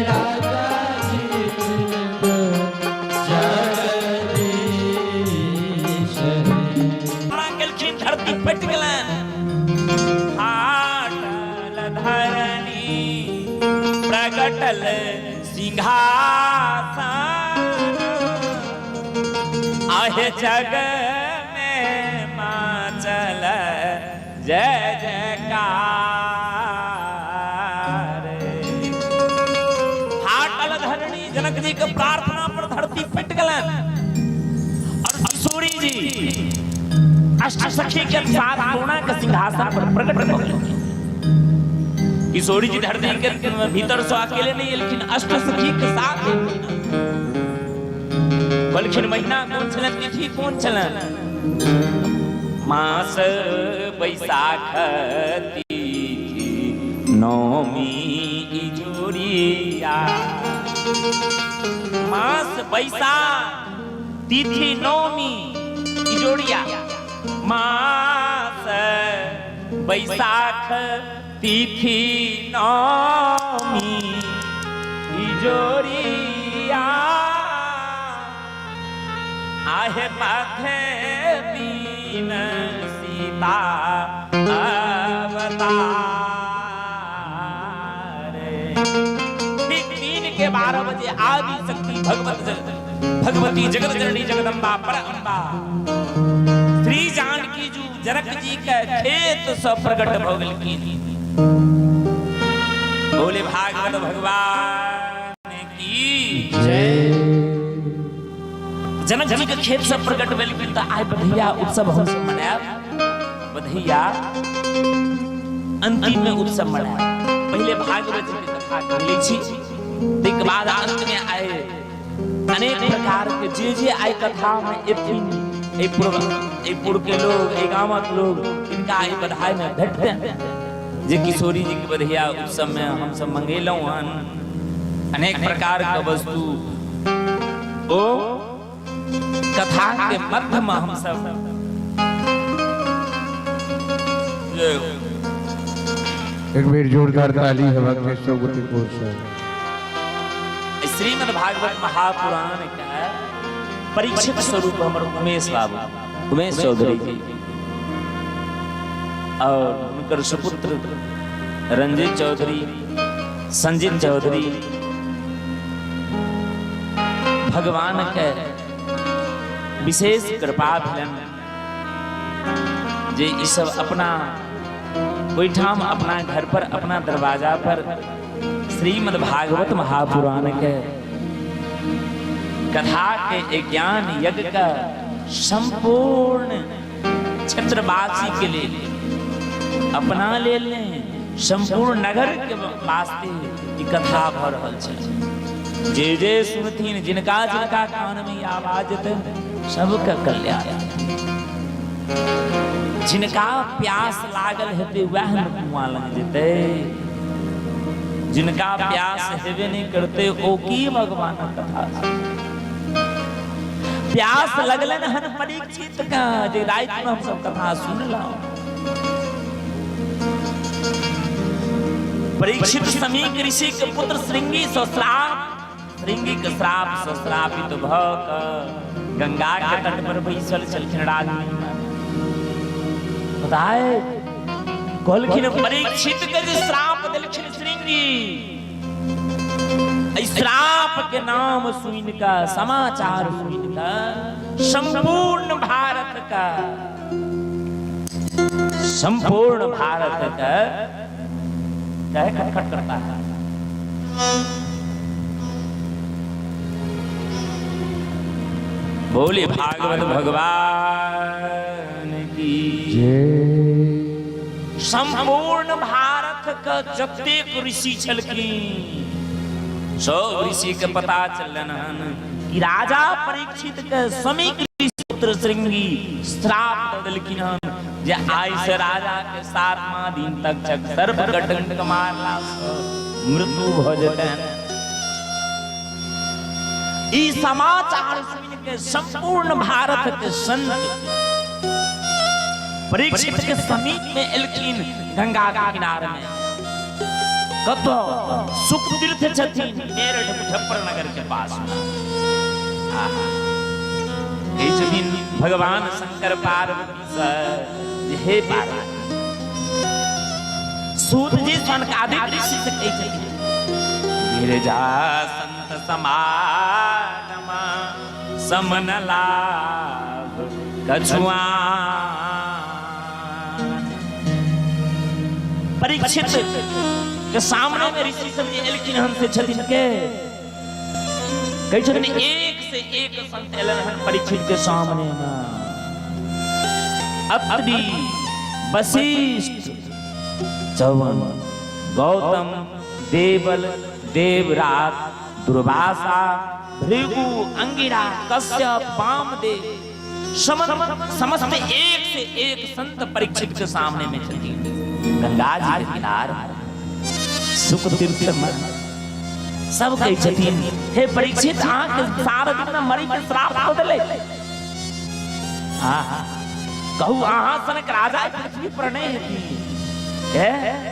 राजा जी जगदीश हरे। बड़ा केलखिन, धरती फटि गेलनि। फाटल धरनी प्रगटल सिंहासन, आहे जग में माचल जय जयकार। फाटल धरणी, जनक जी के प्रार्थना पर धरती फटि गेलनि और किशोरी जी अष्ट सखी के साथ सोना के सिंहासन पर प्रकट भऽ गेलखिन। किशोरी जी धरती के भीतर से अकेले नहीं एलखिन, अष्ट सखी के साथ एलखिन। कहलखिन महीना कोन छलनि, तिथि कोन छलनि? मास बैसाख तिथि नौमी इजोरिया। मास बैसाख तिथि नौमी इजोरिया। मास बैसाख तिथि नौमी इजोरिया, आहे मध्य दीन सीता अवतार। ठीक 3 के 12 बजे आदि शक्ति भगवत भगवती जगत जननी जगदम्बा पर अम्बा श्री जानकी जू जनक जी के खेत से प्रकट भ गेलखिन। बोले भागवत भगवान की जय। जनक जी के खेत से प्रकट भेलखिन तऽ आइ बधैया उत्सव हम सब मनायब। बधैया अंतिम में उत्सव मनायब। पहिले भागवत जी के कथा कह लै छी, ताहिके बाद अंत में आइ अनेक प्रकार के जे जे आइ कथा में एथिन, एहि पुर के लोग, एहि गामक लोग, तिनका आइ बधाई में भेटतनि जे किशोरी जी के बधैया उत्सव में हम सब मंगेलहुँ हन अनेक प्रकार के वस्तु। ओ कथा के मध्य में हम सब एक बेर जोरदार ताली हवा के सब गोटे को से। श्रीमद् भागवत महापुराण के परीक्षित स्वरूप हमर उमेश बाबू, उमेश चौधरी जी और हुनकर सुपुत्र रंजित चौधरी, संजीत चौधरी, भगवान के विशेष कृपा भेलनि जे ई सब अपना ओहिठाम अपना घर पर अपना दरवाजा पर श्रीमद् भागवत महापुराण के कथा के ज्ञान यज्ञ का संपूर्ण क्षेत्रवासी के लिए अपना लेल नहि, संपूर्ण नगर के वास्ते ई कथा भऽ रहल छै। जे जे सुनथिन, जिनका जिनका कान में ई आवाज जेतनि, सबके कल्याण। जिनका प्यास लागल हेतै वएह ने कुआं लग जेतै। जिनका प्यास हेबे नहि करतै ओ की भगवानक कथा सुनतै? प्यास लगलनि हन परीक्षित के जे राति में हमसब कथा सुनलहुँ। परीक्षित समीक ऋषि के पुत्र श्रृंगी सँ श्राप, श्रृंगी के श्राप सँ श्रापित भऽ कऽ गंगा के तट पर बैसल छलखिन राजनीति में। बताए कहलखिन परीक्षित के जे श्राप देलखिन श्रृंगी, एहि श्राप के नाम सुनि कऽ, समाचार सुनि कऽ संपूर्ण भारत का, संपूर्ण भारत का कहे खटखट करता है। बोले भागवत भगवान की जय। संपूर्ण भारत के जतेक ऋषि छलखिन सब ऋषि के पता चललन हन कि राजा परीक्षित के समीक ऋषि पुत्र श्रृंगी श्राप दऽ देलखिन हन जे आइ से राजा के 7वां दिन तक चक सर्प के डंक मारला से मृत्यु भऽ जेतनि। ई समाचार सुनि के संपूर्ण भारत के संत परीक्षित के समीप में एलखिन गंगा के किनार में। कतौ सुख तीर्थ छथिन। मेरठ मुजफ्फरनगर के पास में। आहा। कहै छथिन भगवान शंकर पार्वती से जे हे पार्वती, सूत जी सनकादिक ऋषि से कहै छथिन, गिरजा संत समागमा समन लाभ कछुआ। परीक्षित के सामने में ऋषि सब जे एलखिन हन से छथिन के कहै छथिन एक से एक संत एलन हन परीक्षित के सामने में। अत्रि, वशिष्ठ, चौवन, गौतम, देवल, देवरात, दुर्वासा, भृगु, अंगिरा, कश्यप, वामदेव, समस्त एक से एक संत परीक्षित के सामने में छथिन। गंगा जी के किनार सुख तीर्थ में सब कहै छथिन, हे परीक्षित, अहाँके सारा दिन में मरी के श्राप दऽ देलै। कहू, अहाँ सनक राजा पृथ्वी पर नहीं हेथिन।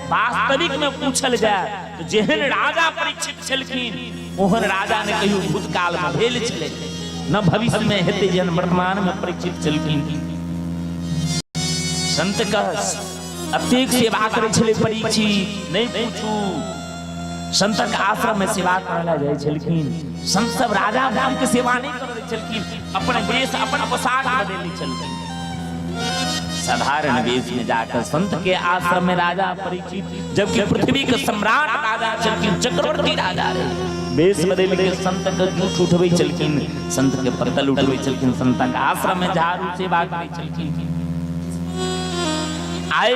वास्तविक में पूछल जाय तो जेहन राजा परीक्षित छलखिन ओहन राजा ने कहियो भूतकाल में भेल छलै, न भविष्य में हेतै जेहन वर्तमान में परीक्षित छलखिन। संत कह अतेक सेवा करै छलै परीक्षित, नहीं पूछू। संतक आश्रम में सेवा करय लए जाइ छलखिन। संत सब राजा बन के सेवा नहीं करै छलखिन, अपन वेश अपन पोशाक बदलि लै छलखिन। साधारण वेश में जाकर संत के आश्रम में राजा परीक्षित, जबकि पृथ्वी के सम्राट राजा छलखिन, चक्रवर्ती राजा रहे, वेश बदलि के संत के जूठ उठबै छलखिन, संत के पत्तल उठबै छलखिन, संत के आश्रम में झाड़ू सेवा करै छलखिन। आइ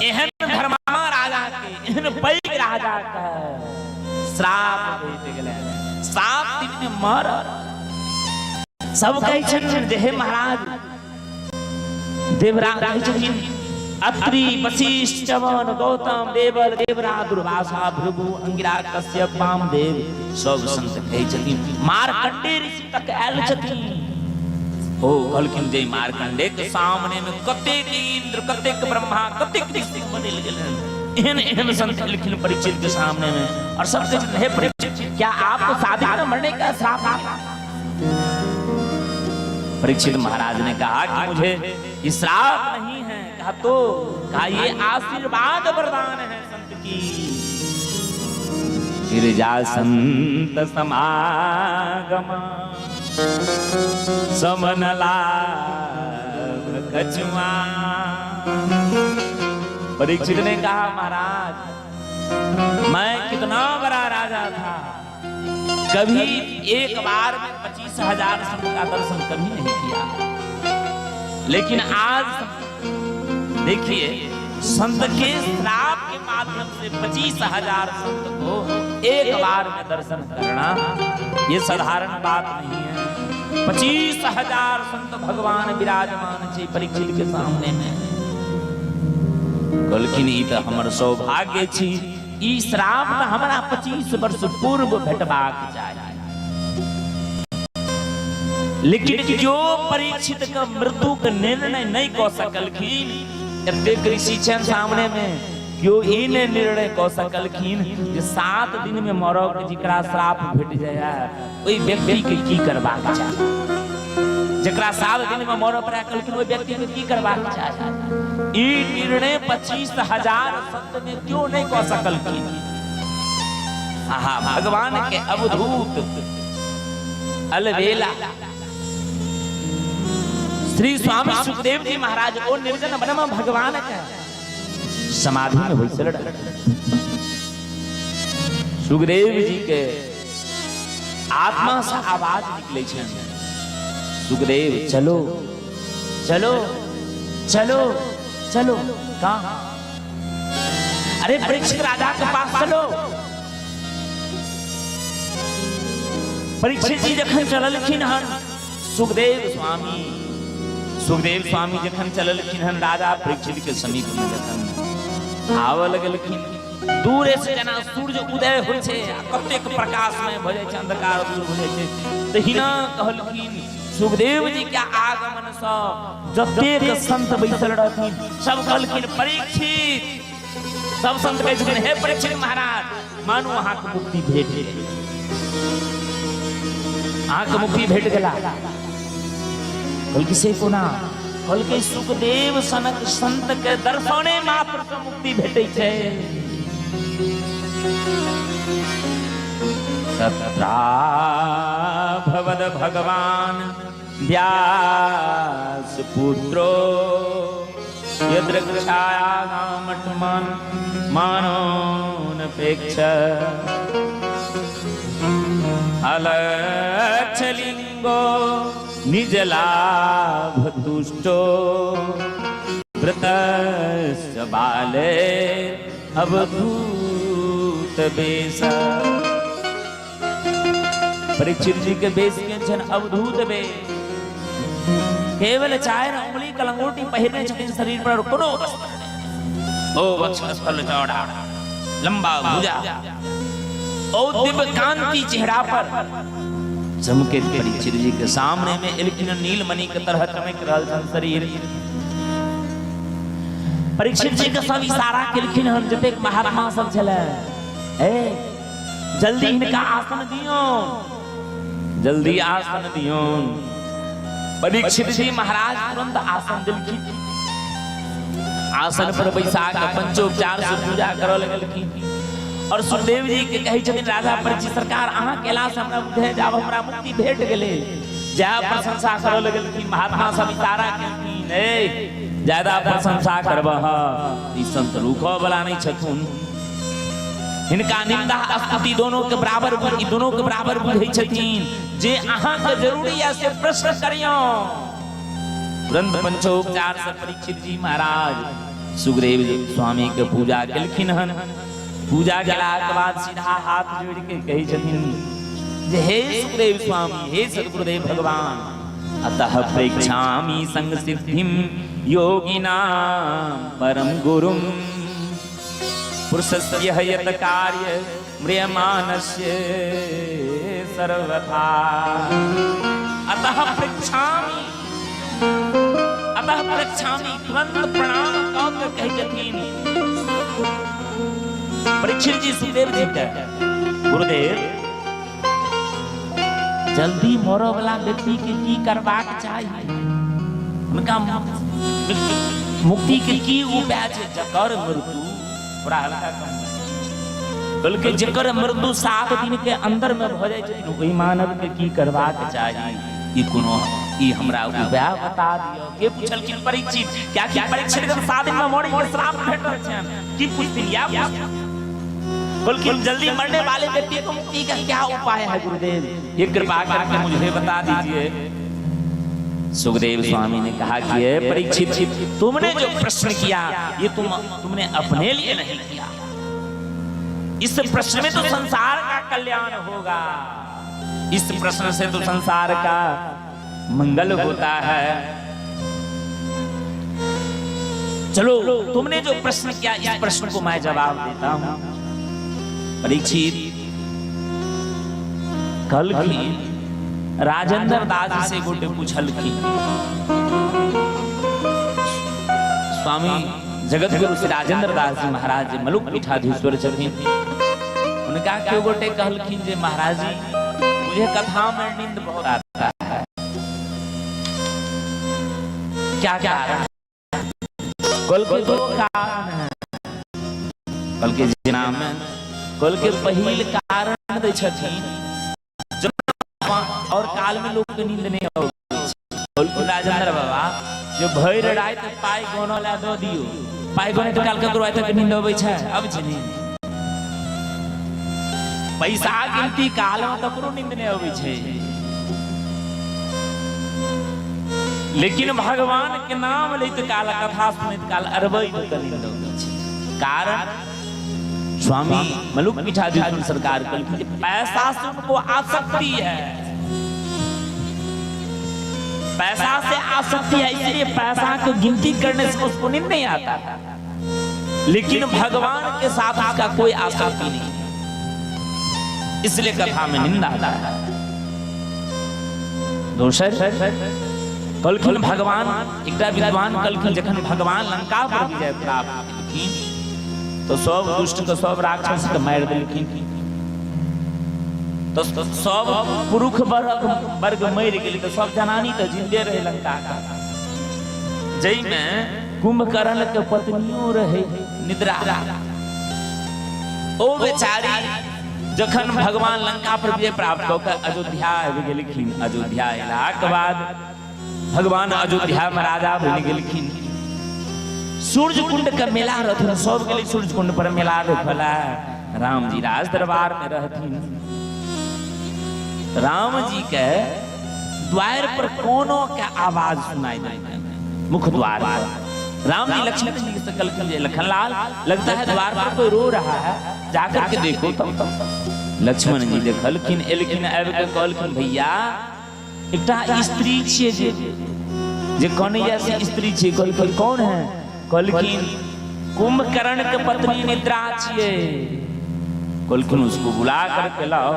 एहन धर्मात्मा राजा के, एहन पैघ राजा के श्राप भेट गेलै, 7 दिन में मर। सब कहै छथिन जे हे महाराज, देवराज कहै छथिन, अत्रि, वशिष्ठ, च्यवन, गौतम, देवल, देवराज, दुर्वासा, भृगु, अंगिरा, कश्यप, वामदेव, सब संत कहै छथिन। मार्कंडेय ऋषि तक आयल छथिन। ओ कहलखिन जे मार्कंडेय के सामने में कतेक इंद्र, कतेक ब्रह्मा, कतेक ऋषि बदलि गेल हन। एहन एहन संत एलखिन परीक्षित के सामने में और सब कहै छथिन, हे परीक्षित, क्या आपको शादी में मरने का श्राप मिला? परीक्षित महाराज ने कहा कि मुझे ये श्राप नहीं है। कहा तो? कहा ये आशीर्वाद वरदान है संत की। गिरजा संत समागम समन लाभ कछुआ। परीक्षित ने कहा, महाराज, मैं कितना बड़ा राजा था, कभी एक बार में 25,000 संत का दर्शन कभी नहीं किया, लेकिन आज देखिए संत के श्राप के माध्यम से 25,000 संत को एक बार में दर्शन करना ये साधारण बात नहीं है। 25,000 संत भगवान विराजमान छे परीक्षित के सामने में। कहलखिन, ई तऽ हमर सौभाग्य छी, ई श्राप तऽ हमरा 25 वर्ष पूर्व भेटबाक चाही, लेकिन जो परीक्षित के मृत्यु के निर्णय नहीं कऽ सकलखिन। एतेक ऋषि छनि सामने में, केओ ई नहि निर्णय कऽ सकलखिन जे 7 दिन में मरब के जकरा श्राप भेट जाय ओहि व्यक्ति के की करबाक चाही। जकरा 7 दिन में मरऽ पड़ै कहलखिन, ओहि व्यक्ति के की करबाक चाही, ई निर्णय 25,000 संत में क्यों नहीं कऽ सकलखिन। आहा, भगवान के अवधूत अलबेला श्री स्वामी सुखदेव जी महाराज ओ निर्जन वन में भगवान के समाधि में बैसल रहे। सुखदेव जी के आत्मा से आवाज निकले छै, सुखदेव चलो चलो चलो चलो। कहाँ? अरे परीक्षित राजा के पास चलो। परीक्षित जी जखन चललखिन हन, सुखदेव स्वामी, सुखदेव स्वामी जखन चललखिन हन राजा परीक्षित के समीप में जखन आबऽ लगलखिन, दूरे से जेना सूर्य उदय होइ छै आ कतेक प्रकाशमय भऽ जाइ छै, अंधकार दूर भऽ जाइ छै, तहिना कहलखिन सुखदेव जी के आगमन सँ जतेक संत बैसल रहथिन सब कहलखिन परीक्षित, सब संत कहै छथिन, हे परीक्षित महाराज, मानू अहाँके मुक्ति भेट गेल, अहाँके मुक्ति भेट गेला। कहलकै से कोना? कहलकै सुखदेव सनक संत के दर्शने मात्र से मुक्ति भेटै छै। तत्राभवद भगवान व्यास पुत्रो यदृच्छायामठमान मानोनपेक्ष अलक्षलिंगो निज लाभ तुष्टो व्रतस्य बाले अवधूत बेस। परीक्षित जी के बेस के छन अवधूत बेस, केवल चार उंगली कलंगोटी पहिरने छथिन शरीर पर, कोनो वस्त्र नहि। ओ वक्षस्थल चौड़ा लंबा भुजा ओ दिव्य कांति चेहरा पर चमके। परीक्षित जी के सामने में एलखिन, नीलमणि के तरह चमक रहल छन शरीर। परीक्षित जी के सब इशारा केलखिन हन जतेक महात्मा सब छलै, ए जल्दी हिनका आसन दियौ, जल्दी आसन दियौ। परीक्षित जी महाराज तुरंत आसन देलखिन। आसन पर बैसा के पंचोपचार से पूजा करऽ लगलखिन और सुखदेव जी के कहै छथिन, राजा परीक्षित सरकार, अहाँ केला से हमरा बुझे जाब हमरा मुक्ति भेट गेलै। जय प्रशंसा करऽ लगलखिन। महात्मा सब इशारा केलखिन, ए ज्यादा प्रशंसा करबह ई संत रुकऽ वाला नहि छथुन, हिनका निंदा स्तुति दोनों के बराबर, ई दोनों के बराबर बुझै छथिन। जे अहाँके जरूरी है से प्रश्न करियौ। तुरंत पंचोपचार से परीक्षित जी महाराज सुखदेव स्वामी के पूजा केलखिन हन। पूजा केलाके बाद सीधा हाथ जोड़ के कहै छथिन जे हे सुखदेव स्वामी, हे सदगुरुदेव भगवान, अतः प्रेक्षामि संग सिद्धिम योगिनां परम गुरुम पुरुषस्य यत कार्य म्रियमानस्य सर्वथा। अतः पृच्छामि, अतः पृच्छामि, तुरंत प्रणाम कऽ के कहै छथिन परीक्षित जी सुखदेव जी के, गुरुदेव, जल्दी मरऽ वाला व्यक्ति के की करबाक चाही? हुनका मुक्ति के की उपाय छै? जकर मृत्यु थोड़ा हल्का कम, बल्कि जकर मृत्यु 7 दिन के अंदर में भऽ जाइ छै, ओहि मानव के की करबाक चाही? ई कोनो ई हमरा उपाय बता दिअ। के पूछलखिन? परीक्षित। क्या कि परीक्षित के 7 दिन में मरे के श्राप भेटल छनि, की पूछथिन? या बल्कि जल्दी मरने वाले व्यक्ति को मुक्ति का क्या उपाय है गुरुदेव, ये कृपा करके मुझे बता दीजिए। सुखदेव स्वामी ने कहा कि परीक्षित, तुमने जो प्रश्न किया ये तुमने अपने लिए नहीं किया। इस प्रश्न में तो संसार का कल्याण होगा, इस प्रश्न से तो संसार का मंगल होता है। चलो, तुमने जो प्रश्न किया इस प्रश्न को मैं जवाब देता हूं। परीक्षित, कहलखिन राजेंद्र दास से गोटे पूछलखिन, स्वामी जगत गुरु श्री राजेंद्र दास जी महाराज जी मलुक पीठाधीश्वर छथिन, उनका क्यों गोटे कहलखिन जे महाराज जी, मुझे कथा में नींद बहुत आता है, क्या कारण? कहलकै दो कारण है। कहलकै जेना में? कहलकै पहिल कारण दै छथिन, और काल में लोग के नींद नहीं आबै छै। कहलखिन राजेंद्र बाबा जे भरि राति पाइ गनऽ लए दऽ दियौ, पाइ गनैत काल ककरो आइ तक नींद अबै छै? अबै छै नींद? पैसा गिनती काल में ककरो नींद नहीं अबै छै। लेकिन भगवान के नाम लैत काल, कथा सुनैत काल अरबैत के नींद अबै छै। कारण स्वामी मलुक पीठाधीश्वर सरकार कहलखिन जे पैसा से उनको आसक्ति है, पैसा से आसक्ति है, इसलिए पैसा को गिनती करने से उसको नींद नहीं आता है। लेकिन भगवान के साथ उसका कोई आसक्ति नहीं, इसलिए कथा में नींद आता है। दोसर कहलखिन भगवान, एकटा विद्वान कहलखिन जखन भगवान लंका पर विजय प्राप्त केलखिन तऽ सब दुष्ट के सब राक्षस के मारि देलखिन। तऽ सब पुरुष वर्ग वर्ग मरि गेलै, तऽ सब जनानी तऽ जिंदे रहै लंका के, जाहिमे कुंभकर्ण के पत्नियो रहै निद्रा। ओ बेचारी जखन भगवान लंका पर विजय प्राप्त कऽ के अयोध्या आबि गेलखिन, अयोध्या अयलाक बाद भगवान अयोध्या में राजा बनि गेलखिन। सूर्य कुंड के मेला रहथिन, सब गेलै सूर्य कुंड पर मेला देखला। राम जी राज दरबार में रहथिन। राम जी के द्वार पर कोनो के आवाज सुनाई देलकनि, मुख द्वार पर। राम जी लक्ष्मण जी से कहलखिन जे लखनलाल, लगता है द्वार पर कोई रो रहा है, जाकर के देखो। तब लक्ष्मण जी देखलखिन, एलखिन, आबि के कहलखिन भैया एकटा स्त्री छियै जे जे कनैया से स्त्री छियै। कहलखिन कौन है? कहलखिन कुंभकर्ण के पत्नी निद्रा छियै। कहलखिन उसको बुला करके लाओ।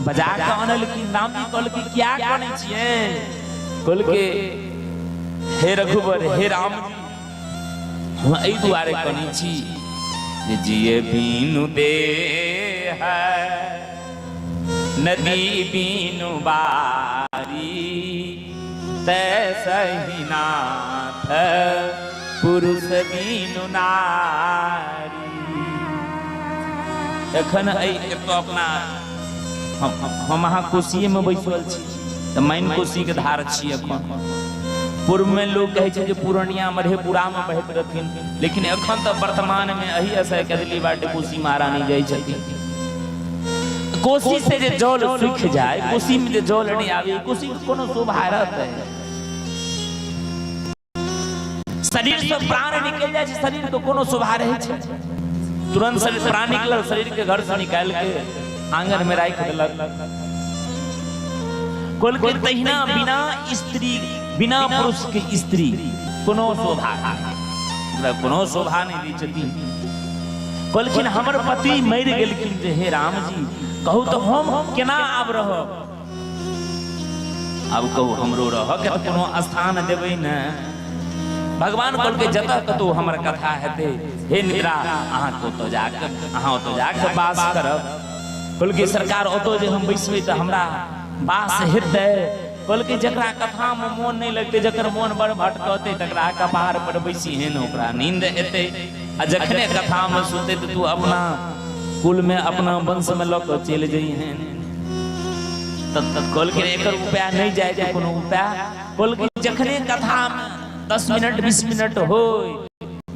बजा के अनलखिन। राम जी कहलखिन क्या कनै छियै? कहलके हे रघुवर, हे राम जी, हम एहि दुआरे कनै छी जे जिए बिनु देह नदी बिनु बारी, तैसहि नाथ पुरुष बिनु नारी। एखन एहि एतऽ अपना हम अहाँ कोसीएमे बैसल छी तऽ माइन कोसीके धार छी। एखन पूर्वमे लोक कहै छै जे पूर्णिया मधेपुरामे बहैत रहथिन, लेकिन एखन तऽ वर्तमानमे एहि असय कदली बाटे कोसी महारानी जाइ छथिन। कोसी से जे जल सूखि जाय, कोसी में जे जल नहीं आवे, कोसी के कोनो शोभा रहतै? शरीर से प्राण निकल जाय छै, शरीर के कोनो शोभा रहै छै? तुरंत शरीर प्राण निकलल, शरीर के घर से निकाल के आंगन में राखि देलक। कहलकै तहिना बिना स्त्री, बिना पुरुष के स्त्री कोनो शोभा, ओकरा कोनो शोभा नहि दै छथिन। कहलखिन हमर पति मरि गेलखिन जे हे राम जी, कहू तऽ हम केना आब रहब? आब कहू हमरो रहऽ के तऽ कोनो स्थान देबै ने? भगवान कहलकै जतऽ कतौ हमर कथा हेतै, हे निद्रा, अहाँके ओतऽ जाके, अहाँ ओतऽ जाके वास करब। कहलकै सरकार, ओतऽ जे हम बैसबै तऽ हमरा वास हेतै? कहलकै जकरा कथामे मोन नहि लगतै, जकर मोन बड़ भटकतै, तकरा कपार पर बैसिहेन, ओकरा नींद एतै, आ जखने कथामे सुनतै तऽ तू अपना कुलमे, अपना वंशमे लऽ कऽ चलि जइहेन। तऽ कहलकै एकर उपाय नहि जायके कोनो उपाय? कहलकै जखने कथामे 10 मिनट 20 मिनट होय,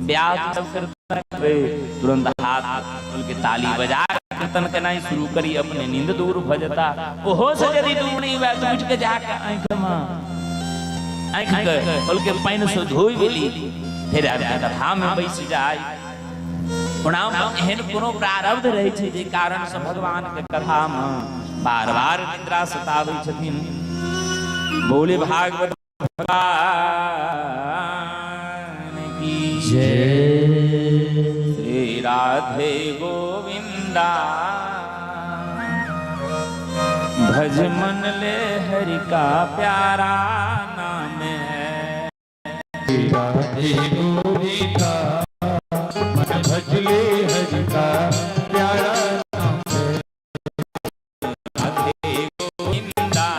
ब्याह सब करबै, तुरंत हाथ कहलकै ताली बजा कीर्तन केनाइ शुरू करी, अपने नींद दूर भऽ जेता। ओहो से यदि दूर नहि हुए तऽ उठि के जाके आँखिमे आँखि के कहलकै पानि से धोइ गेली, फेर आबि के कथामे बैस जाय। ओना एहन कोनो प्रारब्ध रहै छै जे कारण से भगवान के कथामे बार बार निद्रा सताबै छथिन। बोले भागवत भगवान की जय। श्री राधे गोविंदा, भज मन ले हरि का प्यारा नाम है। राधे गोविंदा, मन भज ले हरि का प्यारा नाम है। राधे गोविंदा,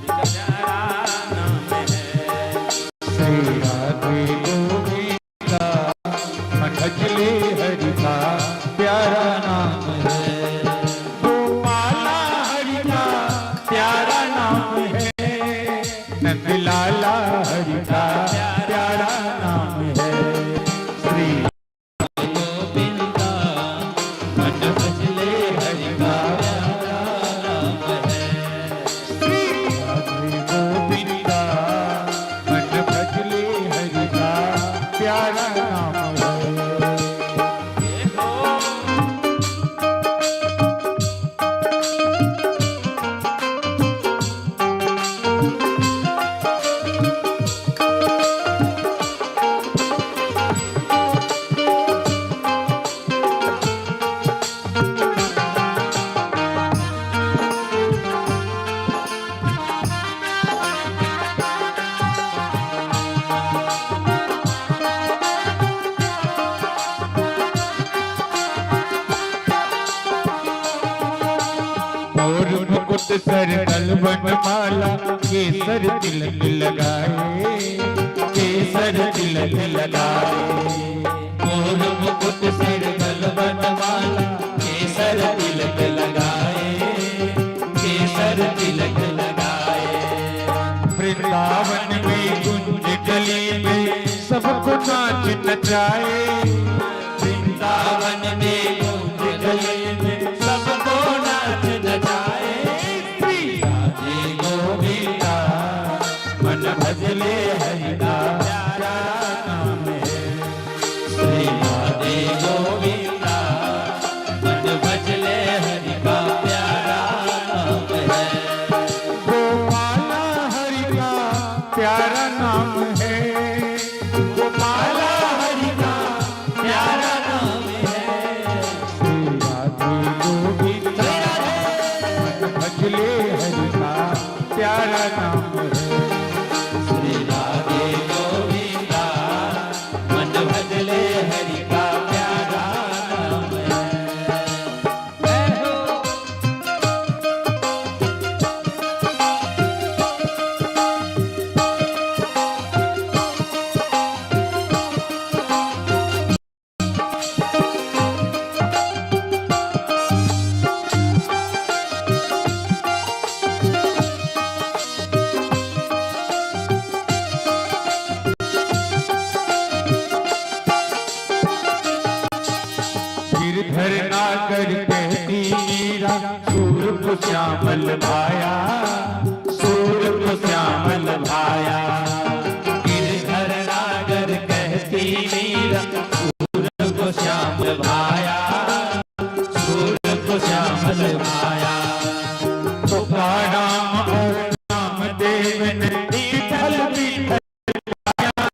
प्यारा नाम है। श्री राधे गोविंदा, मन भज ले हरि का प्यारा नाम है। गोपाला हरि का प्यारा नाम है। नंदलाला हरि का प्यारा नाम है। श्री मुकुट सर गलबन माला, केसर तिलक लगाए, केसर तिलक लगाए। मोर मुकुट सिर गलबन माला, केसर तिलक लगाए, केसर तिलक लगाए। वृंदावन में कुंज गली में सबको नाच नचाए। वृंदावन में कुंज गली में सबको नाच नचाए। श्री राधे गोविंदा, मन भजले हरि का प्यारा नाम है। श्री राधे गोविंदा, मन भजले हरि का प्यारा नाम है। गोपाला हरि का प्यारा नाम है, गोपाला हरि का प्यारा नाम है। श्री राधे गोविंदा, मन भजले हरि का प्यारा नाम है। श्री राधे गोविंदा, मन भजले हरि का प्यारा नाम है। जय हो। गिरधर नागर कहती मीरा, सूर को श्यामल भाया, सूर को श्यामल भाया। गिरधर नागर कहती मीरा, सूर को श्याम भाया, सूर को श्यामल भाया। तुकाराम और नामदेव ने विठल विठल गाया।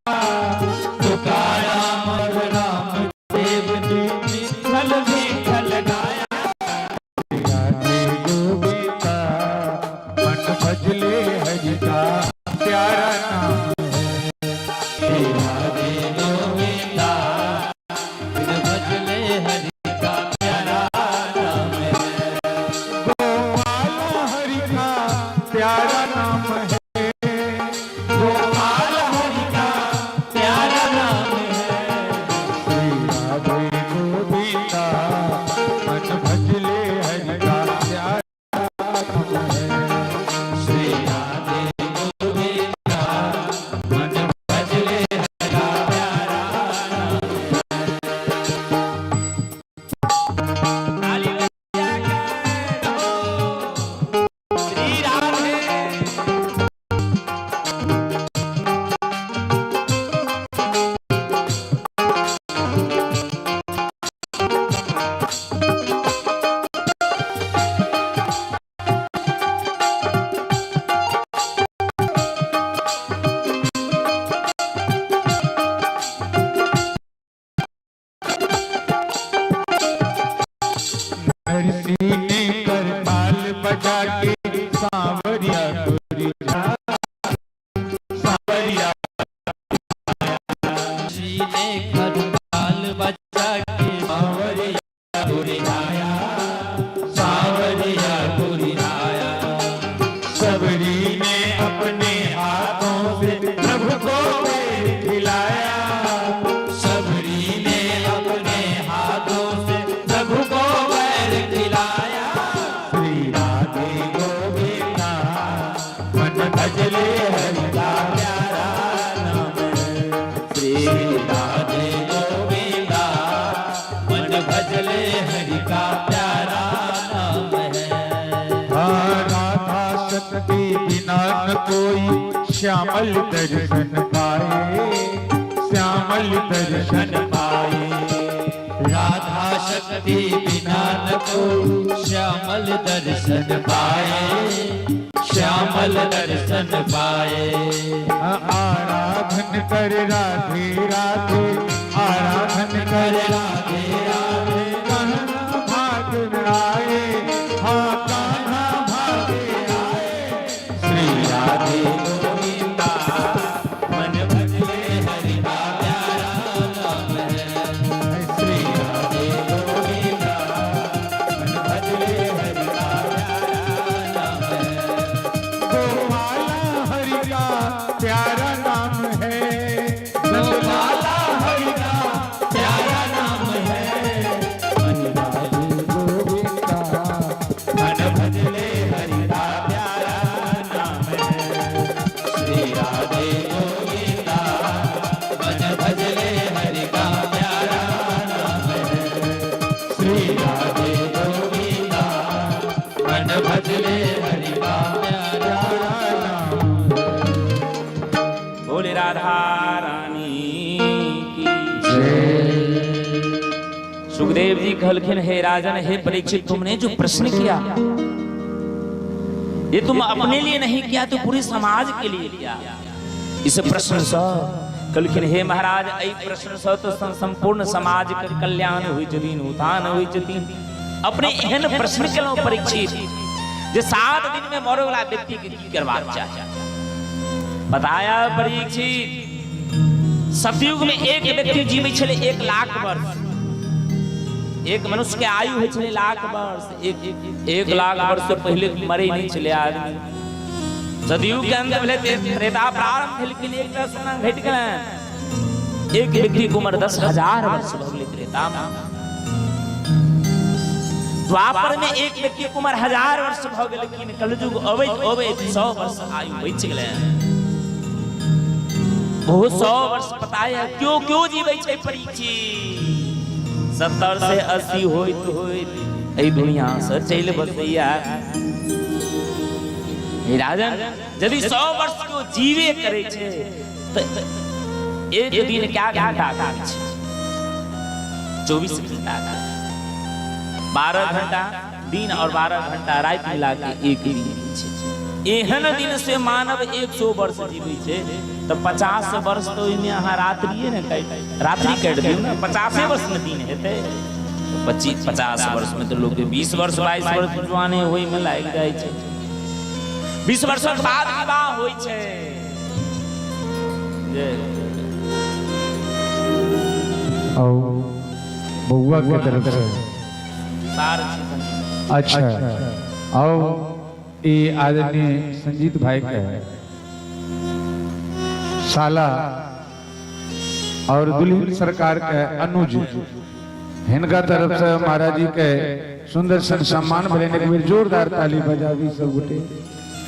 तुकाराम और रामदेव ने विठल विठल गाया। राधे गोविंदा, मन भजले हरि का प्यारा नाम है। श्री राधे गोविंदा, मन भजले हरि का प्यारा नाम है। गोपाल हरि का प्यारा नाम है, गोपाल हरि का प्यारा नाम है। श्री राधे गोविंदा, मन भजले हरि का प्यारा नाम है। श्री राधे गोविंदा, मन भजले हरि का प्यारा नाम है। ताली बजाकर हो। श्री राधे। नरसी ने करताल बजा के सांवरिया गोरी सांवरिया। श्री ने खरताल बजा के सांवरिया गुरि आया, सांवरिया गुरि आया। सबरी ने अपने हाथों से प्रभु को बेर खिलाया। सबरी ने अपने हाथों से प्रभु को बैर खिलाया। श्री राधे गोविंदा, मन भजले हरि का प्यारा नाम है। श्री राधे गोविंदा, मन भजले हरि का प्यारा नाम है। हाँ, राधा शक्ति बिना न कोई श्यामल दर्शन पाए, श्यामल दर्शन पाए। राधा शक्ति बिना न कोई श्यामल दर्शन पाए, श्यामल दर्शन पाए। आराधन कर राधे राधे, आराधन कर राधे राधे, कान्हा भाग आए, हाँ कान्हा भाग आए। श्री राधे गोविंदा, मन भजले हरि का प्यारा नाम है। श्री राधे गोविंदा, मन भजले हरि का प्यारा नाम भजले हरि का प्यारा नाम। बोले राधा रानी की। सुखदेव जी कहलखिन, हे राजन, हे परीक्षित, तुमने जो प्रश्न किया ये तुम अपने लिए नहीं किया, तो पूरे समाज के लिए किया। इस प्रश्न से कहलखिन, हे महाराज, एहि प्रश्न से तो संपूर्ण समाज के कल्याण होइ छथिन, उत्थान होइ छथिन। अपने एहन प्रश्न केलहुँ परीक्षित, जे 7 दिन में मरे वाला व्यक्ति के की करबाक चाही। बताया परीक्षित, सतयुग में एक व्यक्ति जीवे छलै 1 लाख वर्ष। एक मनुष्य के आयु होइ छलै लाख वर्ष। एक एक लाख वर्ष से पहले मरे नहीं छलै आदमी। सतयुग के अंत भेलै, त्रेता प्रारंभ भेलखिन, एकटा सोना घटि गेलनि। एक व्यक्ति के उम्र 10,000 वर्ष भऽ गेलै त्रेता में। द्वापर में एक व्यक्ति के उम्र 1000 वर्ष भऽ गेलखिन। कलयुग अबैत अबैत 100 वर्ष आयु बचि गेलनि। बहुत 100 वर्ष पता है क्यों क्यों जीबै छै परीक्षित? 70 से 80 होइत होइत एहि दुनिया से चलि बसैया। हे राजन, यदि 100 वर्ष केओ जीवे करै छै तऽ एक दिन क्या घंटा का छै? 24 घंटा का। 12 घंटा दिन और 12 घंटा राति मिला के एक दिन छै। एहन दिन से मानव 100 वर्ष जीबै छै, तऽ 50 वर्ष तऽ ओहिमे अहाँ रात्रिए ने काटि, रात्रि काटि दियौ ने, 50 वर्ष ने दिन हेतै। 25 50 वर्ष में तऽ लोक 20 वर्ष 22 वर्ष जवाने होय में लागि जाइ छै। 20 वर्षक बाद विवाह होइ छै जे और बउआ के तरफ से सार छै संजीव। अच्छा, और ये आदरणीय संजीत भाई के साला और दुल्हन सरकार के अनुज, हिनका तरफ से महाराज जी के सुंदर सन सम्मान भेलनि। एक बेर जोरदार ताली बजाबी सब गोटे।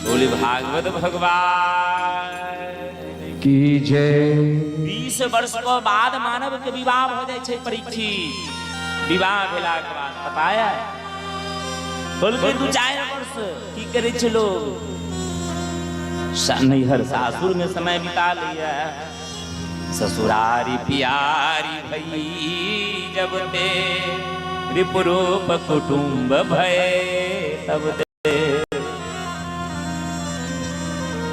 बोले भागवत भगवान की जय। 20 वर्ष के बाद मानव के विवाह हो जाइ छै परीक्षित। विवाह भेला के बाद पता है, बोलके 2-4 वर्ष की करे छै लोग? नैहर सासुर में समय बिता लिया। ससुरारी प्यारी भई जब ते, रिपुरूप कुटुंब भय तब ते।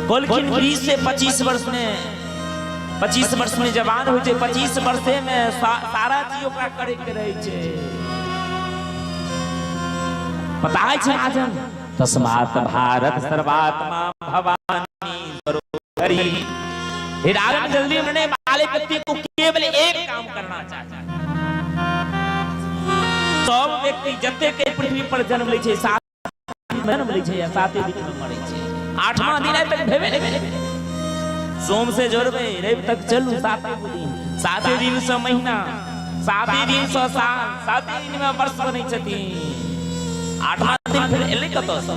कहलखिन 20 से 25 वर्ष में, 25 वर्ष में जवान होइ छै। 25 वर्षे में सारा चीज ओकरा करे के रहै छै। पता छै राजन, तस्मात् भारत सर्वात्मा भवानी सरोहरी। हे राजन, जल्दी मरने वाले व्यक्ति को केवल एक काम करना चाहिए। सब व्यक्ति जते के पृथ्वी पर जन्म लै छै, 7 दिन जन्म लै छै या 7 दिन में मरै छै। आठवां दिन आइ तक भेबे नहि केलै। सोम से जोड़बै, रवि तक चलू, साते दिन, साते दिन से महीना, साते दिन से साल, साते दिन में वर्ष बनै छथिन। आठवां दिन फिर एलै कतऽ?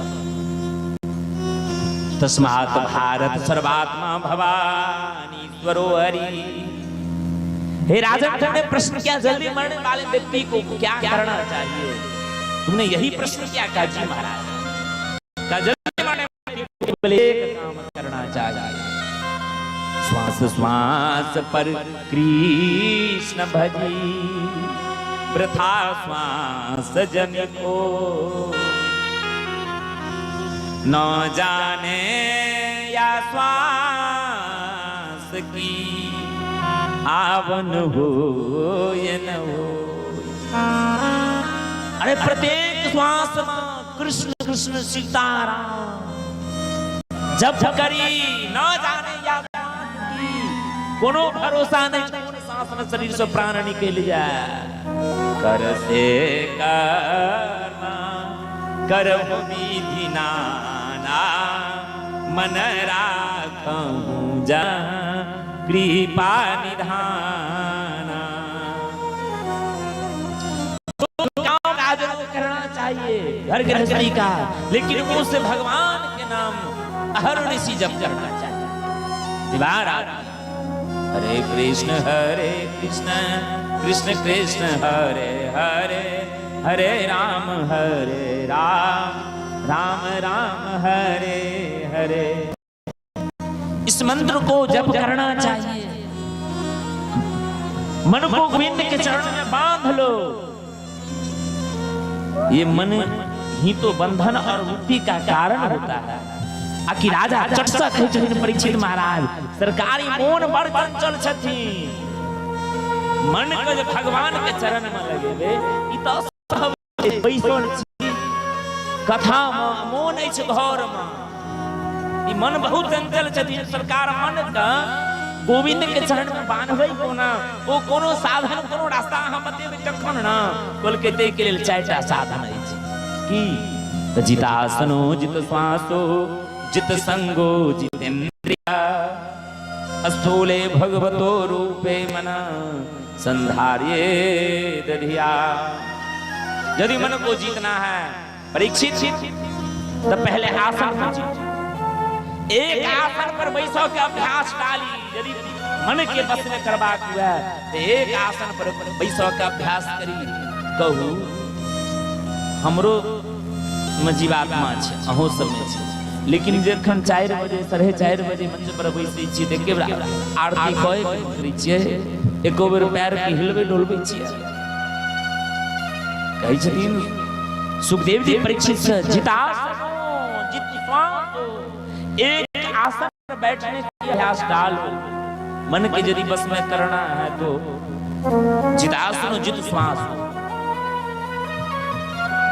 तस्मात् भारत सर्वात्मा भवानीश्वरो हरि। हे राजन, तुमने प्रश्न किया जल्दी मरने वाले व्यक्ति को क्या करना चाहिए। तुमने यही प्रश्न किया। कहा जी महाराज। कहा जल्दी मरने वाले को केवल एक काम करना चाहिए, श्वास श्वास पर कृष्ण भजी, वृथा श्वास जन को। न जाने या श्वास की आवन हो या न हो। अरे, प्रत्येक श्वास में कृष्ण कृष्ण सीताराम जप करी। न जाने या श्वास की, कोनो भरोसा नहीं कोन सांस में शरीर से प्राण निकल जाए। कर से कर्म करहु विधि नाना, मन राखहु जा कृपा निधाना। तो काम काज को करना चाहिए घर गृहस्थी का, लेकिन मुंह से भगवान के नाम अहर्निशि जप करना चाहिए। दीवार हरे कृष्ण हरे कृष्ण कृष्ण कृष्ण हरे हरे, हरे राम हरे राम। राम राम हरे हरे। इस मंत्र को जप करना चाहिए। मन को गोविंद के चरणों में बांध लो। ये मन ही तो बंधन और मुक्ति का कारण होता है। आकि राजा चटसा कहै छथिन परीक्षित महाराज, सरकारी मोन बड़ चंचल छथिन। मन के जे भगवान के चरण में लगेबे, ई तो असंभव छै। बैसल छी कथा मे, मोन अछि घर मे। ई मन बहुत चंचल छथिन। सरकार मन के गोविंद के चरण में बांधबै कोना? ओ कोनो साधन, कोनो रास्ता अहाँ बतेबै तखन ने। कहलकै ताहि के लेल चारिटा साधन अछि। की तऽ जितासनो जित श्वासो जित संगो जितेन्द्रिया स्थूले भगवतो रूपे मन संधार्ये दधिया। यदि मन को जीतना है परीक्षित, तो पहले आसन को जीत। एक आसन पर बैसो के अभ्यास डाली। यदि मन के बस में करबाक हुए तो एक आसन पर बैसो के अभ्यास करी। कहू, हमरो मे जीवात्मा छै, अहूँ सबमे छै, लेकिन जखन 4 बजे, 4:30 बजे मंच पर बैसै छियै तऽ एके बेर आरती कए के उतरै छियै? एको बेर पैर के हिलबै डोलबै छियै? कहै छथिन सुखदेव जी परीक्षित से, जितासनो जित श्वासो, एक आसन पर बैठने की अभ्यास डालो। मन के यदि बस में करना है तो जितासनो जित श्वासो।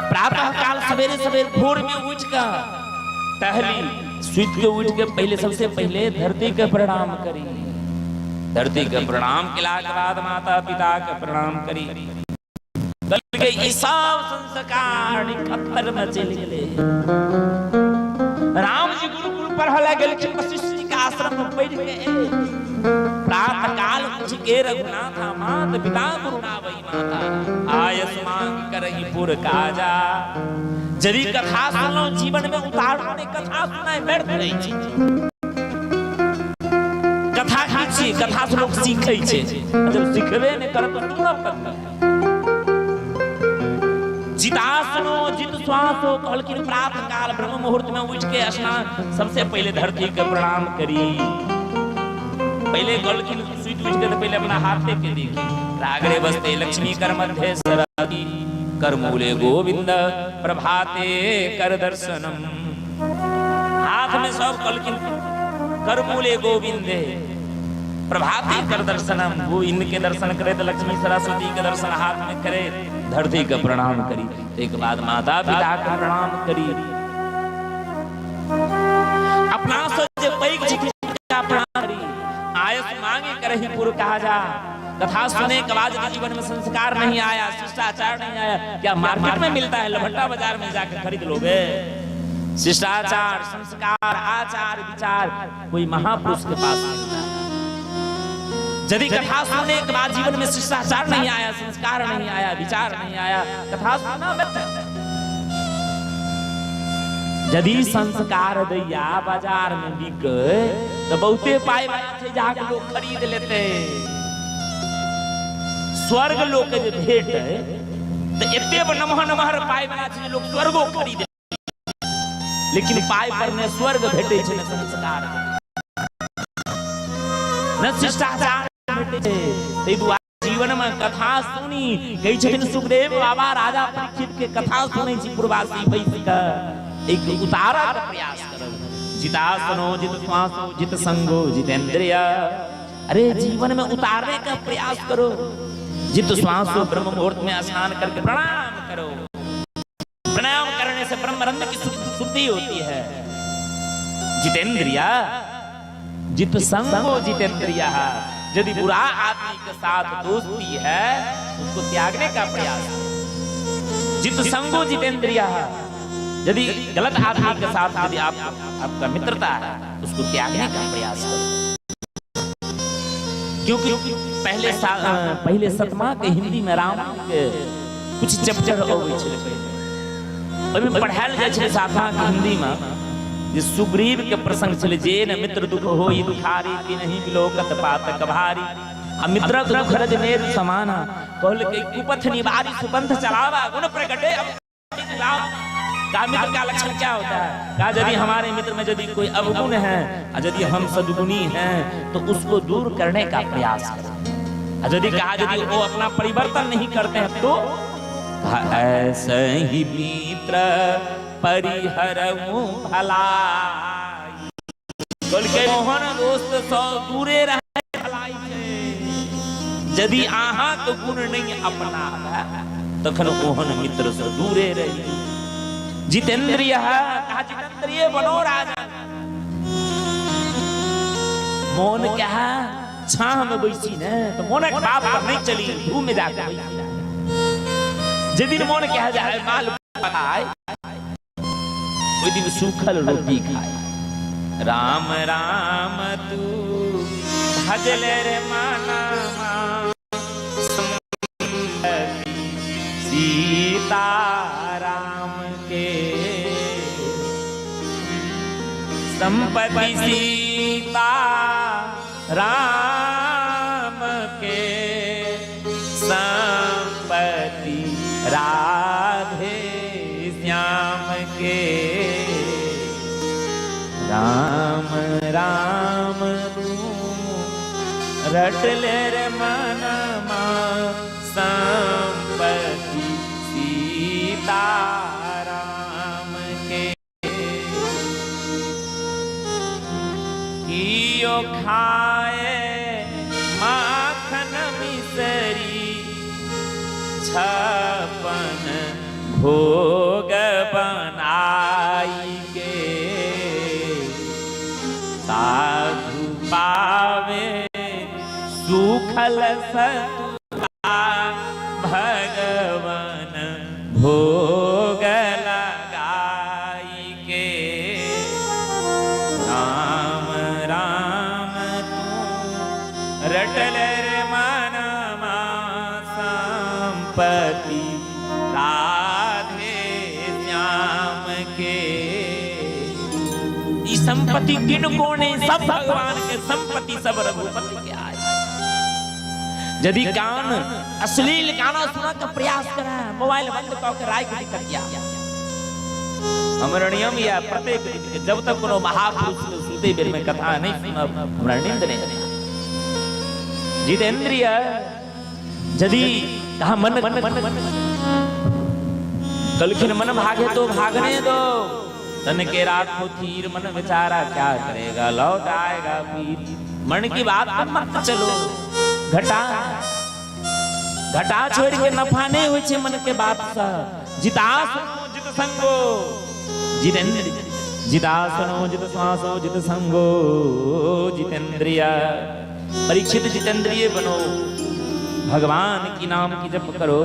प्रातः काल सवेरे सवेरे भोर में उठ कर टहली, सुत के उठ के पहले, सबसे पहले धरती के प्रणाम करी। धरती के प्रणाम केला के बाद माता पिता के प्रणाम करी। कहलकै ई सब संस्कार खत्तर में चलि गेलै। राम जी गुरुकुल पढ़ऽ गेलखिन, वशिष्ठ जी के आश्रम में पढ़ि के। प्रातः काल उठ के रघुनाथा मात पिता गुरु नावई माता आयस मांग करही पुर काजा। यदि कथा सुनलहुँ, जीवन में उतारलहुँ नहि, कथा सुनाइ व्यर्थ रहै छै। कथा की छियै? कथा से लोक सीखै छै। जब सिखबे नहि करत तऽ सुनब कतऽ? जितासनो जित श्वासो। कहलखिन प्रातः काल ब्रह्म मुहूर्त में उठ के स्नान, सबसे पहले धरती के प्रणाम करी। पहले कहलखिन सुति उठ के तो पहले अपना हाथे के देखी। रागरे बसते लक्ष्मी कर मध्य सरस्वती कर मूले गोविंद प्रभाते कर दर्शनम। हाथ में सब कहलखिन कर मूले गोविंदे प्रभाते कर दर्शनम। गोविंद के दर्शन करे तो लक्ष्मी सरस्वती के दर्शन हाथ में करे, धरती के प्रणाम करी। एक बाद माता पिता के प्रणाम करी। अपना से जे पैघ छथिन तिनका प्रणाम करी। आयस मांगे करही पुर काजा। कथा सुने के बाद यदि जीवन में संस्कार नहीं आया, शिष्टाचार नहीं आया, क्या मार्केट में मिलता है? लभट्टा बाजार में जाकर खरीद लोगे? शिष्टाचार, संस्कार, आचार विचार कोई महापुरुष के पास मिलता है। यदि कथा सुनने के बाद जीवन में शिष्टाचार नहीं आया, संस्कार नहीं आया, विचार नहीं आया, कथा सुनना व्यर्थ है। यदि संस्कार दैया बाजार में बिके तो बहुते पाई वाला छै, जाके लोग खरीद लेते। स्वर्ग लोक के जे भेटे तो एते नमहर नमहर पाई वाला छै जे लोग स्वर्गो खरीद, लेकिन पाई पर ने स्वर्ग भेटे छै, ने संस्कार, न शिष्टाचार भेटे छै। ताहि दुआरे जीवन में कथा सुनी। कहै छथिन सुखदेव बाबा राजा परीक्षित के, कथा सुनै छी पूर्वासी बैस के, एक उतारा के प्रयास करब। जितासनो जित श्वासो जित संगो जितेंद्रिय। अरे, जीवन में उतारने का प्रयास करो। जित श्वासो, ब्रह्म मुहूर्त में स्नान करके प्रणाम करो। प्रणाम करने से ब्रह्मरंध्र की शुद्धि होती है। जितेंद्रिया जित संगो जितेंद्रिया। यदि बुरा आदमी के साथ दोस्ती है, उसको त्यागने का प्रयास करो। जित संगो जितेंद्रिया। यदि गलत आदमी के साथ यदि आप आपका मित्रता है, उसको त्यागने का प्रयास करो। क्योंकि पहले सतमा के हिंदी में रामायण के कुछ चैप्टर अबै छलै पहिले, ओहिमे पढ़ायल जाइ छलै सातमा के हिंदी में जे सुग्रीव के प्रसंग छलै, जे न मित्र दुख होई दुखारी तिनहि बिलोकत पातक भारी। आ मित्रक दुख रज मेरु समाना। कहलकै कुपथ निवारी सुपंथ चलावा गुण प्रगटे अब राम। कहा मित्र का लक्षण क्या होता है? कहा यदि हमारे मित्र में यदि कोई अवगुण है और यदि हम सद्गुणी हैं तो उसको दूर करने का प्रयास करें। और यदि कहा यदि वो अपना परिवर्तन नहीं करते हैं तो कहा ऐसे ही मित्र परिहरऊं भलाई। बोल के मोहन दोस्त सौ दूरे रहे भलाई छै। यदि अहाँके गुण नहीं अपनावे तखन ओहन मित्र से दूरे रही। जितेंद्रिय है, कहा जितेंद्रिय बनो राजा। मोन क्या है छाह में बैसी ने तो मोनक बाप पर नहीं चली, धूप में जाके बैसी। जे दिन मोन क्या जाए माल खाए ओहि दिन सूखल रोटी खाए। राम राम तू भजले रे माना सीता राम के, संपत्ति सीता राम के, संपत्ति राधे श्याम के। राम राम तू रट ले रे मनमा संपत्ति सीता राम के। कियो खाए माखन मिसरी छपन भोग बनाई के, साधु पावे सुखल सतुआ भगवान भोग लगाई के। राम राम तू रटल रे मनमा संपत्ति राधे श्याम के। ई संपत्ति किनको नहीं, सब भगवान के संपत्ति, सब रघुपति के आए। यदि कान अश्लील गाना सुना के प्रयास करे, मोबाइल बंद कऽ के राखि दी तकिया। हमर नियम यह प्रत्येक दिन के जब तक कोनो महापुरुष के सुते बेर में कथा नहीं सुनब हमरा नींद नहीं आवे। जितेंद्रिय यदि कहा मन कलखिन मन भागे तो भागने दो, तन के राखो their, मन बेचारा क्या करेगा लौट आएगा पीर। मन की बात पर मत चलो, घटा घटा छोड़ के नफा नहीं होइ छै मन के बात से। जितासनो जित संगो जितेंद्रिय, जितासनो जित श्वासो जित संगो जितेंद्रिय। परीक्षित जितेंद्रिय बनो, भगवान की नाम की जप करो।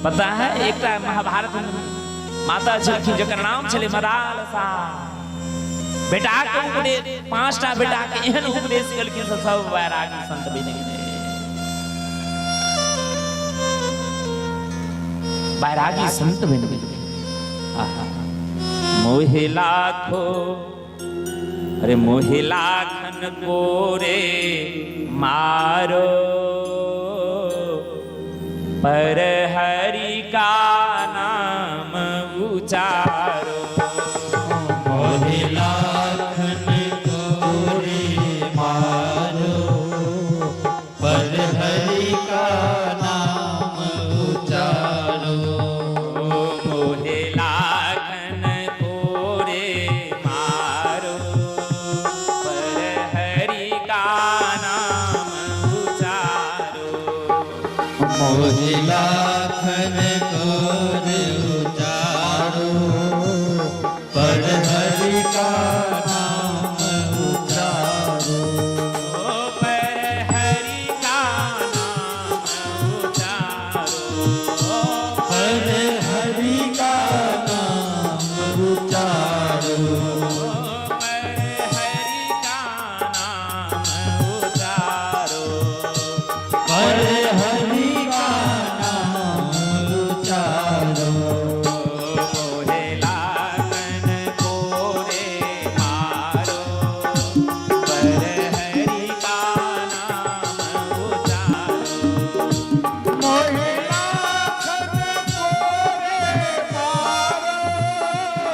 पता है एकटा महाभारत में माता छलखिन जकर नाम छलै मदालसा। बेटा के उपदेश, 5टा बेटा के एहन उपदेश केलखिन से सब वैरागी संत बनि गेलै, वैरागी संत बनि गेलै। आहा मोहे लाखो अरे मोहे लाखन कोरे मारो, पर हरि का नाम उचारो। मोहे लाखन कोरे मारो, पर हरि का नाम उचारो। मोहे लाखन कोरे मारो, पर हरि का नाम उचारो। मोहे लाखन कोरे उचारो, पर हरि का नाम उचारो। पर हरि का नाम उचारो। पर हरि का नाम उचारो। पर हरि का नाम उचारो। पर हरि का नाम उचारो। मोहे लाखन कोरे मारो, पर हरि का नाम उचारो। मोहे लाखन कोरे मारो,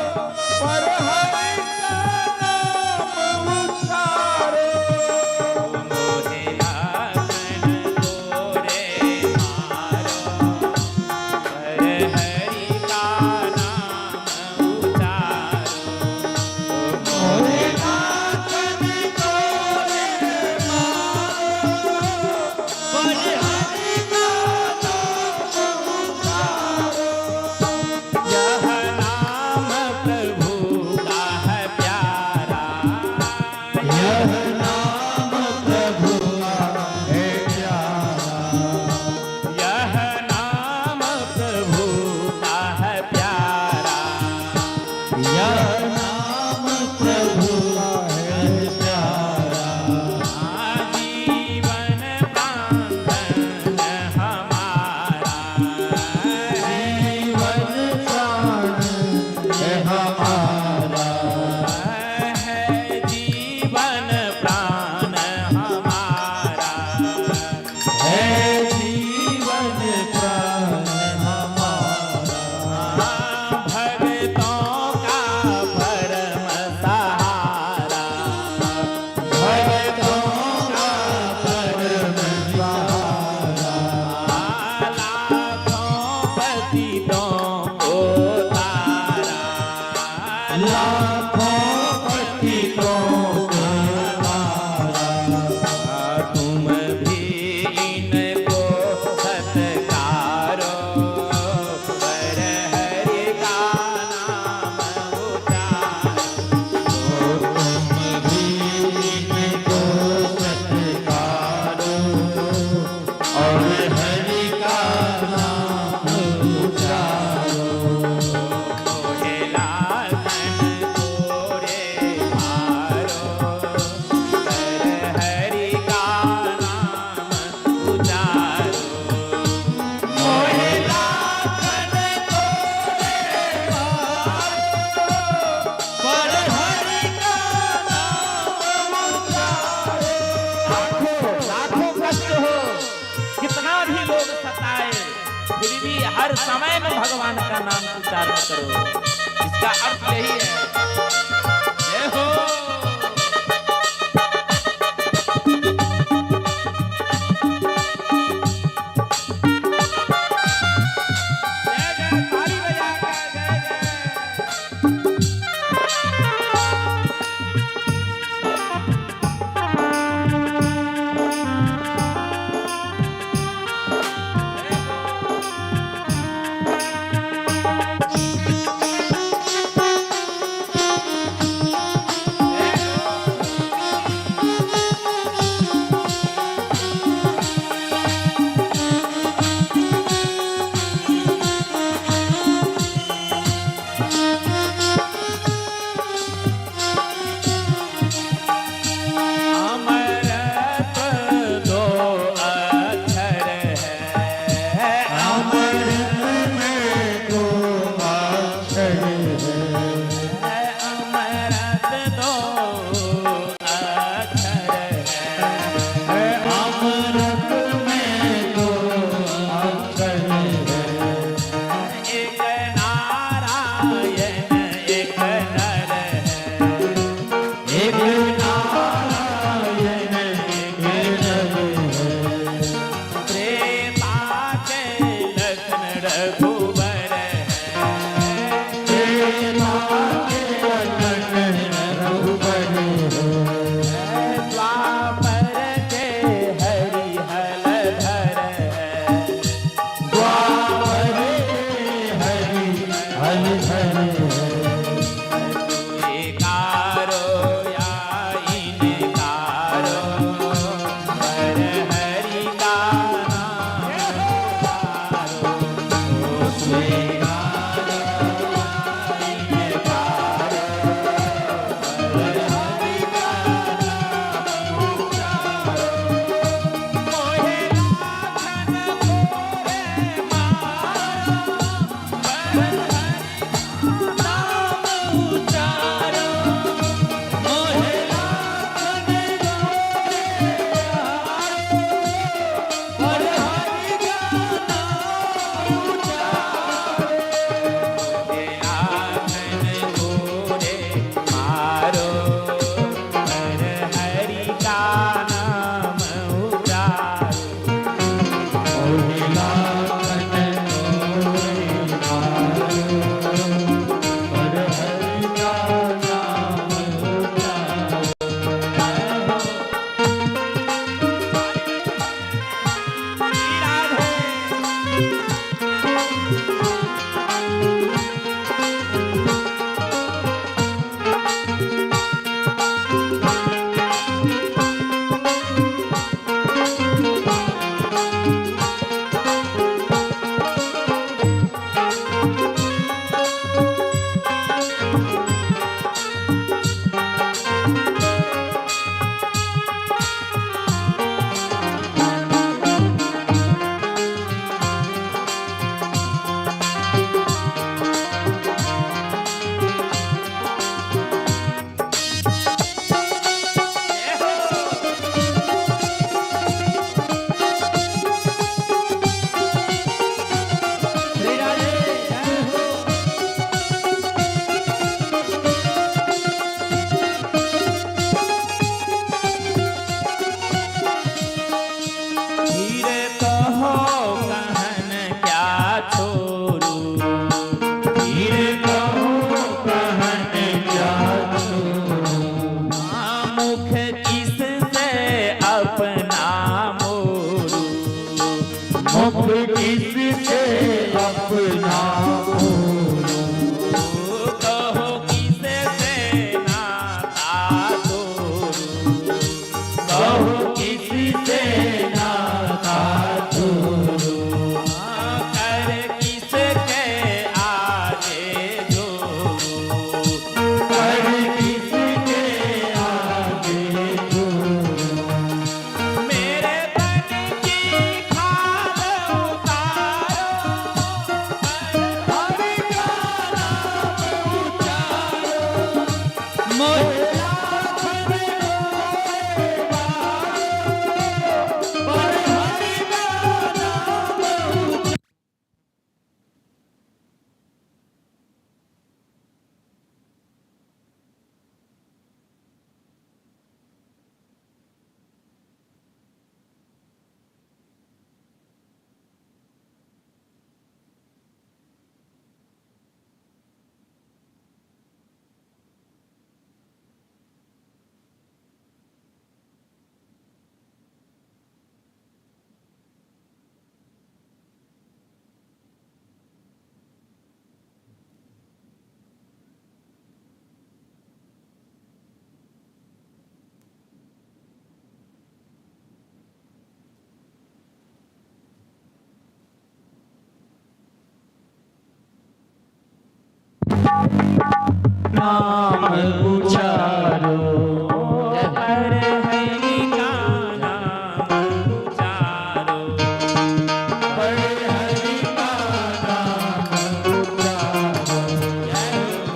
हमारा, है जीवन प्राण हमारा, है जीवन प्राण हमारा, भक्तों का परम सहारा, भक्तों का परम सहारा, लाखों पतितों को तारा, लाखों पतितों को तारा, तुम भी इनको सत्कारो, पर हरि का नाम उचारो, तुम भी इनको सत्कारो और हरि का नाम उचारो, मोहे लाखन तोरे मारो, पर हरि का नाम उचारो, मोहे लाखन तोरे मारो, पर हरि का नाम उचारो। लाखों लाखों कष्ट हो, कितना भी लोग सताए, फिर भी हर समय में भगवान का नाम उच्चारण करो। इसका अर्थ यही है। जय हो। जय जय ताली बजाकर जय जय। Thank नाम उचारो, पर हरि का नाम उचारो, पर हरि का नाम उचारो।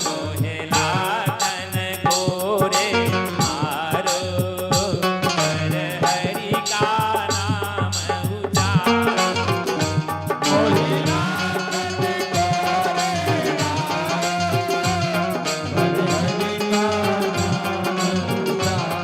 मोहे लाखन गोरे मारो, पर हरि का नाम उचारो। मोहे लाखन गोरे पर हरि का नाम उचारो।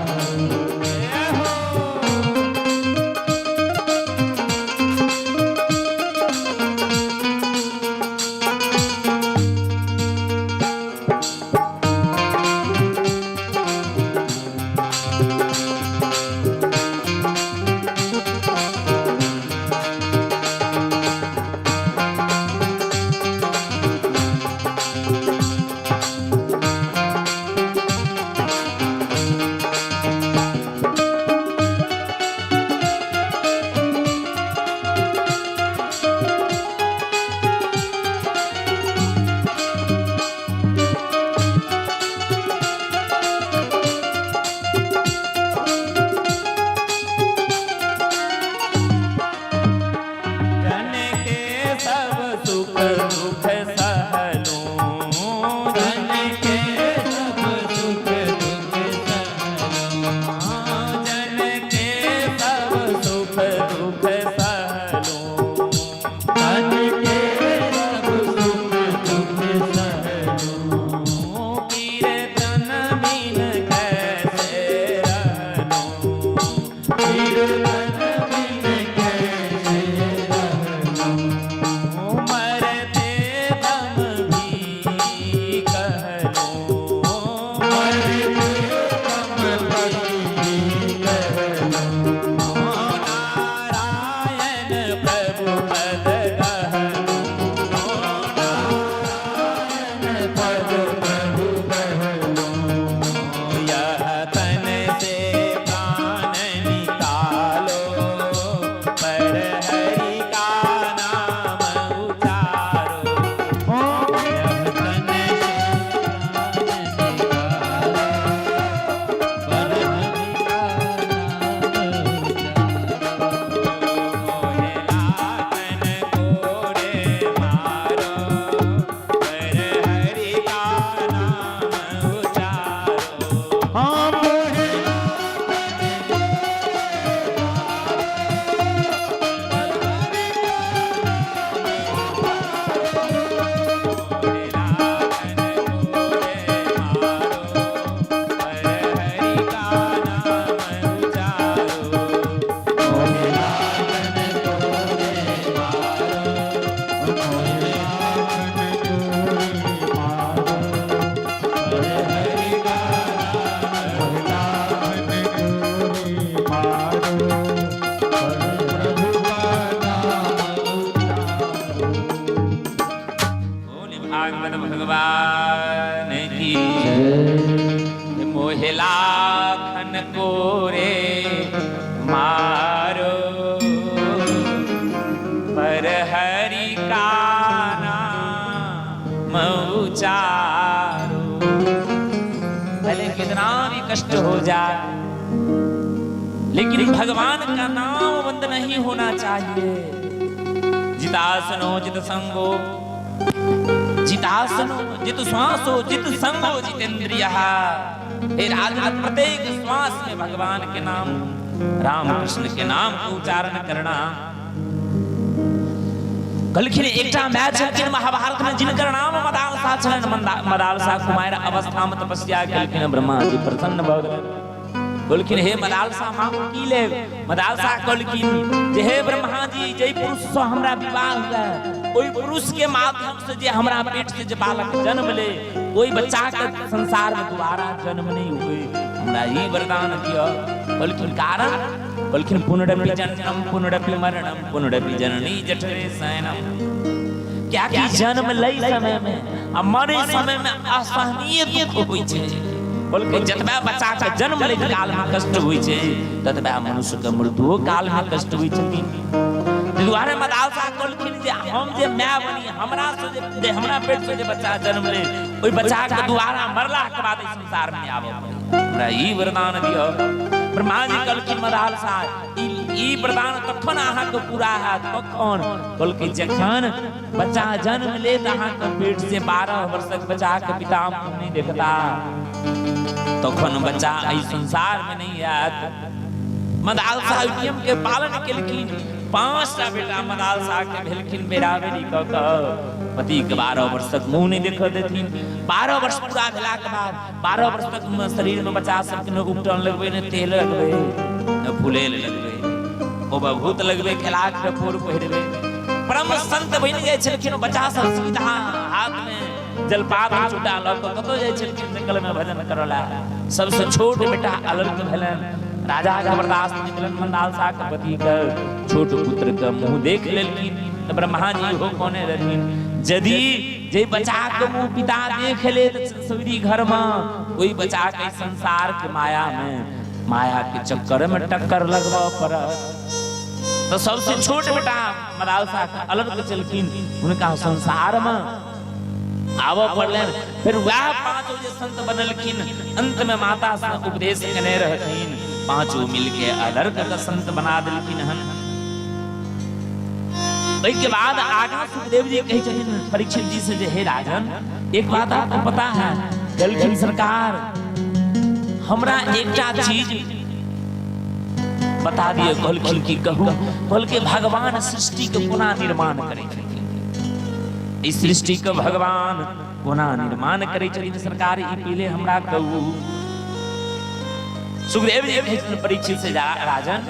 जन के सब सुख दुख सहलूं, जन के सब सुख दुख सहलूं, जन के सब सुख दुख सहलूं, जन के सब सुख दुख सहलूं। कीर्तन बिन कैसे रहलूं, कीर्तन बिन कैसे रहलूं, मरते दम भी कहलूं, मरते दम भी कहलूं। नारायण प्रभु पद कहलूं, नारायण पद प्रभु कहलूं। यह तन से प्राण निकालो, पर हरि का नाम उचारो। यह तन से प्राण निकालो, पर हरि का नाम उचारो। मोहे लाखन कोरे मारो, पर हरि का नाम उचारो। हाँ मोहे मोहे लाखन कोरे मारो, पर हरि का नाम उचारो। मोहे लाखन कोरे मारो, मोहे लाखन कोरे मारो, पर हरि का नाम लाखन कोरे मारो, पर प्रभु का नाम उचारो। बोले भागवत भगवान की। मोहे लाखन कोरे मारो, पर हरि का नाम उचारो। भले कितना भी कष्ट हो जाए, लेकिन भगवान का नाम बंद नहीं होना चाहिए। जितासनो जित संगो जितासनो जित श्वासो जित संगो जितेंद्रिय। हे राजन, प्रत्येक श्वास में भगवान के नाम, राम कृष्ण के नाम के उच्चारण करना। कहलखिन एकटा माय छलखिन महाभारत में जिनकर नाम मदालसा छलनि। मदालसा कुमार अवस्था में तपस्या केलखिन, ब्रह्मा जी प्रसन्न भऽ गेलनि। कहलखिन हे मदालसा, मांगू की लेब? मदालसा कहलखिन जे हे ब्रह्मा जी, जै पुरुष से हमरा विवाह हुआ ओहि पुरुष के माध्यम से जे हमरा पेट से जे बालक जन्म ले, ओहि बच्चा के संसार में दोबारा जन्म नहीं हुए, हमरा ई वरदान दिअ। कहलखिन कारण? कहलखिन पुनरपि जन्म पुनरपि मरणम पुनरपि जननी जठरे शयनम। क्या कि जन्म लै समय में आ मरे समय में असहनीय दुख होइ छै। बल्कि जतबा बच्चा के जन्म लै काल में कष्ट होइ छै, ततबा मनुष्य के मृत्युओ काल में कष्ट होइ छथिन। ताहि दुआरे मदालसा कहलखिन जे हम जे माय बनी, हमरा से जे हमरा पेट से जे बच्चा जन्म ले, ओहि बच्चा के दुआरा मरला के बाद एहि संसार में आबऽ पड़े, हमरा ई वरदान दिअ। ब्रह्मा जी कहलखिन मदालसा, ई वरदान तखन अहाँके पूरा हैत। कखन? कहलखिन जखन बच्चा जन्म लेत अहाँके पेट से, 12 वर्षक बच्चा के पिता मुँह नहीं देखता, तखन बच्चा एहि संसार में नहीं आयत। मदालसा नियम के पालन केलखिन। 5टा बेटा मदालसा के भेलखिन। बेराबेरी कऽ कऽ पति के 12 वर्ष तक मुँह नहीं देख देथिन। 12 वर्ष पूरा भेला के बाद 12 वर्ष तक शरीर में बच्चा सबके न उपटन लगबे, न तेल लगबे, न फुलेल लगबे, ओ भूत लगबे, खेलाक टपोर पहिरबे। परम संत बनि जाइ छलखिन। बच्चा सब सीधा हाथ में जलपात चूटा लऽ कऽ कतौ जाइ छलखिन जंगल में भजन करऽ ला। सबसे छोट बेटा अलर्क भेलनि। राजा के बर्दाश्त नहि भेलनि, मदालसा के पति के छोट पुत्र के मुंह देख लेलखिन। तऽ ब्रह्मा जी हो कोने रहथिन, यदि जे बच्चा के मुंह पिता देख ले सवेरी घर में, ओहि बच्चा के संसार के माया में, माया के चक्कर में टक्कर लगबऽ पड़त। तो सबसे छोट बेटा मदालसा के अलग चलखिन, हुनका संसार में आबऽ पड़लनि। फिर वएह पांचों जे संत बनलखिन, अंत में माता से उपदेश केने रहथिन, पांचों मिलके अलर्क के संत बना देलखिन हन। ओहि के बाद आगा सुखदेव जी कहै छथिन परीक्षित जी से जे हे राजन, एक बात आपको पता है? कहलखिन सरकार, हमरा एकटा चीज बता दिए। कहलखिन की कहू? कहलके भगवान सृष्टि के कोना निर्माण करै छथिन? इस सृष्टि के भगवान कोना निर्माण करै छथिन सरकार, ई पहिले हमरा कहू। सुखदेव जी कहै छथिन परीक्षित से, राजन,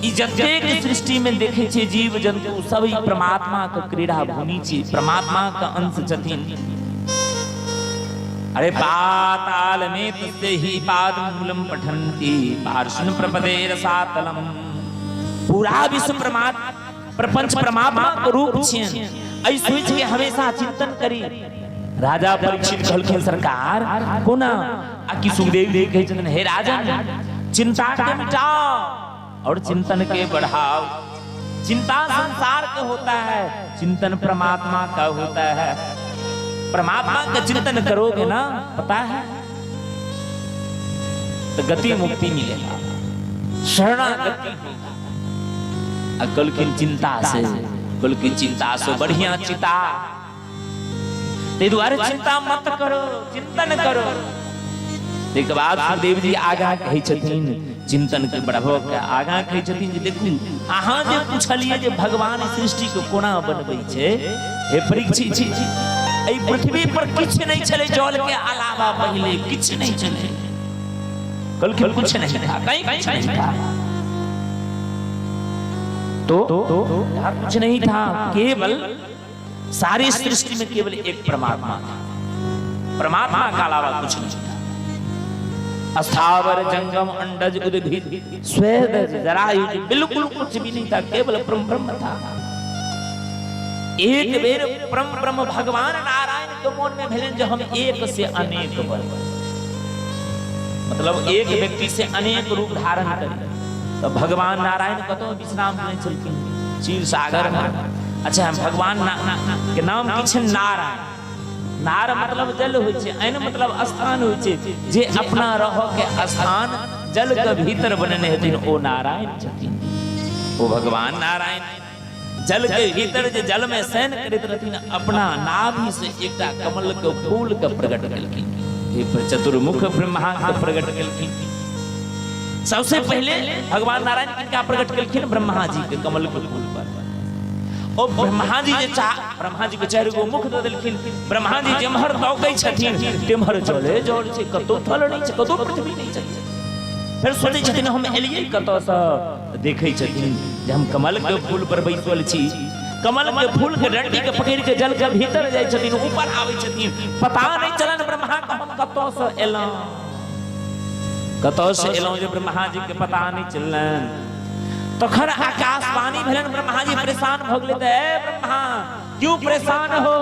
ई जतेक सृष्टि में देखे छियै जीव जंतु सब ई परमात्मा के क्रीड़ा भूमि छी, परमात्मा के अंश छथिन। अरे पाताल में तस्य ही पाद मूलम पठंती पार्श्वन प्रपदे रसातलम। पूरा विश्व परमात्मा, प्रपंच परमात्मा के रूप छियन, एहि सोच के हमेशा चिंतन करी। राजा परीक्षित कहलखिन सरकार कोना? आ कि सुखदेव जी कहै छथिन हे राजन, चिंता के मिटाओ और चिंतन के बढ़ाओ। चिंता संसार के होता है, चिंतन परमात्मा का होता है। परमात्मा का चिंतन करोगे ना, पता है, तो गति मुक्ति मिलेगा, शरणागति होगा। आ कहलखिन चिंता से, कहलखिन चिंता से बढ़िया चिता। ताहि दुआरे चिंता मत करो, चिंतन करो। ताहिके बाद सुखदेव जी आगा कहै छथिन, चिंतन के बढ़बऽ के आगा कहै छथिन जे देखू, अहाँ जे पुछलियै जे भगवान सृष्टि के कोना बनबै छै, हे परीक्षित, एहि पृथ्वी पर किछु नहि छलै, जल के अलावा पहिले किछु नहि छलै। कहलखिन कुछ नहीं था, कहीं कुछ नहीं था, तो कुछ नहीं था, केवल सारी सृष्टि में केवल एक परमात्मा था, परमात्मा का अलावा कुछ नहीं था। अस्थावर जंगम अंडज उद्भिद स्वेदज जरायुज, बिल्कुल कुछ भी नहीं था, केवल परम ब्रह्म था। एक बेर परम ब्रह्म भगवान नारायण के मन में भेलनि जे हम एक से अनेक बन, मतलब एक व्यक्ति से अनेक रूप धारण करी। तो भगवान नारायण कतौ विश्राम नहि छलखिन? क्षीर सागर में। अच्छा, हम भगवान ना, के नाम की छै? नारायण। नार मतलब जल होइ छै, ऐन मतलब स्थान होइ छै। जे अपना रह के स्थान जल के भीतर बनेने हेथिन, ओ नारायण छथिन, ओ भगवान नारायण। जल के भीतर जे जल में शयन करैत रहथिन, अपना नाभि से एकटा कमल के फूल के प्रकट केलखिन। हे पर चतुर्मुख ब्रह्मा के प्रकट केलखिन। सबसे पहले भगवान नारायण किनका प्रकट केलखिन? ब्रह्मा जी के कमल के फूल पर। ओ ब्रह्मा जी जे चाह, ब्रह्मा जी के चारि गो मुख दऽ देलखिन। ब्रह्मा जी जेम्हर तकै छथिन तेम्हर जले जल छै, कतौ थल नहि छै, कतौ पृथ्वी नहि छै। फेर सोचै छथिन हम एलियै कतऽसँ? देखै छथिन जे हम कमल के फूल पर बैसल छी। कमल के फूल के डंडी के पकड़ि के जल के भीतर जाइ छथिन, ऊपर आबै छथिन, पता नहि चलनि ब्रह्मा के हम कतऽसँ एलहुँ, कतऽसँ एलहुँ जे ब्रह्मा जी के पता नहि चललनि। तखन आकाशवाणी भेलनि, ब्रह्मा जी परेशान भऽ गेलै। तऽ हे ब्रह्मा, क्यों परेशान हो?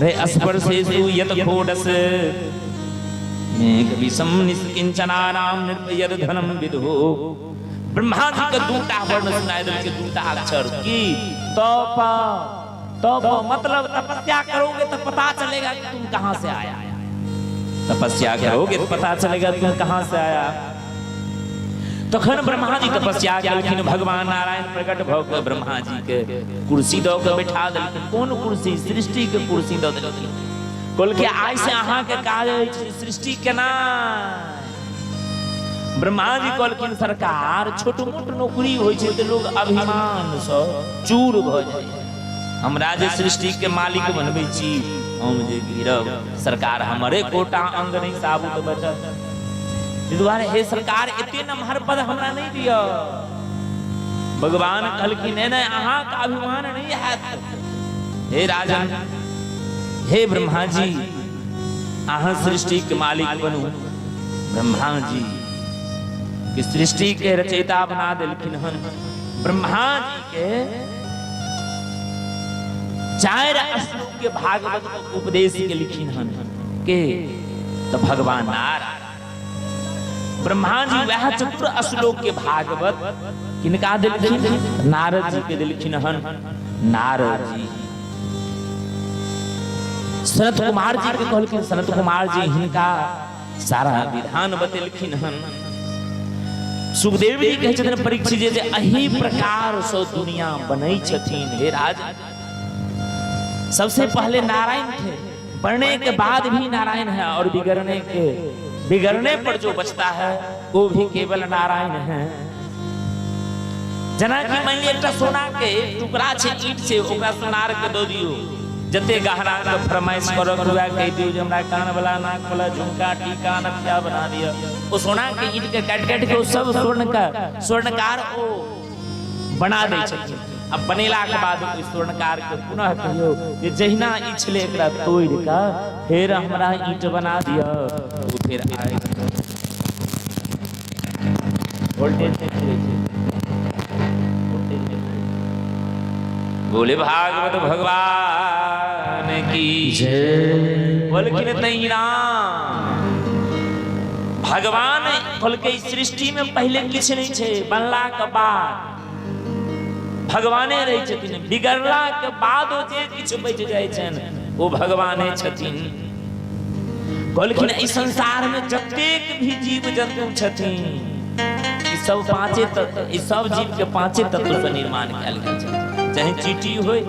रे स्पर्शेषु यत खोडस मेघ विषम निष्किंचनानाम निर्भयद धनम विदु। ब्रह्मा जी के दूटा वर्ण सुनाय देलकै, दूटा अक्षर की? तप। तप मतलब तपस्या करोगे तो पता चलेगा कि तुम कहां से आया। तपस्या करोगे तो पता चलेगा तुम कहां से आया। तखन ब्रह्मा जी तपस्या केलखिन। भगवान नारायण प्रकट भऽ कऽ ब्रह्मा जी के कुर्सी दऽ कऽ बैठा देलखिन। कोन कुर्सी? सृष्टि के कुर्सी दऽ देलखिन। कहलकै आइ से अहाँके काज अछि सृष्टि केना। ब्रह्मा जी कहलखिन सरकार, छोट मोट नौकरी होइ छै तऽ लोग अभिमान सँ चूर भऽ जाइ, हमरा जे सृष्टि के मालिक बनबै छी, हम जे गिरब सरकार, हमरे कोटा अंग नहि साबुत बचत। ताहि दुआरे हे सरकार, एते नमहर पद हमरा नहि दिअ। भगवान कहलखिन नहि नहि, अहाँके अभिमान नहि हैत। हे राजन, हे ब्रह्मा जी, अहाँ सृष्टि के मालिक बनू। ब्रह्मा जी के सृष्टि के रचयिता बना देलखिन हन। ब्रह्मा जी के चारि श्लोक के भागवत के उपदेश के लिखिन हन के तो भगवान नारायण। ब्रह्मा जी वह चतुर श्लोक के भागवत किनका देलखिन? नारद जी के देलखिन हन। नारद जी सनत कुमार जी के कहलखिन। सनत कुमार जी हिनका सारा विधान बतेलखिन हन। सुखदेव जी कहै छथिन परीक्षित जी जे एही प्रकार से दुनिया बनै छथिन। हे राज, सबसे पहले नारायण थे, बढ़ने के बाद भी नारायण है और बिगड़ने पर जो बचता है वो भी केवल नारायण है। जेना कि मान लिअ एकटा सोना के टुकड़ा छै, ईंट छै, ओकरा सोनार के दऽ दियौ, जते गहना के फरमाइश करऽ के हुए कहि दियौ जे हमरा कान वाला, नाक वाला, झुमका, टीका, नथिया बना दिअ। ओ सोना के ईंट के काटि काटि के ओ सब स्वर्ण के स्वर्णकार ओ बना दै छथिन। आ बनेला के बाद ओहि स्वर्णकार के पुनः कहियौ जे जहिना ई छलै एकरा तोड़ि कऽ फेर हमरा ईंट बना दिअ, ओ फेर आबि वोल्टेज नहि पुरै छै, वोल्टेज नहि पुरै छै। बोले भागवत भगवान की जय। बोलखिन तैना भगवान कहलकै सृष्टि में पहले किछु नहि छै, बनला के बाद भगवाने रहै छथिन, बिगड़ला के बाद जे किछु बचि जाइ छनि ओ भगवाने छथिन। कहलखिन एहि संसार में जतेक भी जीव जंतु छथिन ई सब पांचे तत्व, ई सब जीव के पांचे तत्व से निर्माण कयल गेल छै। चाहे चींटी होय,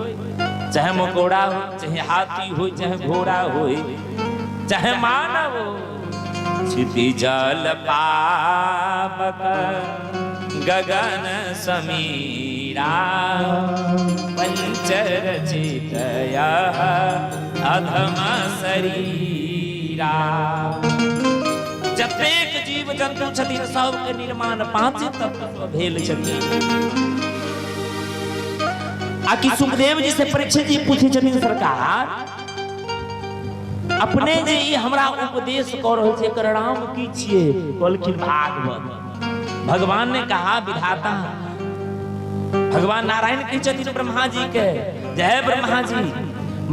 चाहे मकोड़ा हो, चाहे हाथी हो, चाहे घोड़ा हो, चाहे मानव हो। क्षिति जल पावक गगन समीरा पंचरचितयः अधम शरीरा। जतेक जीव जंतु छथिन सबके निर्माण पांच तत्व सँ भेल छथिन। आ कि सुखदेव जी से परीक्षित जी पूछै छथिन सरकार, अपने जे ई हमरा उपदेश कऽ रहल छै एकर नाम की छियै? कहलखिन भागवत। भगवान ने कहा विधाता, भगवान नारायण कहै छथिन ब्रह्मा जी के, जय ब्रह्मा जी,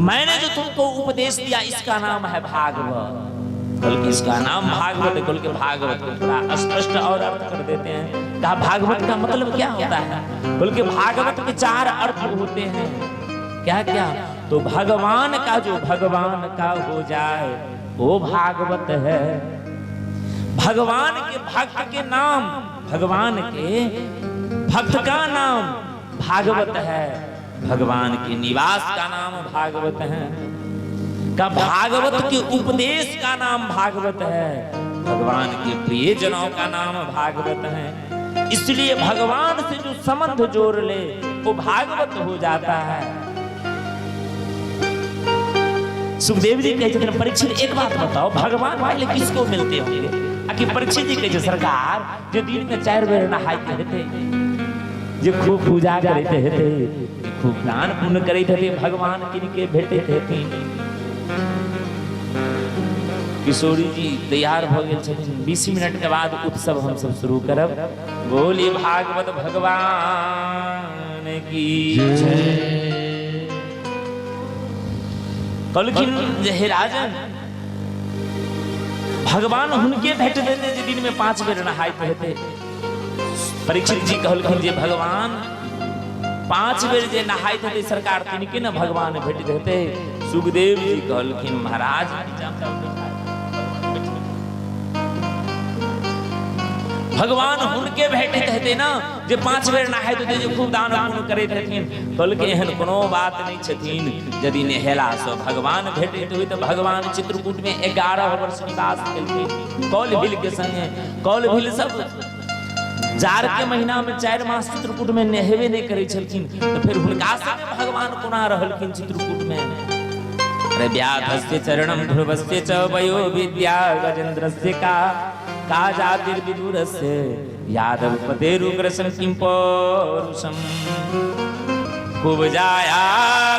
मैंने जो तुमको उपदेश दिया इसका नाम है भागवत। बल्कि इसका नाम भागवत है। बल्कि भागवत को थोड़ा स्पष्ट और अर्थ कर देते हैं। कहा भागवत का मतलब क्या होता है? बल्कि भागवत के चार अर्थ होते हैं। क्या क्या? तो भगवान का जो भगवान का हो जाए वो भागवत है। भगवान के भक्त के नाम, भगवान के भक्त का नाम भागवत है। भगवान के निवास का नाम भागवत है। का भागवत के उपदेश का नाम भागवत है। भगवान के प्रियजनों का नाम भागवत है। इसलिए भगवान से जो संबंध जोड़ ले वो भागवत हो जाता है। सुखदेव जी कहै छथिन, परीक्षित, एक बात बताओ, भगवान पहले किसको मिलते होंगे? आकि परीक्षित जी कहै छै, सरकार, जे दिन में 4 बेर नहाइत हेतै, जे खूब पूजा करैत हेतै, जे खूब दान पुण्य करैत हेतै, भगवान किनके भेटैत हेथिन। किशोरी जी तैयार भऽ गेल छथिन। 20 मिनट के बाद उत्सव हमसब शुरू करब। बोली भागवत भगवान की जय। कहलखिन जे हे राजन, भगवान हुनके भेट देते जे दिन में 5 बेर नहाइत हेतै। परीक्षित जी कहलखिन जे भगवान 5 बेर जे नहाइत हेतै सरकार, तिनके ने भगवान भेट देते। सुखदेव जी कहलखिन, महाराज, भगवान हुनके भेटैत हेतै ने जे 5 बेर नहाइत हेतै, जे खूब दान पुण्य करैत हेथिन। कहलकै, एहन कोनो बात नहि छथिन। यदि नहेलासँ भगवान भेटैत होइ तऽ भगवान चित्रकूट में 11 वर्ष निवास केलखिन कौल भील के संगे। कौल भील सब जाड़ के महीना में 4 मास चित्रकूट में नहेबे नहि करै छलखिन, तऽ फेर हुनका संगे भगवान कोना रहलखिन चित्रकूट में? अरे, व्याधस्य चरणम ध्रुवस्य च वयो विद्या गजेन्द्रस्य का का जातिर्विदुरस्य यादव पतेरुग्रसं किं पौरुषम् कुबजाया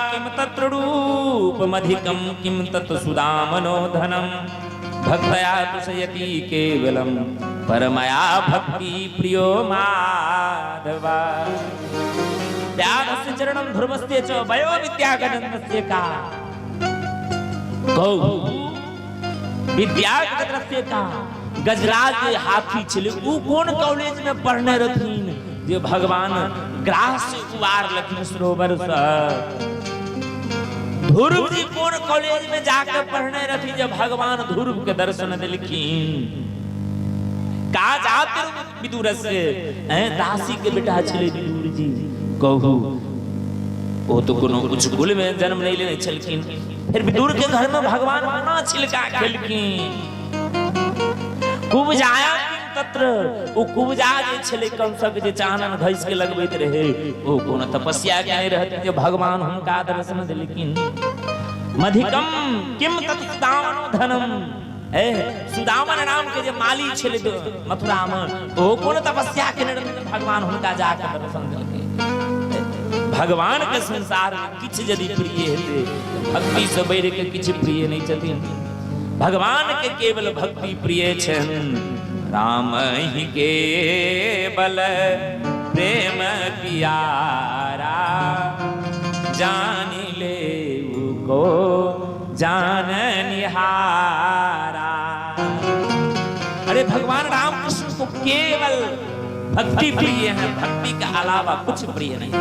किं तत्र रूपमधिकं किं तत् सुदामनो धनं भक्तया तुषयति केवलं परमया भक्ति प्रियो माधवा। व्याधस्य चरणं ध्रुवस्य च वयो विद्या गजेन्द्रस्य का, कहू, विद्या गजेन्द्रस्य का। गजराज जे हाथी छलै, उ कोन कॉलेज में पढ़ने रहथिन जे भगवान ग्रास से उबार लखिन सरोवर से? ध्रुव जी कोन कॉलेज में जाकर पढ़ने रहथिन जे भगवान ध्रुव के दर्शन देलखिन? का जात विदुर से, दासी के बेटा छलै विदुर जी। कहू, ओ तो कोनो उच्च कुल में जन्म नहीं लेने छलखिन, फिर विदुर के घर में भगवान कोना छिलका खेलखिन? कुबजाया किम तत्र, ओ कुबजा जे छलै कंसक, जे चानन घसि के लगबैत रहे, ओ कोनो तपस्या केने रहथिन जे भगवान हुनका दर्शन देलखिन? मधिकम किम तत् सुदामनो धनम, ए सुदामन नाम के जे माली छलै मथुरा में, ओ कोन तपस्या केने रहथिन जे भगवान हुनका जाके दर्शन देलखिन? भगवान के संसार में किछु यदि प्रिय हेतै, भक्ति से बढ़ि के किछु प्रिय नहीं छथिन। भगवान के केवल भक्ति प्रिय छनि। राम ही केवल प्रेम पियारा, जान ले को जान निहारा। अरे, भगवान राम कृष्ण को केवल भक्ति प्रिय है, भक्ति के अलावा कुछ प्रिय नहीं है।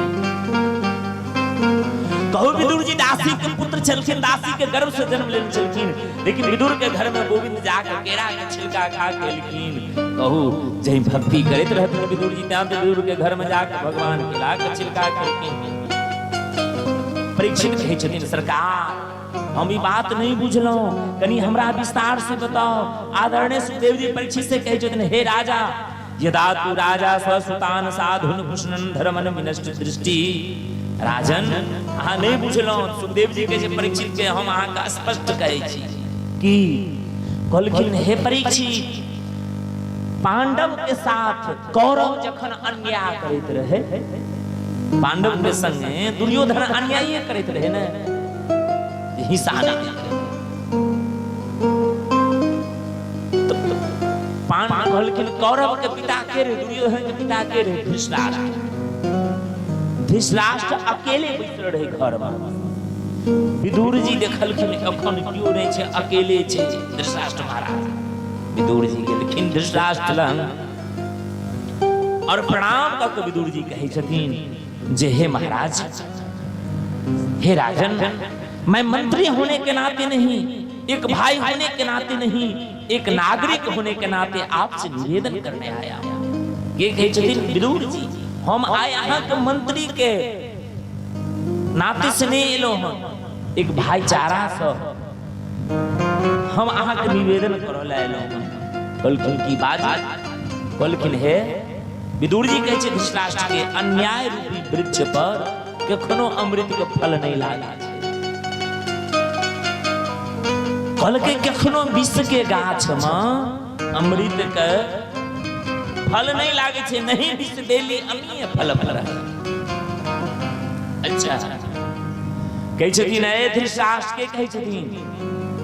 कहू, विदुर जी दासी के पुत्र छलखिन, दासी के गर्भ से जन्म लेने छलखिन, लेकिन विदुर के घर में गोविंद जाके केरा के छिलका खा के एलखिन। कहू, जहीं भक्ति करैत रहथिन विदुर जी, त्यां विदुर के घर में जाके भगवान केला के छिलका खेलखिन। परीक्षित कहै छथिन, सरकार, हम ई बात नहीं बुझलहुं, कनी हमरा विस्तार से बताओ। आदरणीय सुखदेव जी परीक्षित से कहै छथिन, हे राजा, यदा तू राजा ससुतान साधुन भूषणन धर्मन विनष्ट दृष्टि। राजन, अहाँ नहीं बुझलहुं। सुखदेव जी कहै छै परीक्षित के, हम अहाँके स्पष्ट कहै छी कि कहलखिन, हे परीक्षित, पांडव के साथ कौरव जखन अन्याय करैत रहे, पांडव के संगे दुर्योधन अन्याय करैत रहे ने, हिस्सा नहि दैत रहे, पांडव कहलखिन, कौरव के पिता के रहे, दुर्योधन के पिता के रहे? धृतराष्ट्र। धृतराष्ट्र अकेले बैसल रहे घर में। विदुर जी देखलखिन, एखन केओ नहि छै, अकेले छै धृतराष्ट्र महाराज। विदुर जी गेलखिन धृतराष्ट्र लग और प्रणाम कऽ के विदुर जी कहै छथिन जे हे महाराज, हे राजन, मैं मंत्री होने के नाते नहीं, एक भाई होने के नाते नहीं, एक नागरिक होने के नाते आपसे निवेदन करने आया हूं। ये कहै छथिन विदुर जी, हम आइ अहाँके मंत्री के नाते से नहि एलहुँ हन, एक भाईचारा से हम अहाँके निवेदन करऽ लए एलहुँ हन। कहलखिन की बाजू? कहलखिन हे विदुर जी कहै छै धृतराष्ट्र के अन्याय रूपी वृक्ष पर कखनो अमृत के फल नहि लागै छै। कहलकै कखनो विष के गाछ में अमृत के फल नहीं लागे छै, नहीं विष देली अमीय फल फल। अच्छा कहै छथिन ए धृतराष्ट्र के कहै छथिन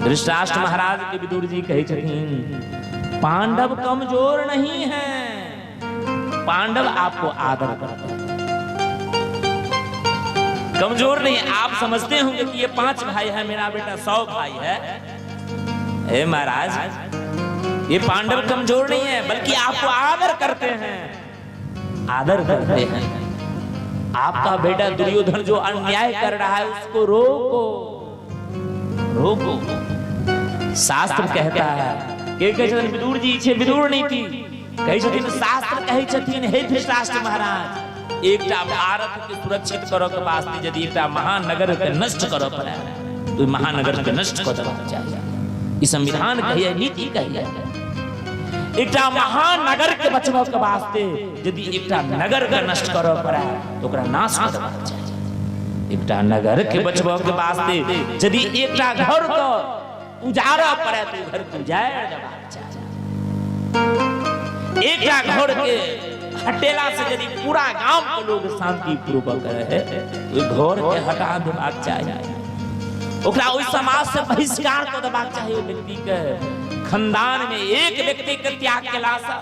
धृतराष्ट्र महाराज के विदुर जी कहै छथिन पांडव कमजोर नहीं है, पांडव आपको आदर करते हैं, कमजोर नहीं। आप समझते होंगे कि ये 5 भाई है, मेरा बेटा 100 भाई है। ए महाराज ये पांडव कमजोर नहीं है, बल्कि आपको आदर करते हैं, आदर करते हैं। आपका बेटा दुर्योधन जो अन्याय कर रहा है उसको रोको, रोको। शास्त्र कहता है के कहै छथिन विदुर जी छे विदुर नीति कहै छथिन, शास्त्र कहै छथिन हे धृतराष्ट्र महाराज एकटा भारत के सुरक्षित करऽ के वास्ते यदि एकटा महानगर के नष्ट करऽ पड़े तो महानगर के नष्ट कऽ देबाक चाही। ई संविधान कहैया, नीति कहैया। एकटा महानगर के बचबऽ के वास्ते यदि एकटा नगर के नष्ट करऽ पड़े तो ओकरा नाश कऽ देबाक चाही। एकटा नगर के बचबऽ के वास्ते यदि एकटा घर के उजारऽ पड़े तो घर के उजारि देबाक चाही। एकटा घर के हटेला से यदि पूरा गांव के लोग शांति पूर्वक रहे तो घर के हटा देबाक चाही, ओकरा ओहि समाज से बहिष्कार कऽ देबाक चाही। ओहि व्यक्ति के खानदान में एक व्यक्ति के त्याग केला से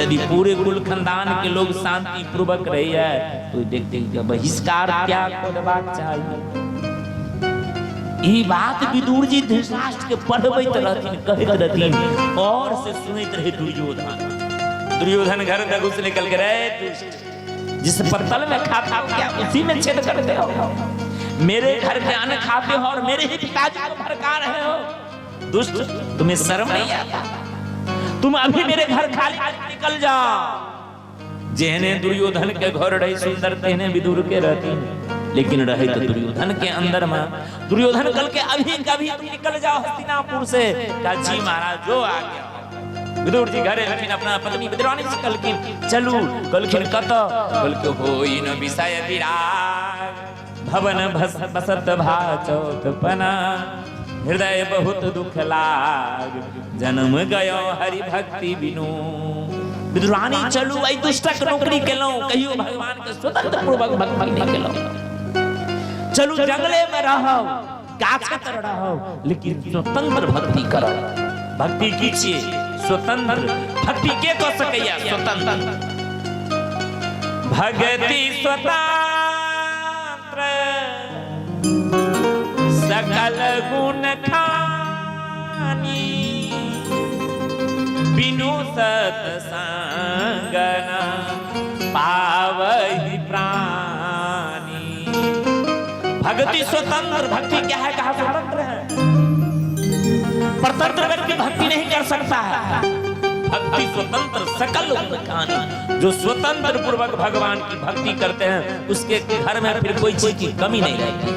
यदि पूरे कुल खानदान के लोग शांति पूर्वक रहे तो व्यक्ति के बहिष्कार त्याग कऽ देबाक चाही। ई बात विदुर जी धृतराष्ट्र के पढ़बैत रहथिन, कहैत रहथिन और से सुनैत रहे दुर्योधन। दुर्योधन घर में घुस निकल के रे दुष्ट, जिस पत्तल में खाता हो क्या उसी में छेद करते हो? मेरे घर के अन्न खाते हो और मेरे ही पिताजी को भड़का रहे हो। दुष्ट, तुम्हें शर्म नहीं आता? तुम अभी मेरे घर खाली करके निकल जाओ। जेहने दुर्योधन के घर रही सुंदर तेहने विदुर के रहती, लेकिन रहे तो दुर्योधन के अंदर में। दुर्योधन कल के अभी कभी तुम निकल जाओ हस्तिनापुर से। कहा जी महाराज जो आ गया। विदुर जी घर एलखिन, अपना पत्नी विदुरानी से कहलखिन चलू। कहलखिन कत? कहलखिन होई न विषय विराग भवन बसत भा चौथपना हृदय बहुत दुख लाग जन्म गयो हरि भक्ति बिनु। विदुरानी चलू, एहि दुष्टक नौकरी केलहुं, कहियो भगवान के स्वतंत्र पूर्वक भक्ति नहीं केलहुं। चलू जंगले में रहब, गाछ तर रहब, लेकिन स्वतंत्र भक्ति करब। भक्ति की छियै? स्वतंत्र भक्ति के कऽ सकैया? स्वतंत्र भक्ति स्वतंत्र सकल गुण खानी बिनु सत्संग न पावहि प्राणी। भक्ति स्वतंत्र भक्ति क्या है? कहा स्वतंत्र है। परतंत्र व्यक्ति भक्ति नहीं कर सकता है। भक्ति स्वतंत्र सकल गुण खानी, जो स्वतंत्र पूर्वक भगवान की भक्ति करते हैं उसके घर में फिर कोई चीज की कमी नहीं रहती है।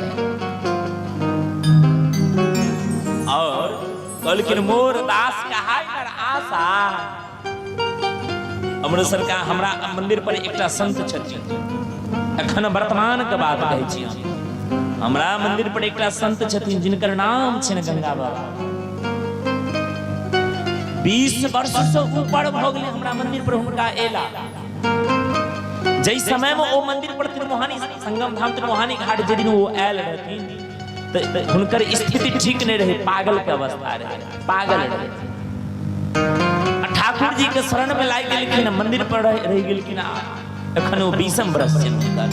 और कहलखिन मोर दास कहा कर आशा। अमृतसर का हमरा मंदिर पर एकटा संत छथिन, एखन वर्तमान के बात कहै छी हम। हमरा मंदिर पर एकटा संत छथिन जिनकर नाम छनि गंगा बाबा। 20 वर्ष से ऊपर भऽ गेलै हमरा मंदिर पर हुनका एला। जै समय में ओ मंदिर पर त्रिमोहानी संगम धाम त्रिमोहानी घाट जे दिन ओ आयल रहथिन तऽ हुनकर स्थिति ठीक नहीं रहे, पागल के अवस्था रहे, पागल रहे। ठाकुर जी के शरण में लागि गेलखिन, मंदिर पर रहि गेलखिन। एखन ओ 20 वर्ष छै हुनकर।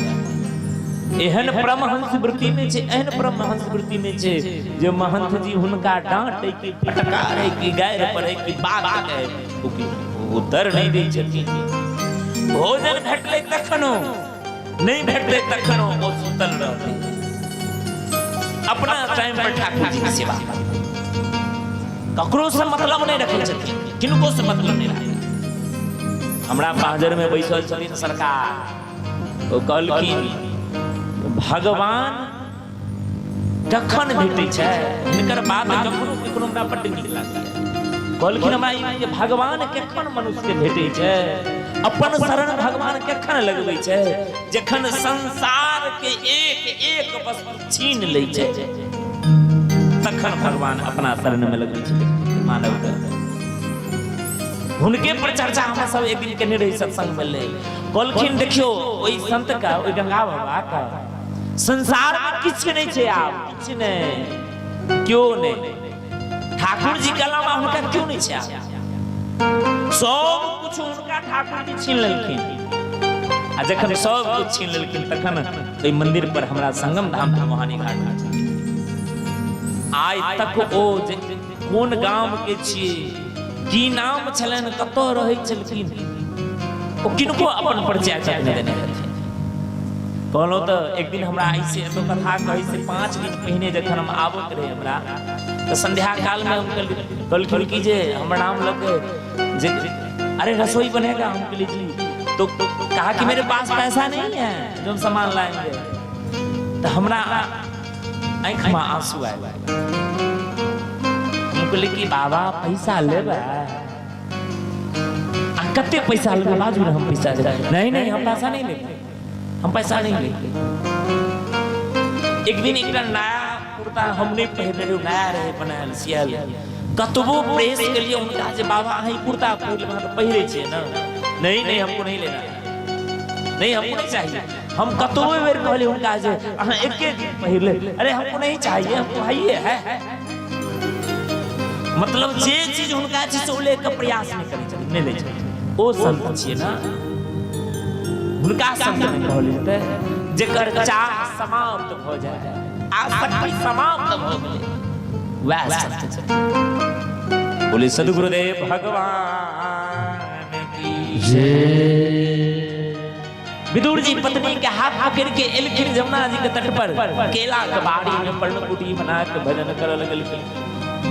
एहन परमहंस वृत्ति में छै, एहन परमहंस वृत्ति में छै जे महंत जी हुनका डांटे की फटकारे की गारि पड़े की बात कहे उत्तर नहीं दै छथिन। भोजन भेटलै तखनो, नहीं भेटलै तखनो ओ सुतल रहतै। अपना टाइम पर ठाकुर जी के सेवा, ककरो से मतलब नहीं रखै छथिन, किनको से मतलब नहीं रखै। हमरा पाँजर में बैसल छथिन सरकार। ओ कहलखिन भगवान कखन भेटै छै? हिनकर बात कखनो कखनो हमरा बड्ड नीक लागैए। कहलखिन हमरा ई जे भगवान कखन मनुष्यके भेटै छै, अपन शरण भगवान कखन लगबै छै? जखन संसार के एक एक वस्तु छीन लै छै तखन भगवान अपना शरण में लगबै छै मानव के। हुनके पर चर्चा हमरा सब एक दिन केने रही सत्संग में ले। कहलखिन देखियो ओहि संत का, ओहि गंगा बाबा का संसार में किछु नहीं छै, आब किछु नहीं, क्यों नहीं, ठाकुर जी के अलावा हुनका क्यों नहीं छै? आब सब कुछ हुनका ठाकुर जी छीन लेलखिन। आ जखन सब कुछ छीन लेलखिन तखन ओहि मंदिर पर हमरा संगम धाम पर मोहानी घाट में आइ तक ओ जे कोन गाम के छियै, की नाम छलनि, कतऽ रहै छलखिन, ओ किनको अपन परिचय तक नहि देने रहथिन। कहलहुँ तऽ एक दिन हमरा ऐसे एतौ कथा कहै से 5 दिन पहिने जखन हम आबैत रही हमरा तऽ संध्या कालमे हम कहलखिन कि जे हमर नाम लऽ के जे अरे रसोई बनेगा, हम कहलिए जी, तो कहा कि मेरे पास पैसा नहीं है जो हम सामान लाएंगे। तो हमरा आँखिमे आंसू आयल। हम कहलिए कि बाबा पैसा लेबै? आ कते पैसा लेबै बाजू ने, हम पैसा देबै। नहीं नहीं, हम पैसा नहीं लेते, हम पैसा नहीं लेते। एक दिन एकटा नया कुर्ता हम नहीं पहिरने रही, नया रहे बनायल सियल, कतबो प्रेस के लिए हुनका जे बाबा अहाँ ई कुर्ता पहिर लेबै, अहाँ तऽ पहिरे छियै ने। नहीं नहीं, हमको नहीं लेना है, नहीं हमको नहीं चाहिए। हम कतबो बेर कहलियै हुनका जे अहाँ एके दिन पहिर ले, अरे हमको नहीं चाहिए, हमको है है। मतलब जे चीज हुनका छै से ओ ले के प्रयास नहि करै छथिन, नहि लै छथिन। ओ संत छियै ने, हुनका संत नहि कहल जेतै जेकर चाह समाप्त भऽ जाय, आसक्ति समाप्त भऽ गेलै, वएह संत छथिन। बोले सदगुरुदेव भगवान की जय। विदुर जी पत्नी के हाथ पकड़ के एलखिन जमुना जी के तट पर, केला के बाड़ी में पर्णकुटी बना के भजन करऽ लगलखिन।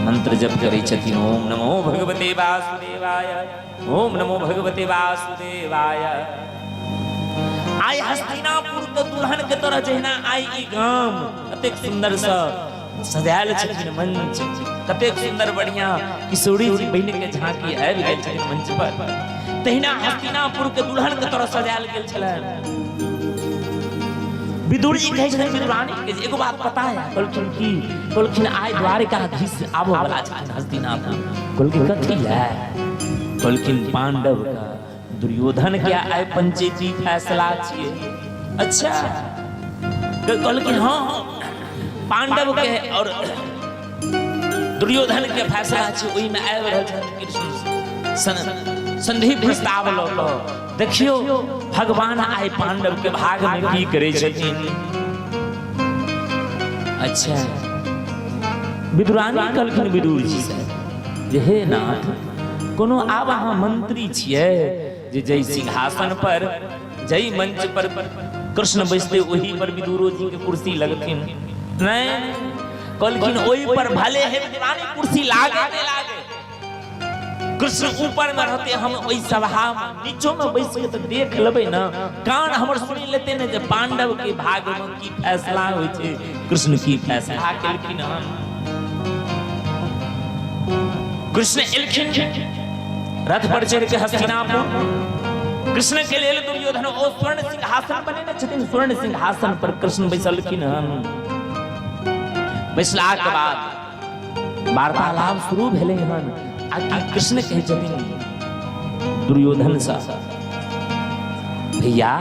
मंत्र जप करै छथिन, ओम नमो भगवते वासुदेवाय, ओम नमो भगवते वासुदेवाय। आइ हस्तिनापुर के दुल्हन के तरह जहिना आइ ई गाम कतेक सुंदर से सजायल छथिन मंच, कतेक सुंदर बढ़िया किशोरी जी बहिन के झांकी आबि गेल छथिन मंच पर, तहिना हस्तिनापुर के दुल्हन के तरह सजायल गेल छलनि। विदुर जी कहै छथिन विदुरानी के जे एगो बात पता है? कहलखिन की? कहलखिन आइ द्वारिकाधीश आबऽ वाला छथिन हस्तिनापुर। कहलखिन कथी लए? कहलखिन पांडव के दुर्योधन के आइ पंचैती फैसला छियै। अच्छा, कहलखिन हाँ हाँ, पांडव के और दुर्योधन के फैसला छै, ओहिमे आबि रहल छथिन कृष्ण संधि प्रस्ताव लऽ कऽ। देखियौ भगवान आइ पांडव के भाग में की करै छथिन। अच्छा, विदुरानी कहलखिन विदुर जी से जे हे नाथ, कोनो आब अहाँ मंत्री छियै जे जय सिंहासन पर जय मंच पर कृष्ण बैसते ओही पर विदुरो जी के कुर्सी लगथिन? नहीं, कहलखिन ओहि पर भले हे विदुरानी कुर्सी लागे नहीं लागे, कृष्ण ऊपर में रहते, हम ओहि सभा में नीचो में बैस के तो देख लेबै ना, कान हमर सुनि लेते ने जे पांडव के भाग में की फैसला होइ छै, कृष्ण की फैसला केलखिन हन। कृष्ण एलखिन रथ पर चढ़ के हस्तिनापुर। कृष्ण के लेल दुर्योधन ओ स्वर्ण सिंहासन बनेने छथिन, स्वर्ण सिंहासन पर कृष्ण बैसलखिन हन। बैसला के बाद वार्तालाप शुरू भेलै हन आ कि कृष्ण कहै छथिन दुर्योधन से, भैया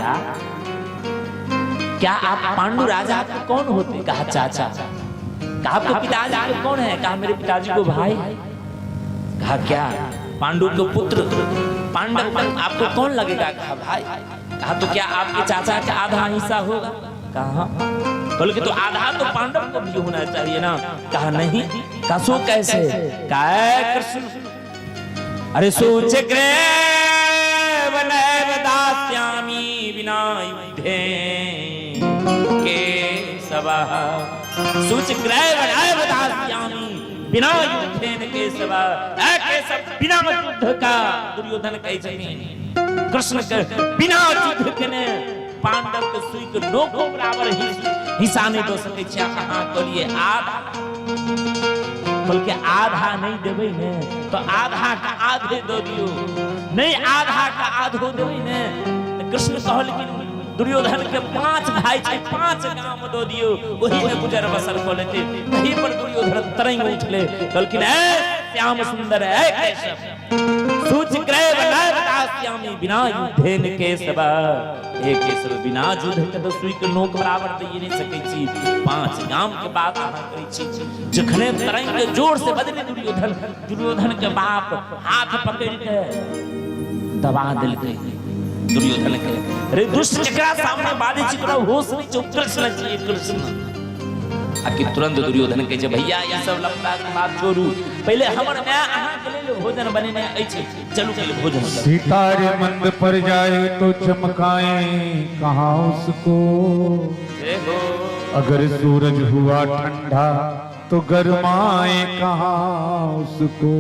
क्या आप पांडु राजा आपके कौन होते? कहा चाचा। कहा आपके पिताजी के कौन है? कहा मेरे पिताजी को भाई। कहा क्या पांडु के पुत्र पांडव आपको कौन लगेगा? कहा भाई। कहा तो क्या आपके चाचा का आधा हिस्सा होगा? कहा हाँ। बोले कि तो आधा तो पांडव को भी होना चाहिए ना? कहा नहीं। कहा सो कैसे? कहा कृष्ण अरे सोच दास्यामी बिना युद्धे के सबा, सोच दास्यामी बिना युद्धे के सबा, ए केशव बिना युद्ध का दुर्योधन कहै छथिन कृष्ण के बिना युद्ध केने पांडव के सुई के नोको बराबर हिस्सा नहि दऽ सकै छी। अहाँ कहलिए आधा, बल्कि आधा नहीं देबै ने तो आधा के आधे दऽ दियौ, नहीं आधा के आधो देबै ने तऽ कृष्ण कहलखिन दुर्योधन के 5 भाई छै, 5 गाम दऽ दियौ, ओही में गुजर बसर कऽ लेतै। तही पर दुर्योधन तरंग उठले, कहलखिन ए श्याम सुंदर, ए केशव, सूच ग्रैव नैव दास्यामि बिना युद्धेन केशव। हे केशव, बिना युद्ध के तऽ सुई के नोक बराबर दैए नहि सकै छी, 5 गाम के बात अहाँ करै छी। जखने तरंग के जोर से बदले दुर्योधन, दुर्योधन के बाप हाथ पकड़ के दबा देलकै दुर्योधन के। रे दुष्ट, केकरा सामने बाजै छी, तोरा होश नहि छौ? कृष्ण छियै कृष्ण। आ कि तुरंत दुर्योधन कहै छै भैया ई सब लफड़ा के बात छोड़ू, पहिले हमर माय अहाँके लेल भोजन बनेने अछि, चलू पहिले भोजन करू। सितारे मंद पर जाए तो चमकाए कहाँ उसको, अगर सूरज हुआ ठंडा तो गरमाए कहाँ उसको।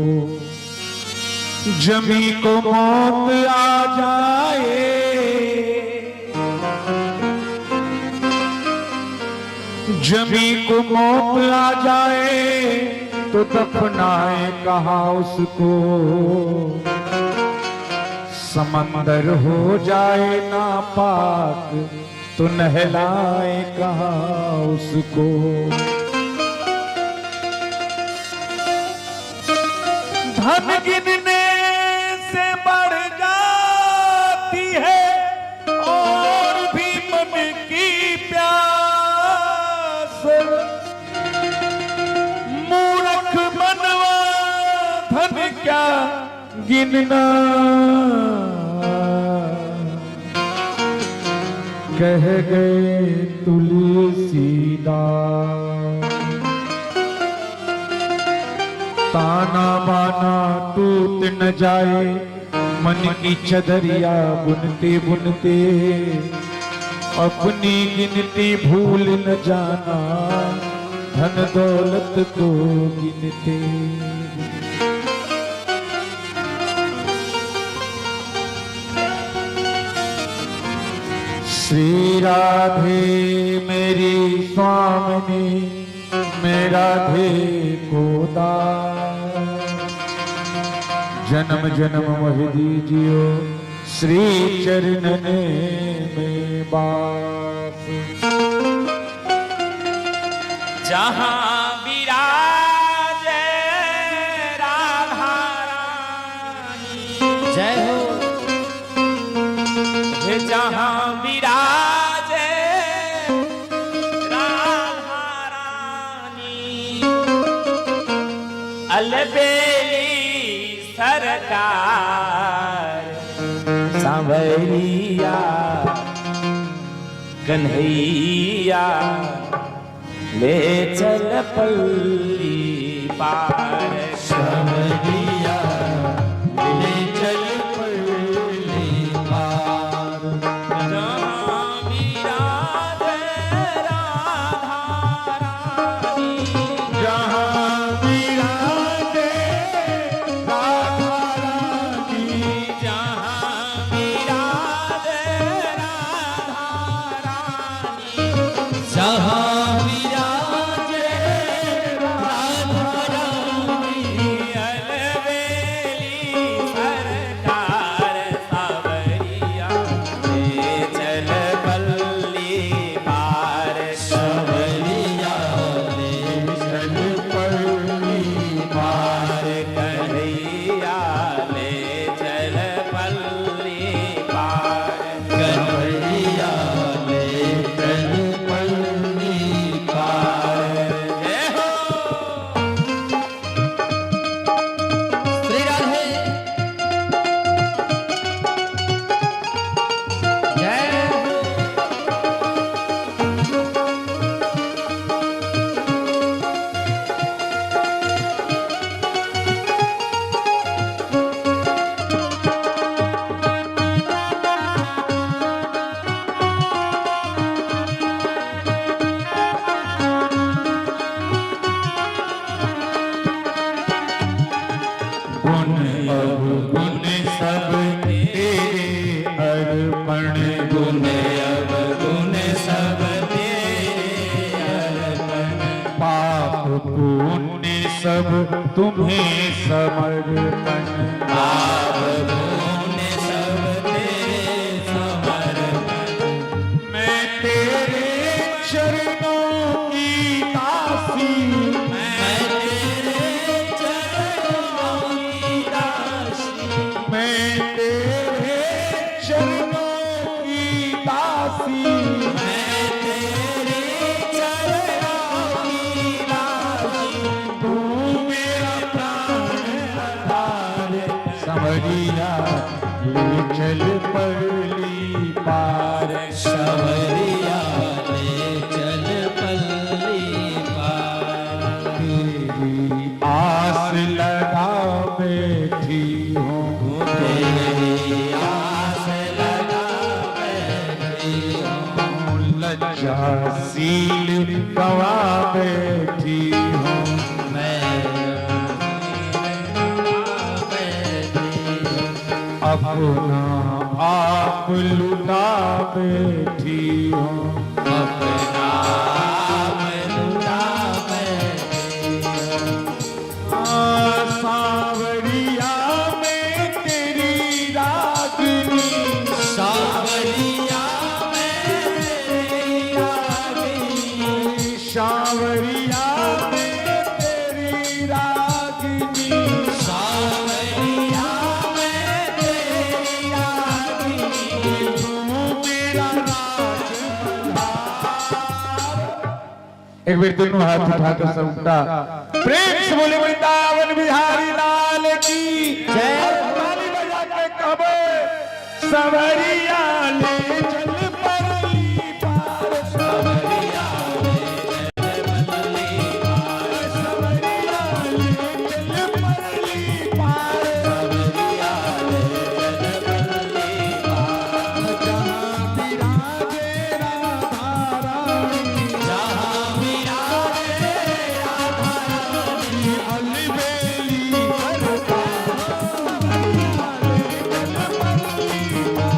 जमी को मौत आ जाए, जमी को मौत आ जाए तो दफनाए कहाँ उसको। समंदर हो जाए ना पाक तो नहलाए कहाँ उसको। धन गिनने से बढ़ जाती है और भी मन की प्यास, मूर्ख मनवा धन क्या गिनना। कह गए तुलसीदास। ताना बाना टूट न जाए मन की चदरिया बुनते बुनते, अपनी गिनती भूल न जाना धन दौलत को गिनते। श्री राधे मेरी स्वामिनी, मेरा राधे को दास, जन्म जन्म मोहि दीजियो श्री चरणन में बास। जहाँ विराजे राधा रानी, जय हो। हे जहाँ विराजे राधा रानी, अलबेली सरकार सांवरिया कन्हैया ले चल पल्ली पार। सांवरिया ले चल पल्ली पार। जहाँ विराजे राधा रानी, जहाँ विराजे राधा रानी, जहाँ विराजे राधा रानी, जहाँ विराजे राधा रानी, अलबेली सरकार सावरिया ले चल पल्ली पार। सांवरिया ले चल पल्ली पार। कन्हैया ले चल पल्ली पार। कन्हैया ले चल पल्ली पार। जय हो। श्री राधे जय हो। गुण अवगुण सब तेरे गुण अवगुण सब तेरे अर्पण। पाप पुण्य सब तुम्हें समर्पण। पाप पुण्य सब तेरे समर्पण। मैं तेरे चरणों की दासी, मैं तेरे चरणों की दासी, मैं तेरे चरणों की दासी, मैं तेरे चरणों की दासी। तू मेरा प्राण आधार। समरिया ले चल परली पार। सवरिया ले चल पल्ली पार। तेरी आस लगा बैठी हूँ, तेरी आस लगा बैठी हूँ, लज्जा सील गवा बैठी हूँ। मैं बैठी हूँ। अपना आप लुटा बैठी हूँ। अपना आप लुटा बैठी हूँ। सावरिया मैं तेरी रागनी, सावरिया मैं तेरी रागिनी, सावरिया मैं तेरी रागनी, सावरिया मैं तेरी रागिनी। तू मेरा राज मल्हार। एक बार दोनों हाथ उठाकर सबका प्रेम से बोले वृंदावन बिहारी लाल की जय। और ताली बजा के कहो सवरिया ले चल परली पार। सावरिया ले चल पल्ली पार। सवरिया ले चल परली पार। सावरिया ले चल पल्ली पार। जहाँ विराजे राधा रानी, जहाँ विराजे राधा रानी, अलबेली करता। सवरिया ले चल परली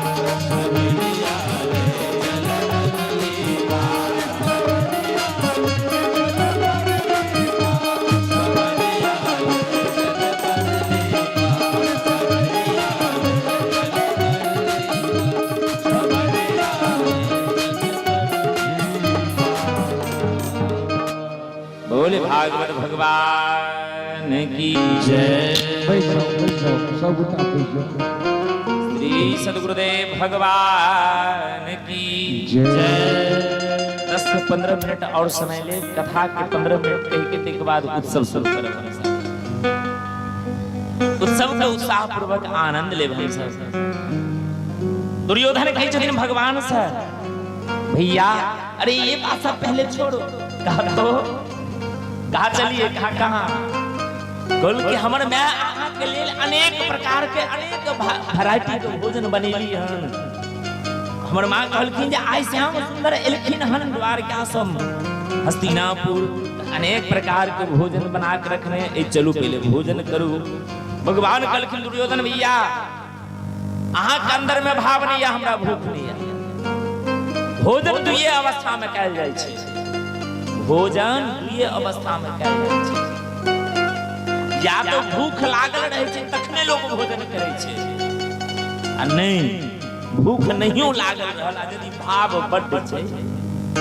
पार। सावरिया ले चल पल्ली पार। सवरिया ले चल परली पार। सावरिया ले चल पल्ली पार। सावरिया ले चल पल्ली पार। सावरिया ले चल पल्ली बोले भागवत भगवान की जय। बैठ जाओ, बैठ जाओ, सब उठा बैठ जाओ। श्री सदगुरुदेव भगवान की जय। 10 से 15 मिनट और समय ले, कथा के 15 मिनट कह के तकर बाद उत्सव शुरू करब हम सब। उत्सव के उत्साह पूर्वक आनंद लेब हम सब। दुर्योधन कहै छथिन भगवान से, भैया अरे ये बात सब पहले छोड़ो, कहा तो कहा चलिए, कहा कहाँ कहल कि हमर my अहाँ के लेल अनेक प्रकार के अनेक वैरायटी के भोजन बनेली हन। हमर माँ कहलखिन जे आइ श्याम सुंदर एलखिन हन द्वारका सम हस्तिनापुर, अनेक प्रकार के भोजन बना के रखने, ए चलू पहले भोजन करू। भगवान कहलखिन दुर्योधन भैया अहाँ के अंदर में भाव नहीं है, हमरा भूख नहीं है। भोजन दुइये अवस्था में कयल जाइ छै, भोजन दुइये अवस्था में कयल जाइ छै। या तो भूख लागल रहै छै तखने लोक भोजन करै छै, आ नहीं भूख नहियो लागल रहल आ यदि भाव बड्ड छै,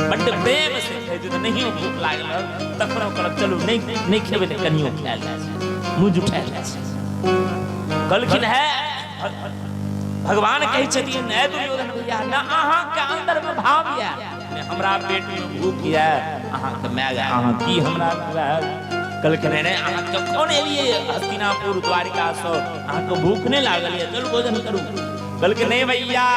बड्ड प्रेम से खाइ छै, तऽ नहियो भूख लागल रहल तखनो कहलक चलू नहीं नहीं खेबै तऽ कनियो खायल जाइ छै, मुँह जुठायल जाइ छै। कहलखिन है भगवान कहै छथिन हे दुर्योधन भैया, न अहाँ के अंदर में भाव यऽ ने हमरा पेट में भूख यऽ, अहाँ के my अहाँ की हमरा खुआएब। कहलखिन नहीं अहाँ कखन एलियै हस्तिनापुर द्वारिका सँ, अहाँके भूख नहीं लागल यऽ, चलू भोजन करू। कहलखिन नहीं भैया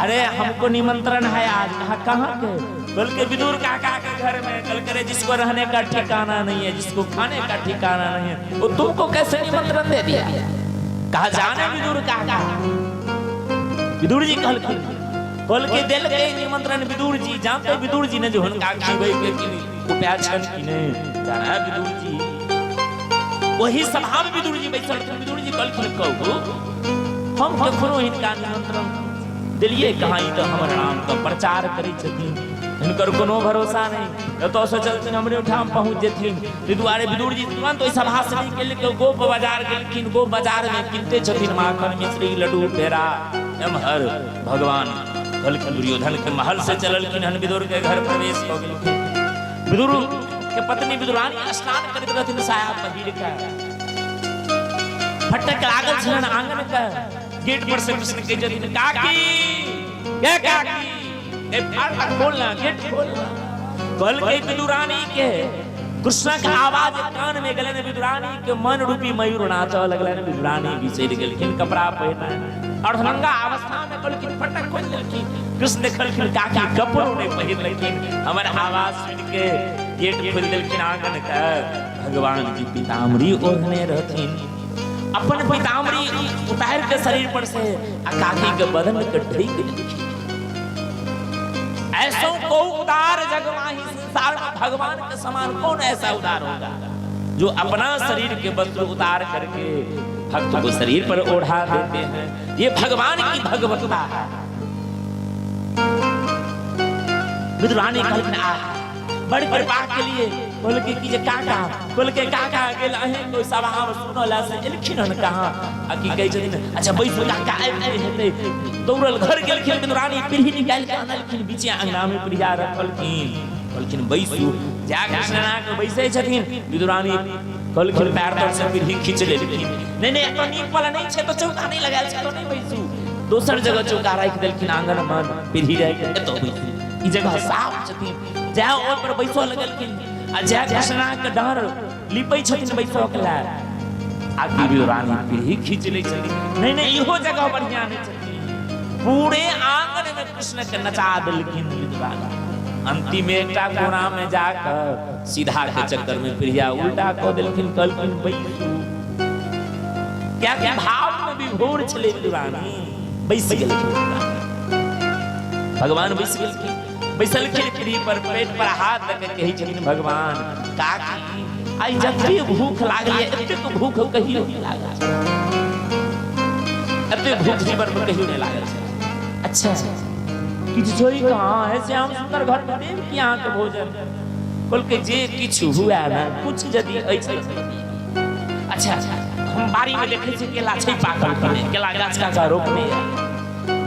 अरे हमको निमंत्रण है आज। कहा कहाँ के? बल्कि विदुर काका के घर में। कल करे जिसको रहने का ठिकाना नहीं है, जिसको खाने का ठिकाना नहीं है, वो तुमको कैसे निमंत्रण दे दिया? कहा जाने विदुर काका। विदुर जी कहलखिन, कल के दिल के निमंत्रण विदुर जी जानते, विदुर जी ने जो हुनका खिबै के की उपाय छन कि नहीं जाना है विदुर जी। वही सभा में विदुर जी बैसल। विदुर जी कहलखिन कहू हम कखनो हिनका निमंत्रण देलियै कहाँ, ई तऽ हमर नामके प्रचार करै छथिन, हिनकर कोनो भरोसा नहि, एतऽसँ चलथिन हमरे ओहिठाम पहुँच जेथिन। ताहि दुआरे विदुर जी तुरंत ओहि सभा से निकलि कऽ गोप बाजार गेलखिन। गोप बाजारमे किनते छथिन माखन मिश्री लड्डू पेड़ा। एम्हर भगवान कहलखिन दुर्योधन के महल से चललखिन हन, विदुर के घर प्रवेश कऽ गेलखिन। विदुर के पत्नी विदुरानी स्नान करैत रहथिन साया पहिर कऽ, फटक लागल छलनि आंगन के गेट पर से कृष्ण कहै छथिन, काकी गे काकी, ए फाटक खोलना, गेट खोलना। कहलकै विदुरानी के, कृष्ण के आवाज कान में गेलनि, विदुरानी के मन रूपी मयूर नाचऽ लगलनि। विदुरानी बिसरि गेलखिन कपड़ा पहिरनाइ, अर्धनंगा अवस्था में कहलखिन, फटक खोलि देलखिन। कृष्ण देखलखिन काकी कपड़ो नहि पहिरलखिन, हमर आवाज सुनि के गेट खोलि देलखिन आंगन के। भगवान जी पीताम्बरी ओढ़ने रहथिन, अपन पीताम्बरी उतार के शरीर पर से आ काकी के बदन के ढक देलखिन। ऐसो को उदार जग माही, संसार में भगवान के समान कौन ऐसा उदार होगा जो अपना शरीर के वस्त्र उतार करके भक्त को शरीर पर ओढ़ा देते हैं। ये भगवान की भगवत्ता है। विदुरानी कहलखिन, आह बड़ कृपा के लिए। कहलकै कि जे काका, कहलकै काका गेल अहें कोई सभा में सुनऽ ला से एलखिन हन कहाँ? आ की कहै छथिन, अच्छा बैसू काका, आबि गेल हेतै। दौड़ल घर गेलखिन विदुरानी, पीढ़ी निकालि के अनलखिन, बीचे अंगना में प्रिया रखलखिन, कहलखिन बैसू। जा कृष्ण के बैसै छथिन, विदुरानी कहलखिन पैर तर से पीढ़ी खींच लेलखिन, नहीं नहीं एतऽ नीक वाला नहि छै, तऽ चौका नहि लगायल छै, तऽ नहि बैसू। दोसर जगह चौका राखि देलखिन, आंगन में पीढ़ी राखि एतऽ बैसू, ई जगह साफ छथिन। जा ओहि पर बैसऽ लगलखिन आ जा कृष्णा के डाँर लिपै छथिन बैसऽ के लए, आ की विदुरानी पीढ़ी खींच लै छथिन, नहीं नहीं इहो जगह बढ़िया नहि छथिन। पूरे आंगन में कृष्ण के नचा देलखिन विदुरानी। अंतिम एकटा कोना में जाकर सीधा के चक्कर में प्रिया उल्टा कऽ देलखिन, कहलखिन बैसू। क्या क्या भाव में विभोर छलै विदुरानी, बैस गेलखिन। भगवान बैस गेलखिन, बैसलखिन पीढ़ी पर, पेट पर हाथ दऽ के कहै छथिन भगवान, काकी आइ जते भूख लागल एतेक भूख कहियो नहि लागल, एते भूख जीवन में कहियो नहि लागल छै। अच्छा किछु छै कहाँ है श्याम सुंदर घर में देव की अहाँके भोजन? कहलकै जे किछु हुए ने, कुछ यदि अछि। अच्छा हम बाड़ी में देखै छी केला छै पाकल कि नहि, केला गाछ काका रोपने यऽ।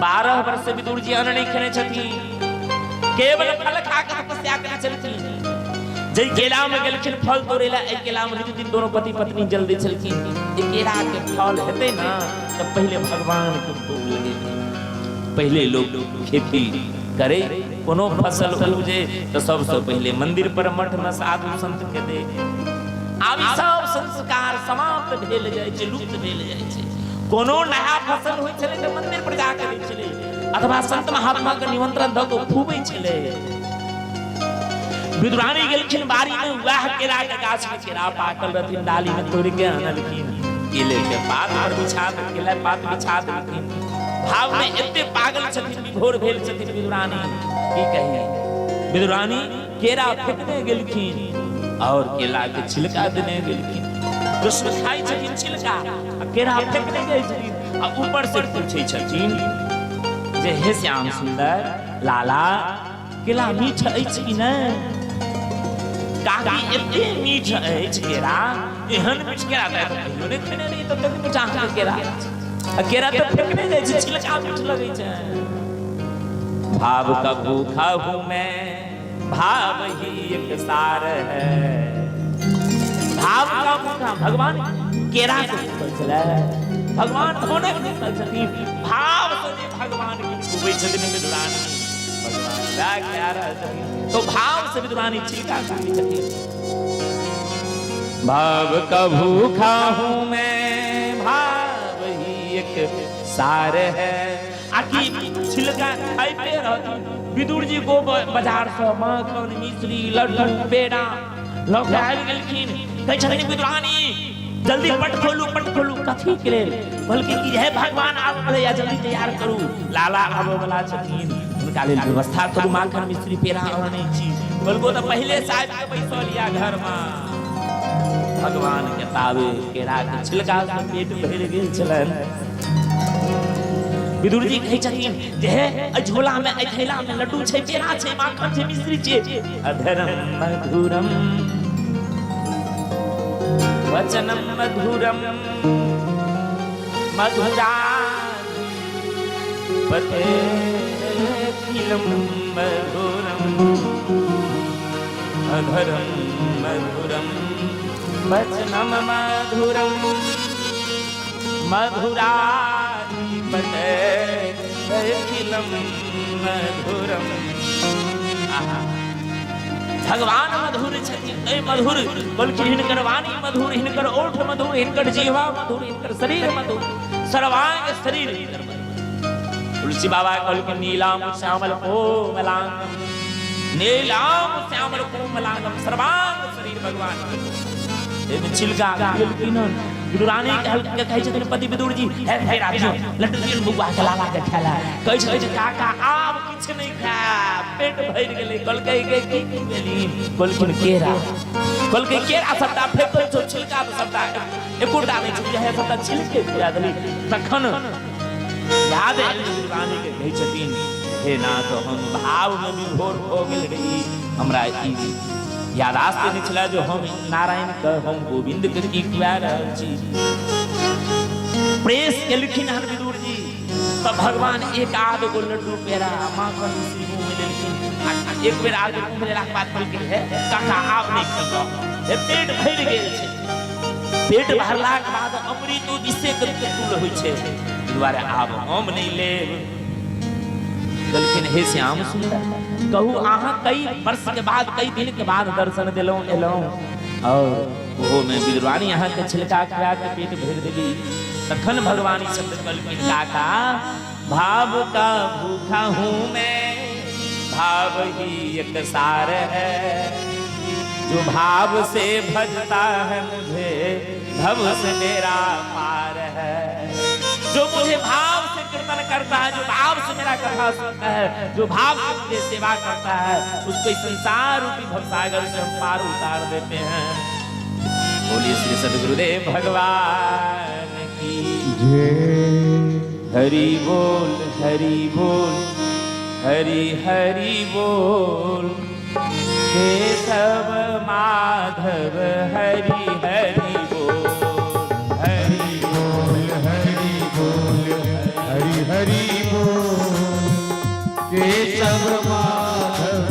12 वर्ष से विदुर जी अन्न नहि खेने छथिन, केवल फल खा के तपस्या केने छलखिन। जै केला में गेलखिन फल तोड़े ला, एहि केला में नित दिन दोनों पति पत्नी जल दै छलखिन। ई केला के फल हेतै ना तऽ पहिले भगवान के भोग लगेतै। पहिले लोग खेती करे, कोनो फसल उपजे तऽ सबसँ पहिले मंदिर पर मठ में साधु संत के दे। आब ई सब संस्कार समाप्त भेल जाइ छै, लुप्त भेल जाइ छै। कोनो नया फसल होइ छलै तऽ मंदिर पर जाके दै छलै, अथवा संत महात्मा के निमंत्रण दऽ कऽ खुबै छलै। विदुरानी गेलखिन बाड़ी में, वएह केरा के गाछ में केरा पाकल रहथिन, डाली में तोड़ के अनलखिन, केले के पात पर बिछा केला पात बिछा देलखिन। भाव में एते पागल छथिन, विभोर भेल छथिन विदुरानी, की कही। विदुरानी केरा फेकने गेलखिन और केला के छिलका देने गेलखिन। कृष्ण खाइ छथिन छिलका आ केरा फेकने जाइ छथिन, आ ऊपर से पूछै छथिन जे हे श्याम सुंदर लाला, केला मीठ अछि कि नहि? काकी एते मीठ अछि केरा, एहन मीठ केरा तऽ कहियो नहि खेने रही, ततेक मीठ अहाँके केरा आ केरा तऽ फेकने जाइ छै, छिलका मीठ लगै छै। भाव का भूखा हूं मैं, भाव ही एक सार है। भाव का भूखा भगवान केरा के भूखल छलै, भगवान धनक भूखल छथिन, भाव से जे भगवान के डूबै छथिन विद्वान भगवान वएह कह रहल छथिन, तो भाव से विद्वानी छिलका खाइ छथिन। भाव का भूखा हूं मैं, भाव ही एक सार है। आकि छिलका खाइते रहथिन, विदुर जी गो बाजार से माखन मिश्री लड्डू पेड़ा लऽ के आबि गेलखिन। कहै छथिन विदुरानी जल्दी पट खोलू, पट खोलू। कथी के लेल? कहलकै कि हे भगवान आबऽ वाला या जल्दी तैयार करू, लाला आबऽ वाला छथिन, हुनका लेल व्यवस्था करू, माखन मिश्री पेड़ा आनै छी। कहलको तऽ पहिले से आबि के बैसल या घर में। भगवान के तावे केरा के छिलका से पेट भरि गेल छलनि। विदुर जी कहै छथिन जे हे एहि झोला में एहि थैला में लड्डू छै, पेड़ा छै, माखन छै, मिश्री छै। अधरम मधुरम वचनम मधुरम मधुरा पते खिलम मधुरम अधरम मधुरम वचनम मधुरम मधुराधिपते अखिलम मधुरम। आहा, भगवान मधुर छथिन, तै मधुर बल्कि हिनकर वाणी मधुर, हिनकर ओठ मधुर, हिनकर जीवा मधुर, हिनकर शरीर मधुर, सर्वांग शरीर हिनकर मधुर। तुलसी बाबा कहलखिन नीलाम श्यामल कोमलांगम, नीलाम श्यामल कोमलांगम, सर्वांग शरीर भगवान के। एहिमे छिलका गेलखिन हन। विदुरानी कहल कहै छथिन पति विदुर जी, हे हे राखियो लड्डू दियन बौआ के लाला के खाला। कहै छै जे काका आब किछु नहि खायब, पेट भरि गेलै। कहलकै गे की की भेली? कहलखिन केरा। कहलकै केरा सबटा फेकल छौ, छिलका तऽ सबटा एकोटा नहि छौ, हे सबटा छिलके खुआ देली। तखन याद आयल विदुरानी के, कहै छथिन हे नाथ, हम भाव में विभोर भऽ गेल रही, हमरा ई यादाश्त नहि छलै जो हम नारायण के, हम गोविंद के की खुआ रहल छी। प्रेस केलखिन हन विदुर जी तऽ भगवान एक आध गो लड्डू पेड़ा माखन मिश्री मुँह में लेलखिन। आ एक बेर आगे मुँह में लेलाके बाद कहलखिन हे काका आब नहि खेलहुँ, हे पेट भरि गेल छै। पेट भरलाके बाद अमृतो विषे के तुल होइ छै, एहि दुआरे आब हम नहि लेब। कहलखिन हे श्याम सुंदर, कहू अहाँ कई वर्ष के बाद कई दिन के बाद दर्शन देलहुँ एलहुँ, और ओहो में विद्वानी अहाँ के छिलका खुआ के पेट भरि देली। तखन भगवान ई शब्द कहलखिन काका भाव का भूखा हूँ मैं, भाव ही एक सार है, जो भाव से भजता है मुझे भव से मेरा पार है। जो मुझे भाव से कीर्तन करता है, जो भाव से मेरा कथा सुनता है, जो भाव से मुझे सेवा करता है, उसको इस संसार रूपी भवसागर से हम पार उतार देते हैं। बोलिए श्री सदगुरुदेव भगवान की जय। हरि बोल हरि बोल हरि हरि बोल, केशव माधव हरि हरि बोल, हरि बोल हरि बोल हरि हरि बोल, केशव माधव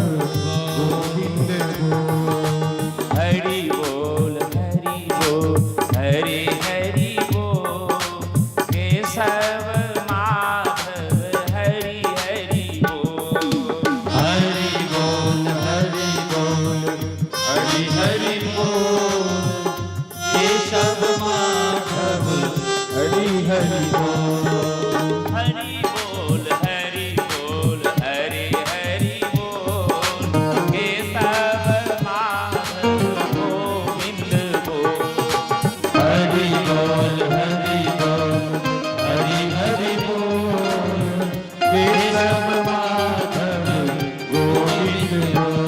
गोविंद बोल। हरि बोल हरि बोल हरि हरि बोल, केशव माधव हरि हरि बोल। हरि बोल हरि बोल हरि हरि बोल, केशव माधव हरि हरि बोल। हरि बोल हरि बोल हरि हरि बोल, केशव माधव गोविंद बोल। हरि बोल हरि बोल हरि हरि बोल, केशव माधव गोविंद बोल।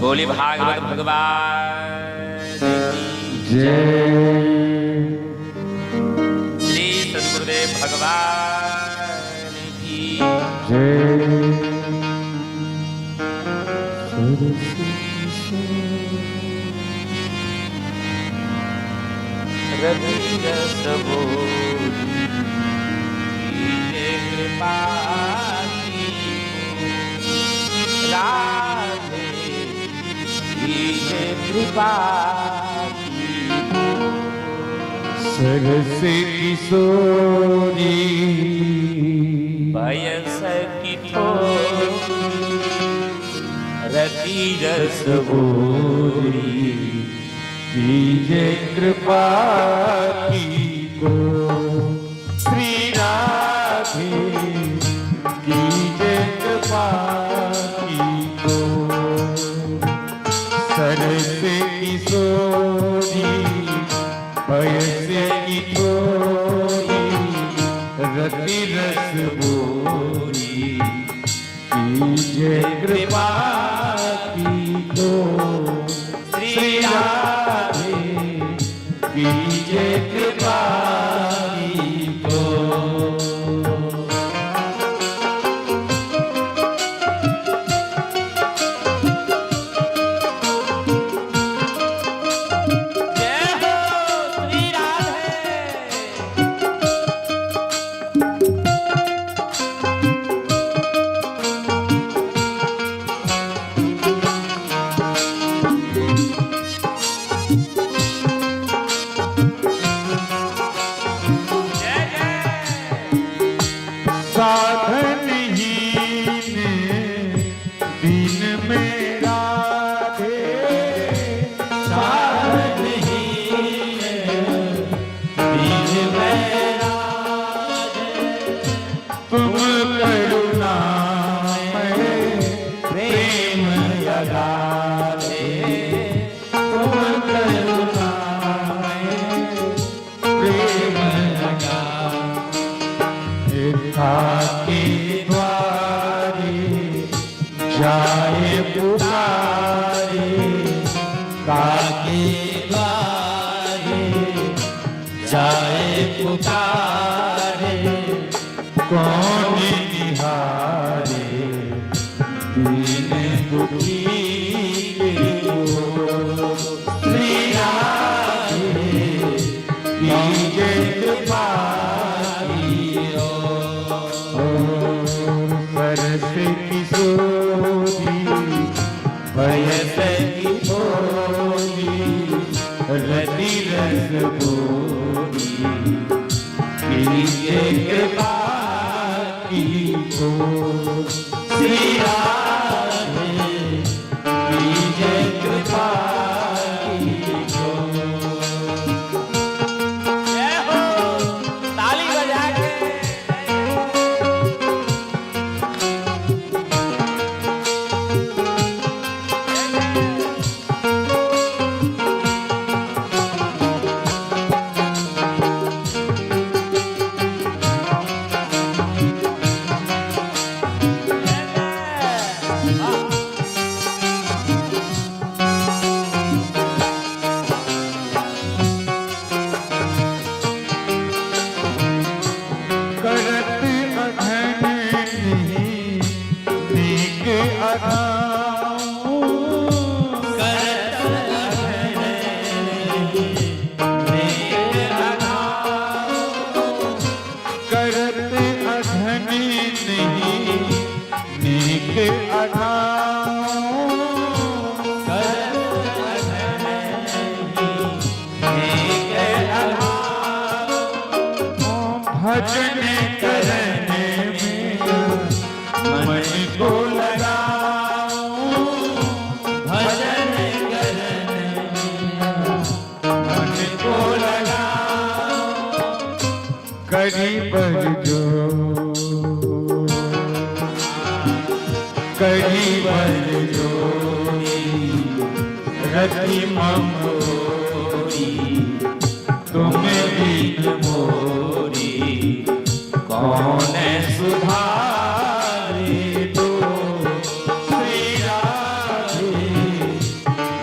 बोली भागवत भगवान की जय। श्री सदगुरुदेव भगवान की जय। रति रस बोली कीजे कृपा की राधे, कीजे कृपा की। सरस किशोरी बयस की थोरी रति रस बोली कीजे कृपा की को श्री राधे, कीजे कृपा की को। सरस किशोरी बयस की थोरी रति रस बोरी, कीजे कृपा की जाए पुकारे काके द्वारे जाए पुकारे, कौन निहारे दीन दुखी के को। श्री राधे कीजे कृपा कियो। सरस किशोरी बयस की होली, रति रस बोली, कीजे कृपा की को। श्री राधे कीजे कृपा कियो। जय हो, ताली बजा के। करत अघन नहीं नीक अघाऊं, करत अघन नीक अघाऊं, करत अघन नहीं नीक अघाऊं, करत अघन नीक अघाऊं, भजन करने में मन को लगाऊं, भजन करने मन को लगाऊं, करी पर जो करी पर जोड़ी रति ममोरी, तुम बिन मोरी कौन सुधारे दो। श्री राधे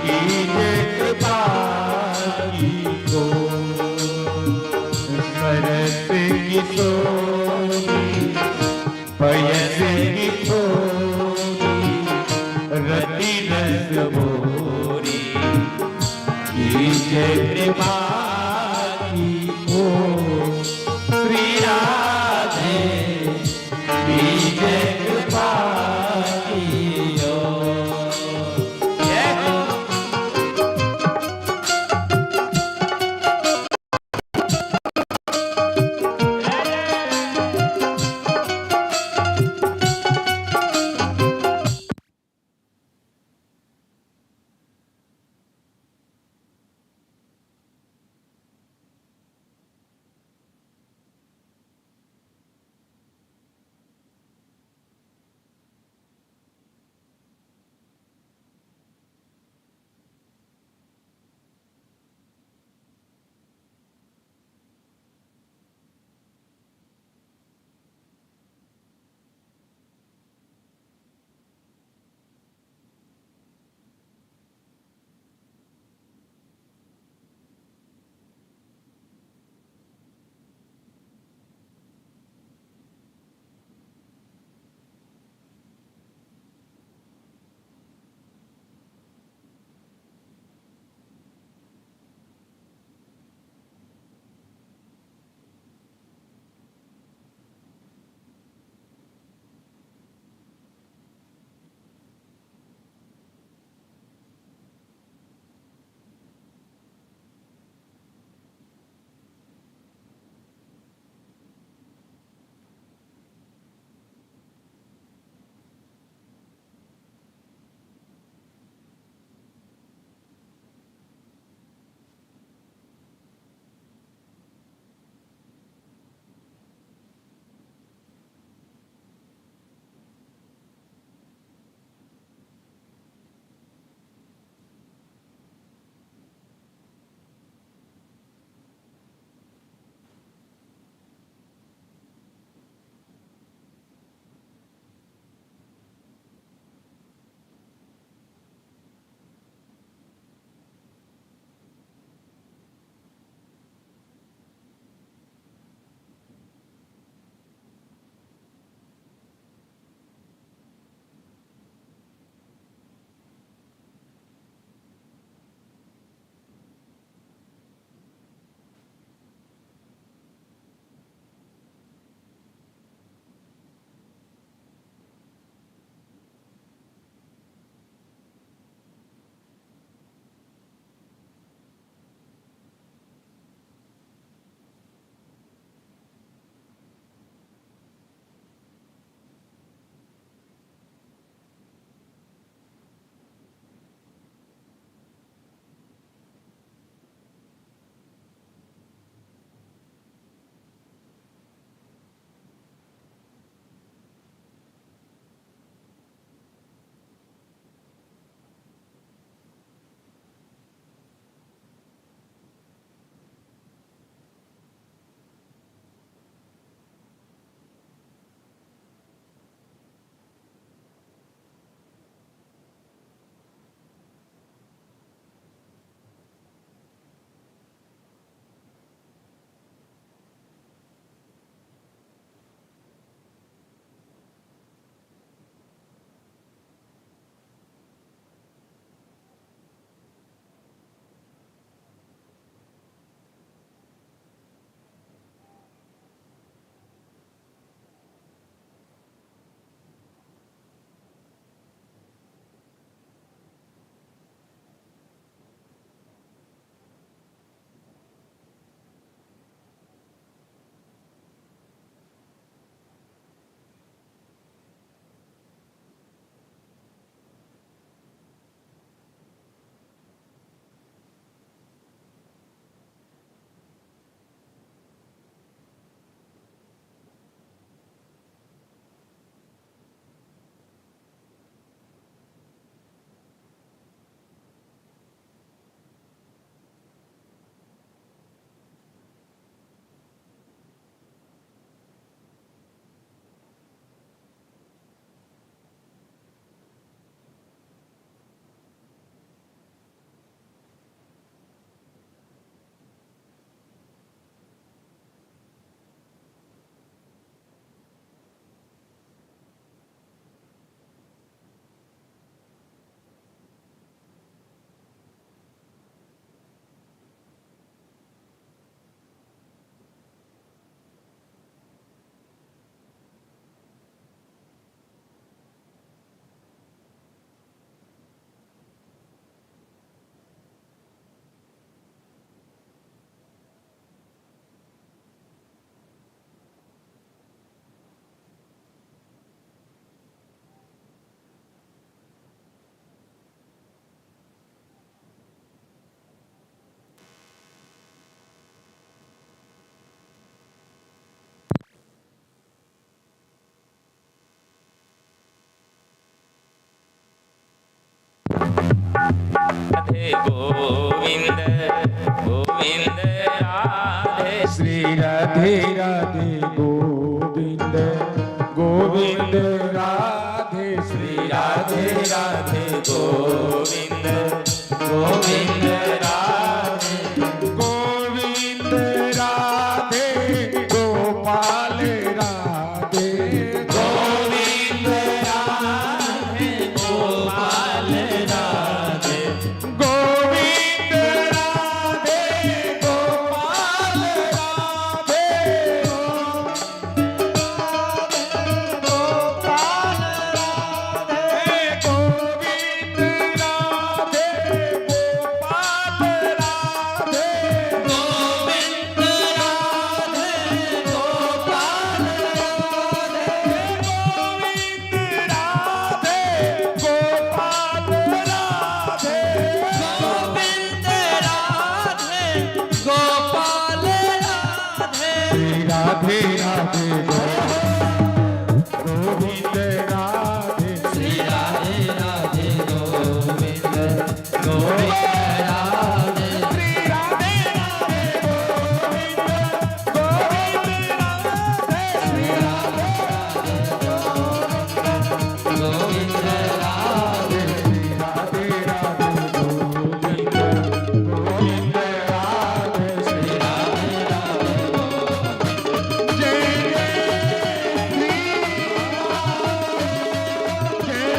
कीजे कृपा की को। सरस किशोरी पयस की थोरी रति रस बोरी, कीजे कृपा की को। श्री राधे कीजे कृपा कियो। जय हो। राधे गोविंद गोविंद राधे। श्री राधे राधे गोविंद गोविंद राधे। श्री राधे राधे गोविंद गोविंद राधे। गोविंद राधे गोपाल राधे। गोविंद राधे गोपाल राधे। गोविंद राधे गोपाल राधे। गोपाल राधे गोविंद राधे गोपाल राधे। गोविंद राधे गोपाल राधे। गोविंद राधे गोपाल राधे। गोविंद राधे गोपाल राधे। श्री राधे राधे गोविंद राधे। श्री राधे राधे गोविंद गोविंद राधे। श्री राधे राधे गोविंद गोविंद राधे। श्री राधे गोविंद राधे। राधे राधे गोविंद गोविंद राधे। श्री राधे राधे जय जय श्री जय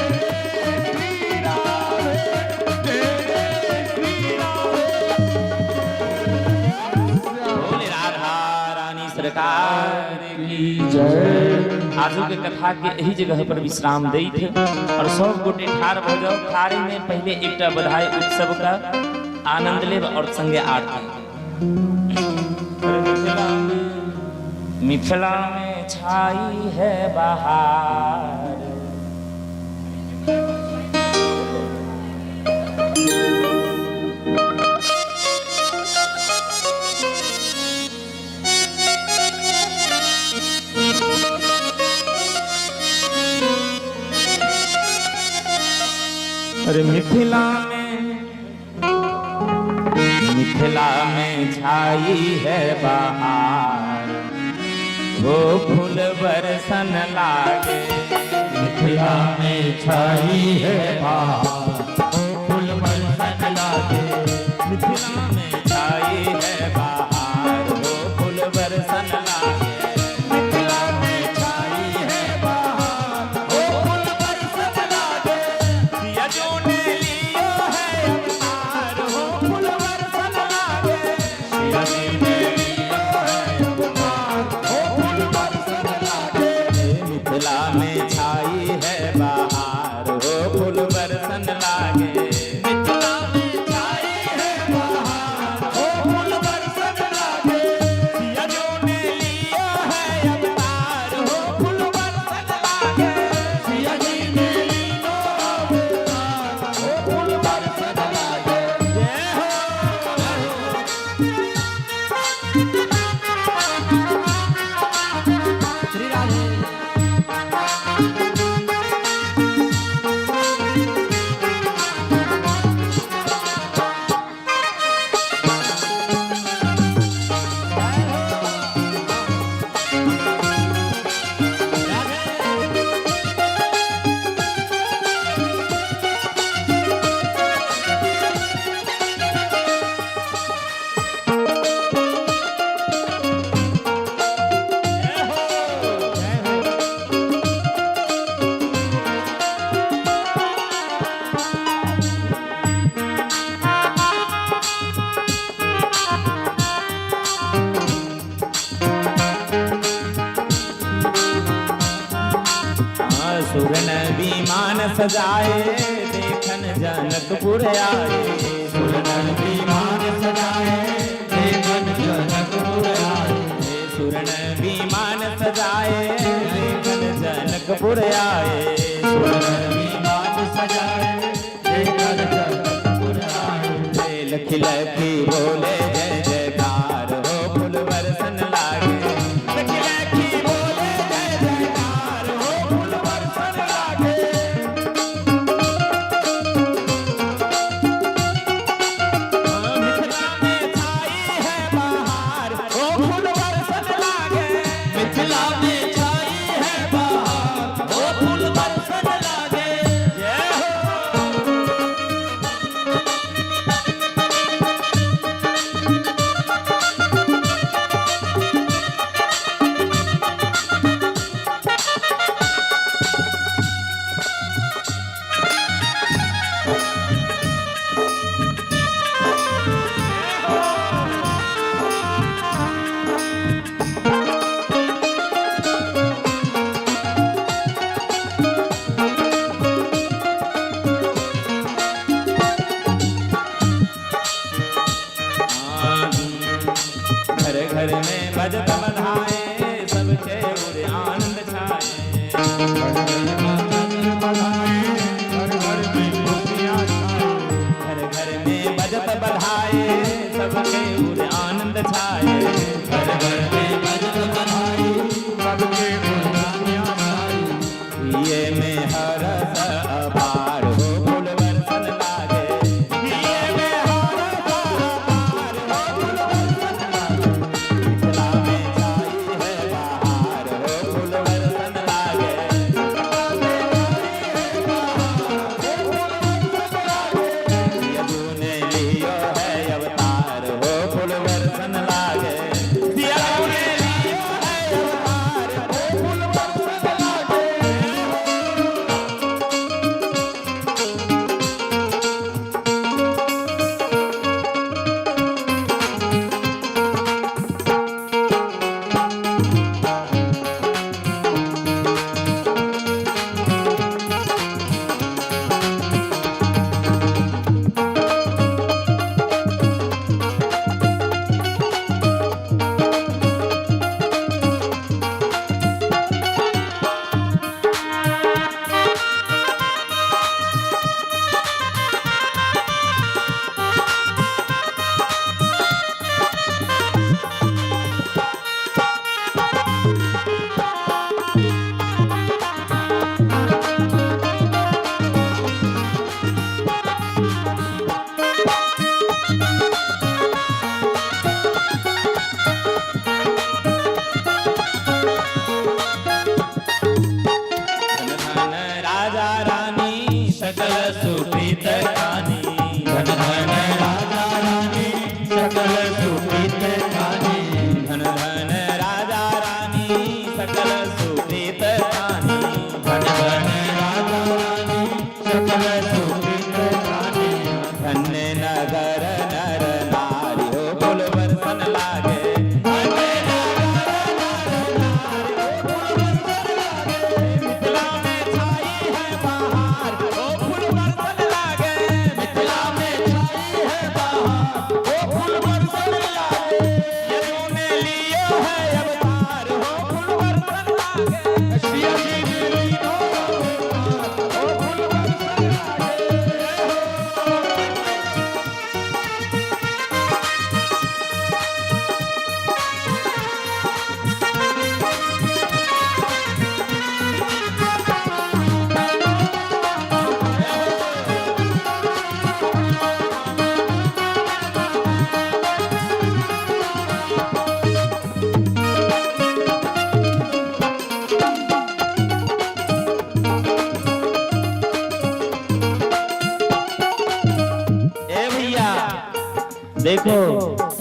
श्री राधे जय जय श्री राधे। बोले राधा रानी सरकार की जय। आजू के कथा के एही जगह पर विश्राम दैत और सब गोटे ठार भ जाओ। थारी में पहले एकटा बधाई उत्सव का आनंद लेब और संगे आरती। मिथिला में छाई है बहार, अरे मिथिला में, मिथिला में छाई है बहार, वो फूल बरसन लागे। मिथिला में छाई है बहार, फूल बरसन लागे। मिथिला में छाई है बहार, वो फूल बरसन लागे। मिथिला में छाई है बहार, वो फूल बरसन लागे। सिया जो ने लियो है अवतार, वो फूल बरसन लागे। सिया जी ने लियो है अवतार, वो फूल बरसन लागे। मिथिला में छाई है बहार, वो फूल बरसन लागे। मिथिला में छाई है बहार, वो फूल बरसन लागे। सिया जो ने लियो है अवतार, वो फूल बरसन लागे। सिया जी ने लियो अवतार, वो फूल बरसन लागे। जय हो। श्री राधे। सुरन विमान सजाए, देखन जनकपुर आए। सुरन विमान सजाए, देखन जनकपुर आए। सुरन विमान सजाए, देखन जनकपुर आए। सुरन विमान सजाए, देखन जनकपुर आए। लखी लखी बोले जय जयकार, हो फूल बरसन लागे। लखी लखी बोले जय जयकार, हो फूल बरसन लागे। में हरस अपार हो फूल बरसन लागे। हिये में हरस अपार हो फूल बरसन लागे। मिथिला में छाई है बहार हो फूल बरसन लागे। यदु ने लियो है अवतार हो फूल बरसन लागे। यदु ने लियो है अवतार हो फूल बरसन लागे। धन धन राजा रानी सकल सुप्रीत खानी। धन धन राजा रानी सकल सुप्रीत खानी। धन धन राजा रानी सकल सुप्रीत खानी। धन धन राजा रानी सकल सुप्रीत खानी। धन्य नगर नर नारी हो फूल बरसन लागे। धन्य नगर नर नारी हो फूल बरसन लागे। मिथिला में छाई है बहार हो फूल बरसन लागे। मिथिला में छाई है बहार हो फूल बरसन लागे। यदु ने लियो है अवतार हो फूल बरसन लागे। सिया जी ने लियो अवतार हो फूल बरसन लागे। ए भैया देखो,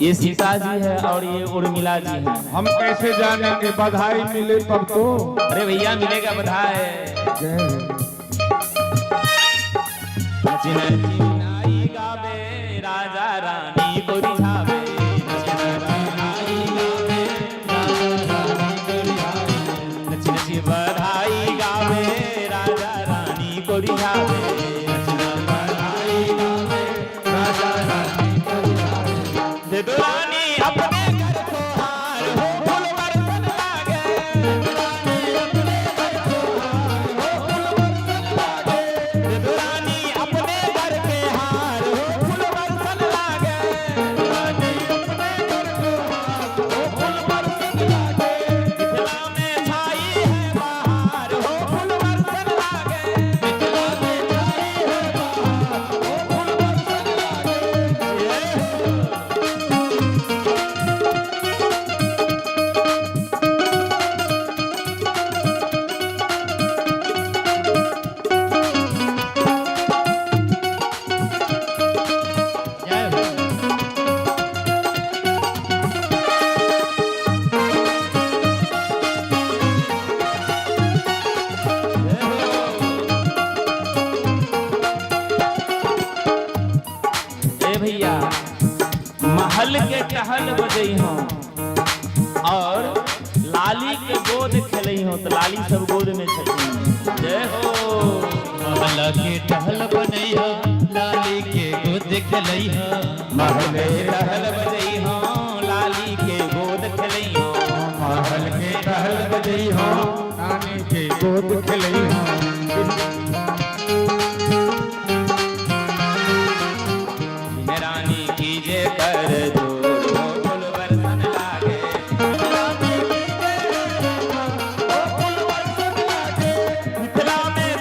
ये सीता जी है और ये उर्मिला जी है। हम कैसे जानेंगे, बधाई मिले तब तो। अरे भैया मिलेगा बधाई। नची नची नाई गावे राजा रानी को रिझावे। नची नची नाई गावे राजा रानी को रिझावे। नची नची बधाई गावे राजा रानी को रिझावे। नची नची बधाई गावे राजा रानी को रिझावे। दे दो रानी अपने घर को हार हो फूल बरसन लागे। रानी अपने घर को हार हो फूल बरसन लागे। दे दो रानी अपने घर के हार हो फूल बरसन लागे। रानी अपने घर को हार हो फूल बरसन लागे। मिथिला में छाई है बहार हो फूल बरसन लागे। मिथिला में छाई है बहार हो फूल बरसन लागे। ये जय हो। ए भैया, महल के टहल बजई हो और लाली के गोद खेलई हो, तो लाली सब गोद में छथिन। जय हो। महल के टहल बनैहा लाली के गोद खेलैहा। महल के टहल बजई हो लाली के गोद खेलई हो। महल के टहल बजई हो नानी के गोद खेलई हो। रानी कीजे कर जोर हो फूल बरसन लागे। रानी कीजे कर जोर हो फूल बरसन लागे। मिथिला में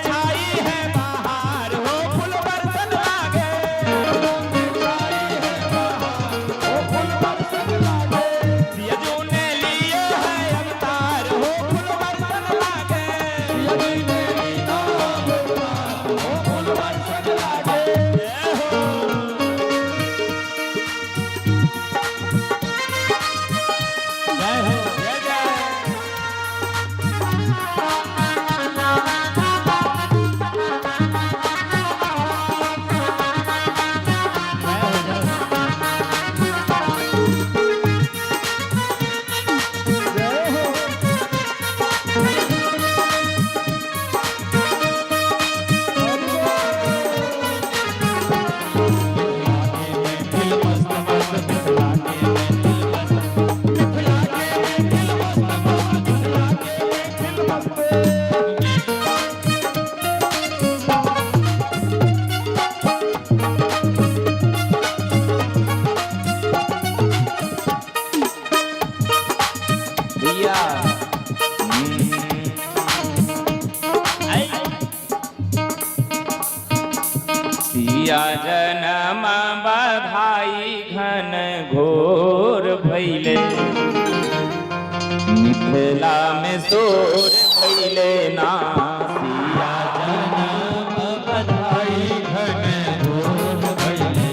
सिया जनम बधाई घन घोर भैले, मिथिला में शोर भैले ना। सिया जनम बधाई घन घोर भैले,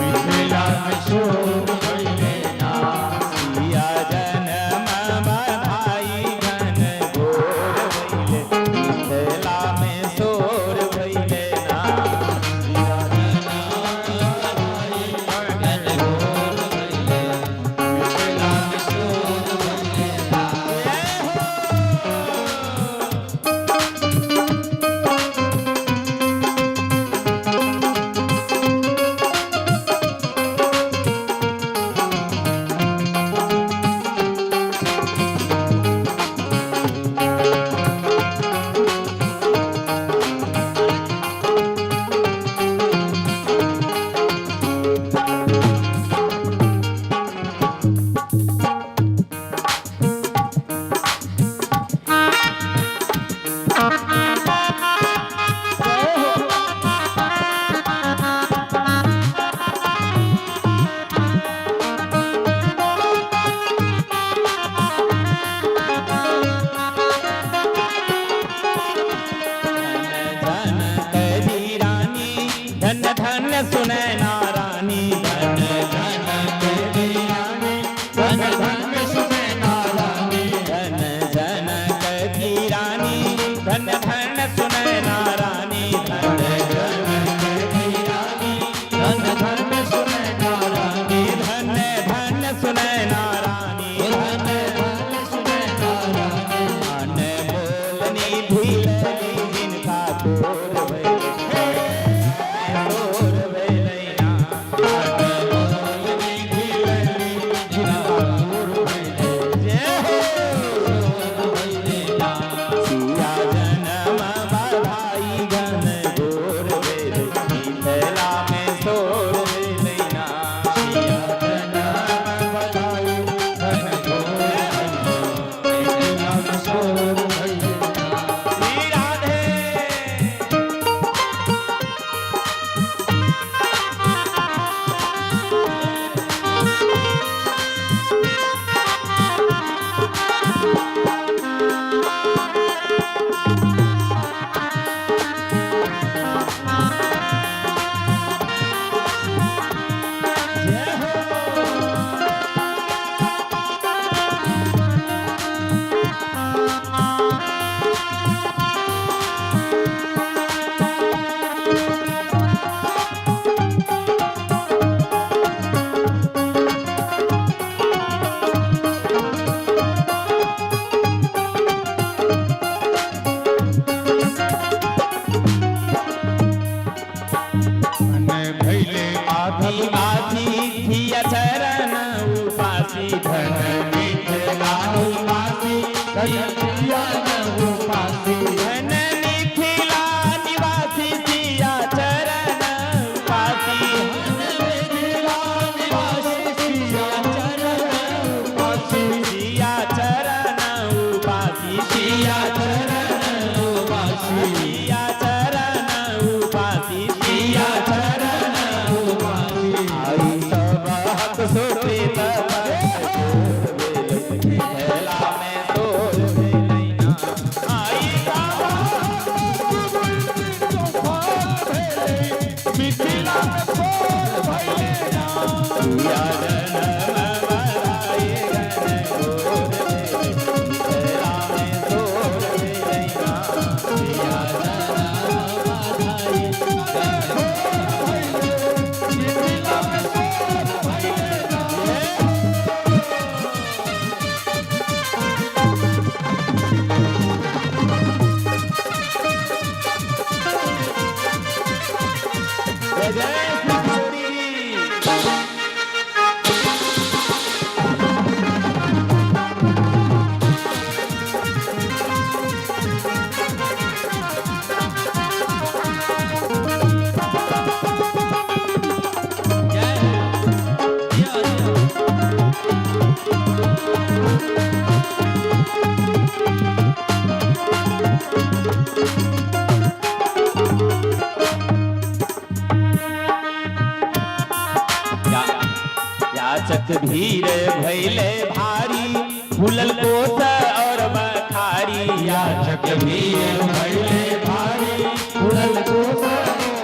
मिथिला में शोर भैले ना। सिया जनम बधाई घन घोर भैले, मिथिला में शोर भैले ना। जय हो। याचक भीड़ भैले भारी, फूलल कोस और बखारी। याचक भीड़ भैले भारी, फूलल कोस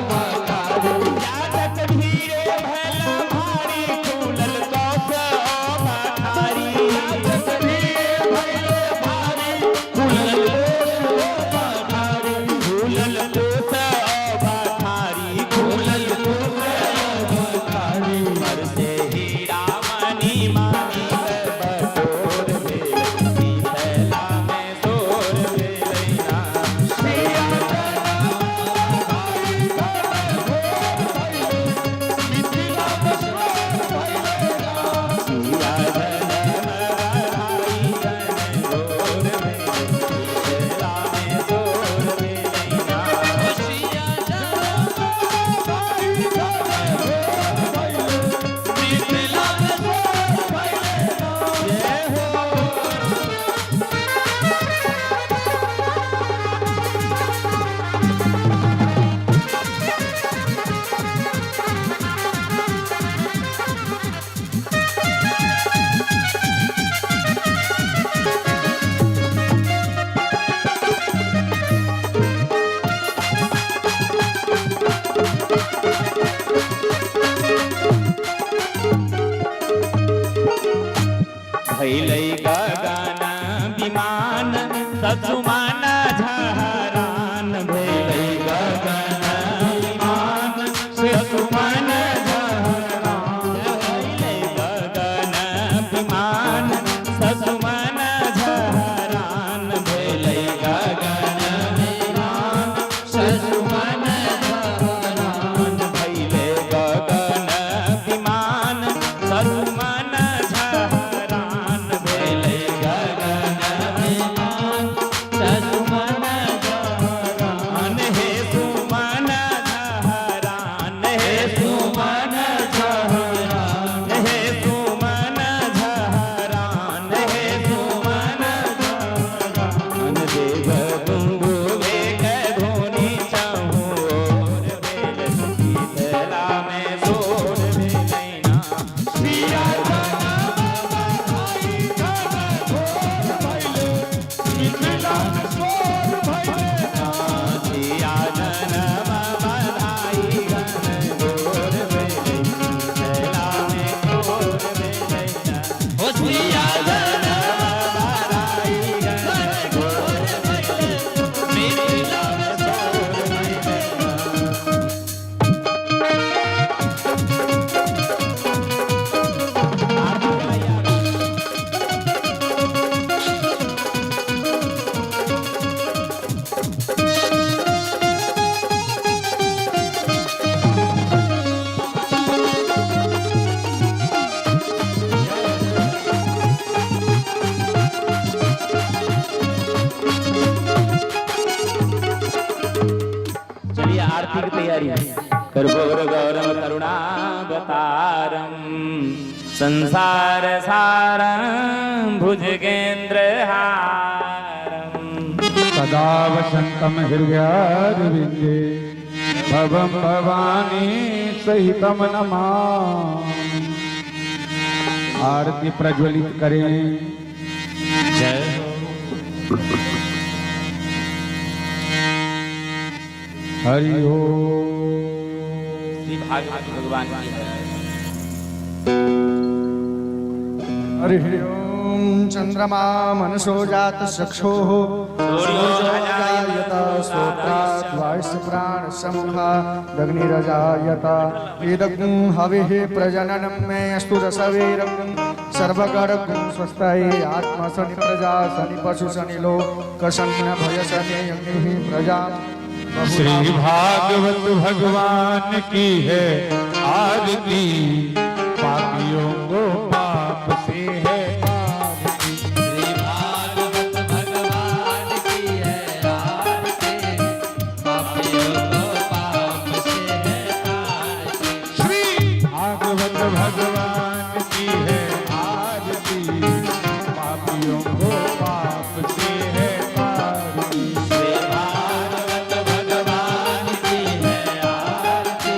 बखारी। याचक भीड़ भैले भारी, फूलल कोस और बखारी। याचक भीड़ भैले भारी, फूलल कोस बखारी। फूलल कोस और बखारी, फूलल कोस बखारी। बरसे हीरा मणि माणिक बटोर भेल, मिथिला में शोर भेलै ना। सिया जनम बधाई घन घोर भैले, मिथिला में शोर भैले ना। सिया जनम बधाई घन घोर भेलै, मिथिला में शोर भेलै ना। सिया जनम बधाई घन घोर भैले, मिथिला में शोर भैले ना। जय हो। भैलै गगन विमान ससुमान झहरान। भैलै गगन विमान ससुमान झहरान। भैलै गगन विमान ससुमान झहरान। भैलै गगन विमान ससुमान झहरान। भैलै गगन विमान ससुमान झहरान। भैलै गगन विमान ससुमान झहरान। हे सुमन झहरान, हे सुमन झहरान, हे सुमन झहरान, हे सुमन झहरान। देव तुम्बुवे के धुनी चहुँ ओर भेल, मिथिला में शोर भेलै ना। सिया जनम बधाई घन घोर भैले, मिथिला में शोर भैले ना। सिया जनम बधाई घन घोर भेलै, मिथिला में शोर भेलै ना। ओ सिया जनम बधाई घन घोर भैले, मिथिला में शोर भैले ना। चलिए आरती की तैयारी। कर्पूर गौरम करुणावतारम संसार सारम भुजगेंद्र हारम। सदा वसंतम हृदयारविंदे, भवं भवानी सहितम नमामि। आरती प्रज्वलित करें। जय हो। हरि ओम। श्री भागवत भगवान की है। हरि ओम। चंद्रमा मनसो जात चक्षुः सूर्योजायत श्रोत्रात् वायुः प्राण समुखादग्निरजायत। इदं हविः प्रजननं मे अस्तु रसवीरं सर्वगणं स्वस्तये। आत्मा शनि प्रजा शनि पशु शनि लोक शनि भय शनि अग्निः प्रजा। श्री भागवत भगवान की है आरती, पापियों को पाप से है आरती। श्री भागवत भगवान की है आरती, पापियों को पाप से है आरती। श्री भागवत भगवान की है आरती, पापियों को पाप से है आरती। श्री भागवत भगवान की है आरती,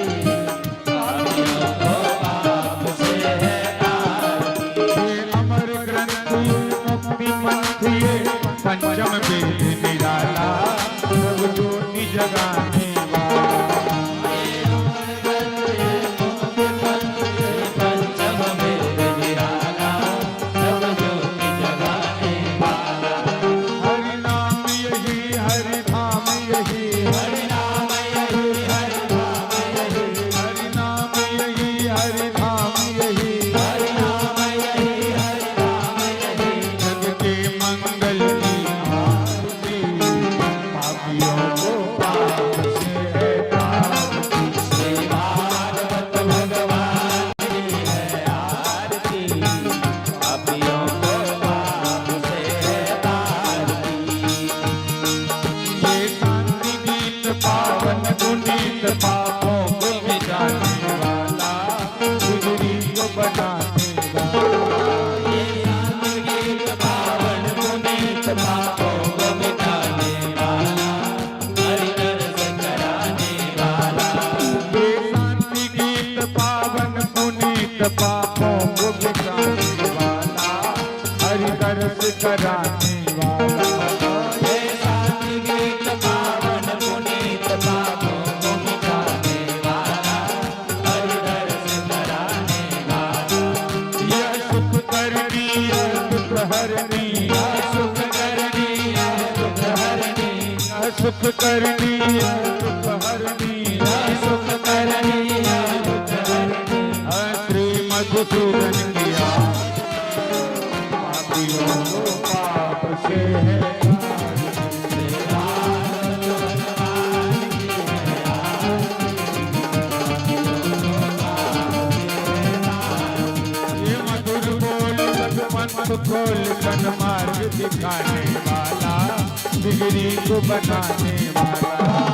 पापियों को पाप से है आरती। वाला। पंचम वेद निराला, सब ज्योति जगाने वाला। हरि नाम यही हरि धाम यही, हरि नाम यही हरि धाम यही, हरि नाम यही हरि धाम यही, हरि नाम यही हरि धाम यही। जग के मंगल की आरती, पापियों को पाप से है तारती। श्री भागवत भगवान की है आरती, पापियों को पाप से तारती। ये शांति गीत पावन पुनीत, पापों को मिटाने वाला, गुजरी को बनाने वाला। ये शांति गीत पावन पुनीत, पापों को मिटाने वाला, हरि दर्श कराने वाला। ये शांति गीत पावन पुनीत, पापों को मिटाने वाला, हरि दर्श कराने वाला। ये शांति गीत पावन पुनीत, पापों को मिटाने वाला, हरि दर्श कराने वाला। यह सुख करनी यह दुख हरनी, यह सुख करनी यह दुख हरनी, यह सुख करनी यह दुख हरनी, यह सुख करनी यह दुख हरनी। श्री मधुसूदन की आरती, पापियों को पाप से है तारती। श्री भागवत भगवान की है आरती, पापियों को पाप से तारती। ये मधुर बोल भगवंत खोल, सन्मार्ग दिखाने वाला, बिगड़ी को बनाने वाला।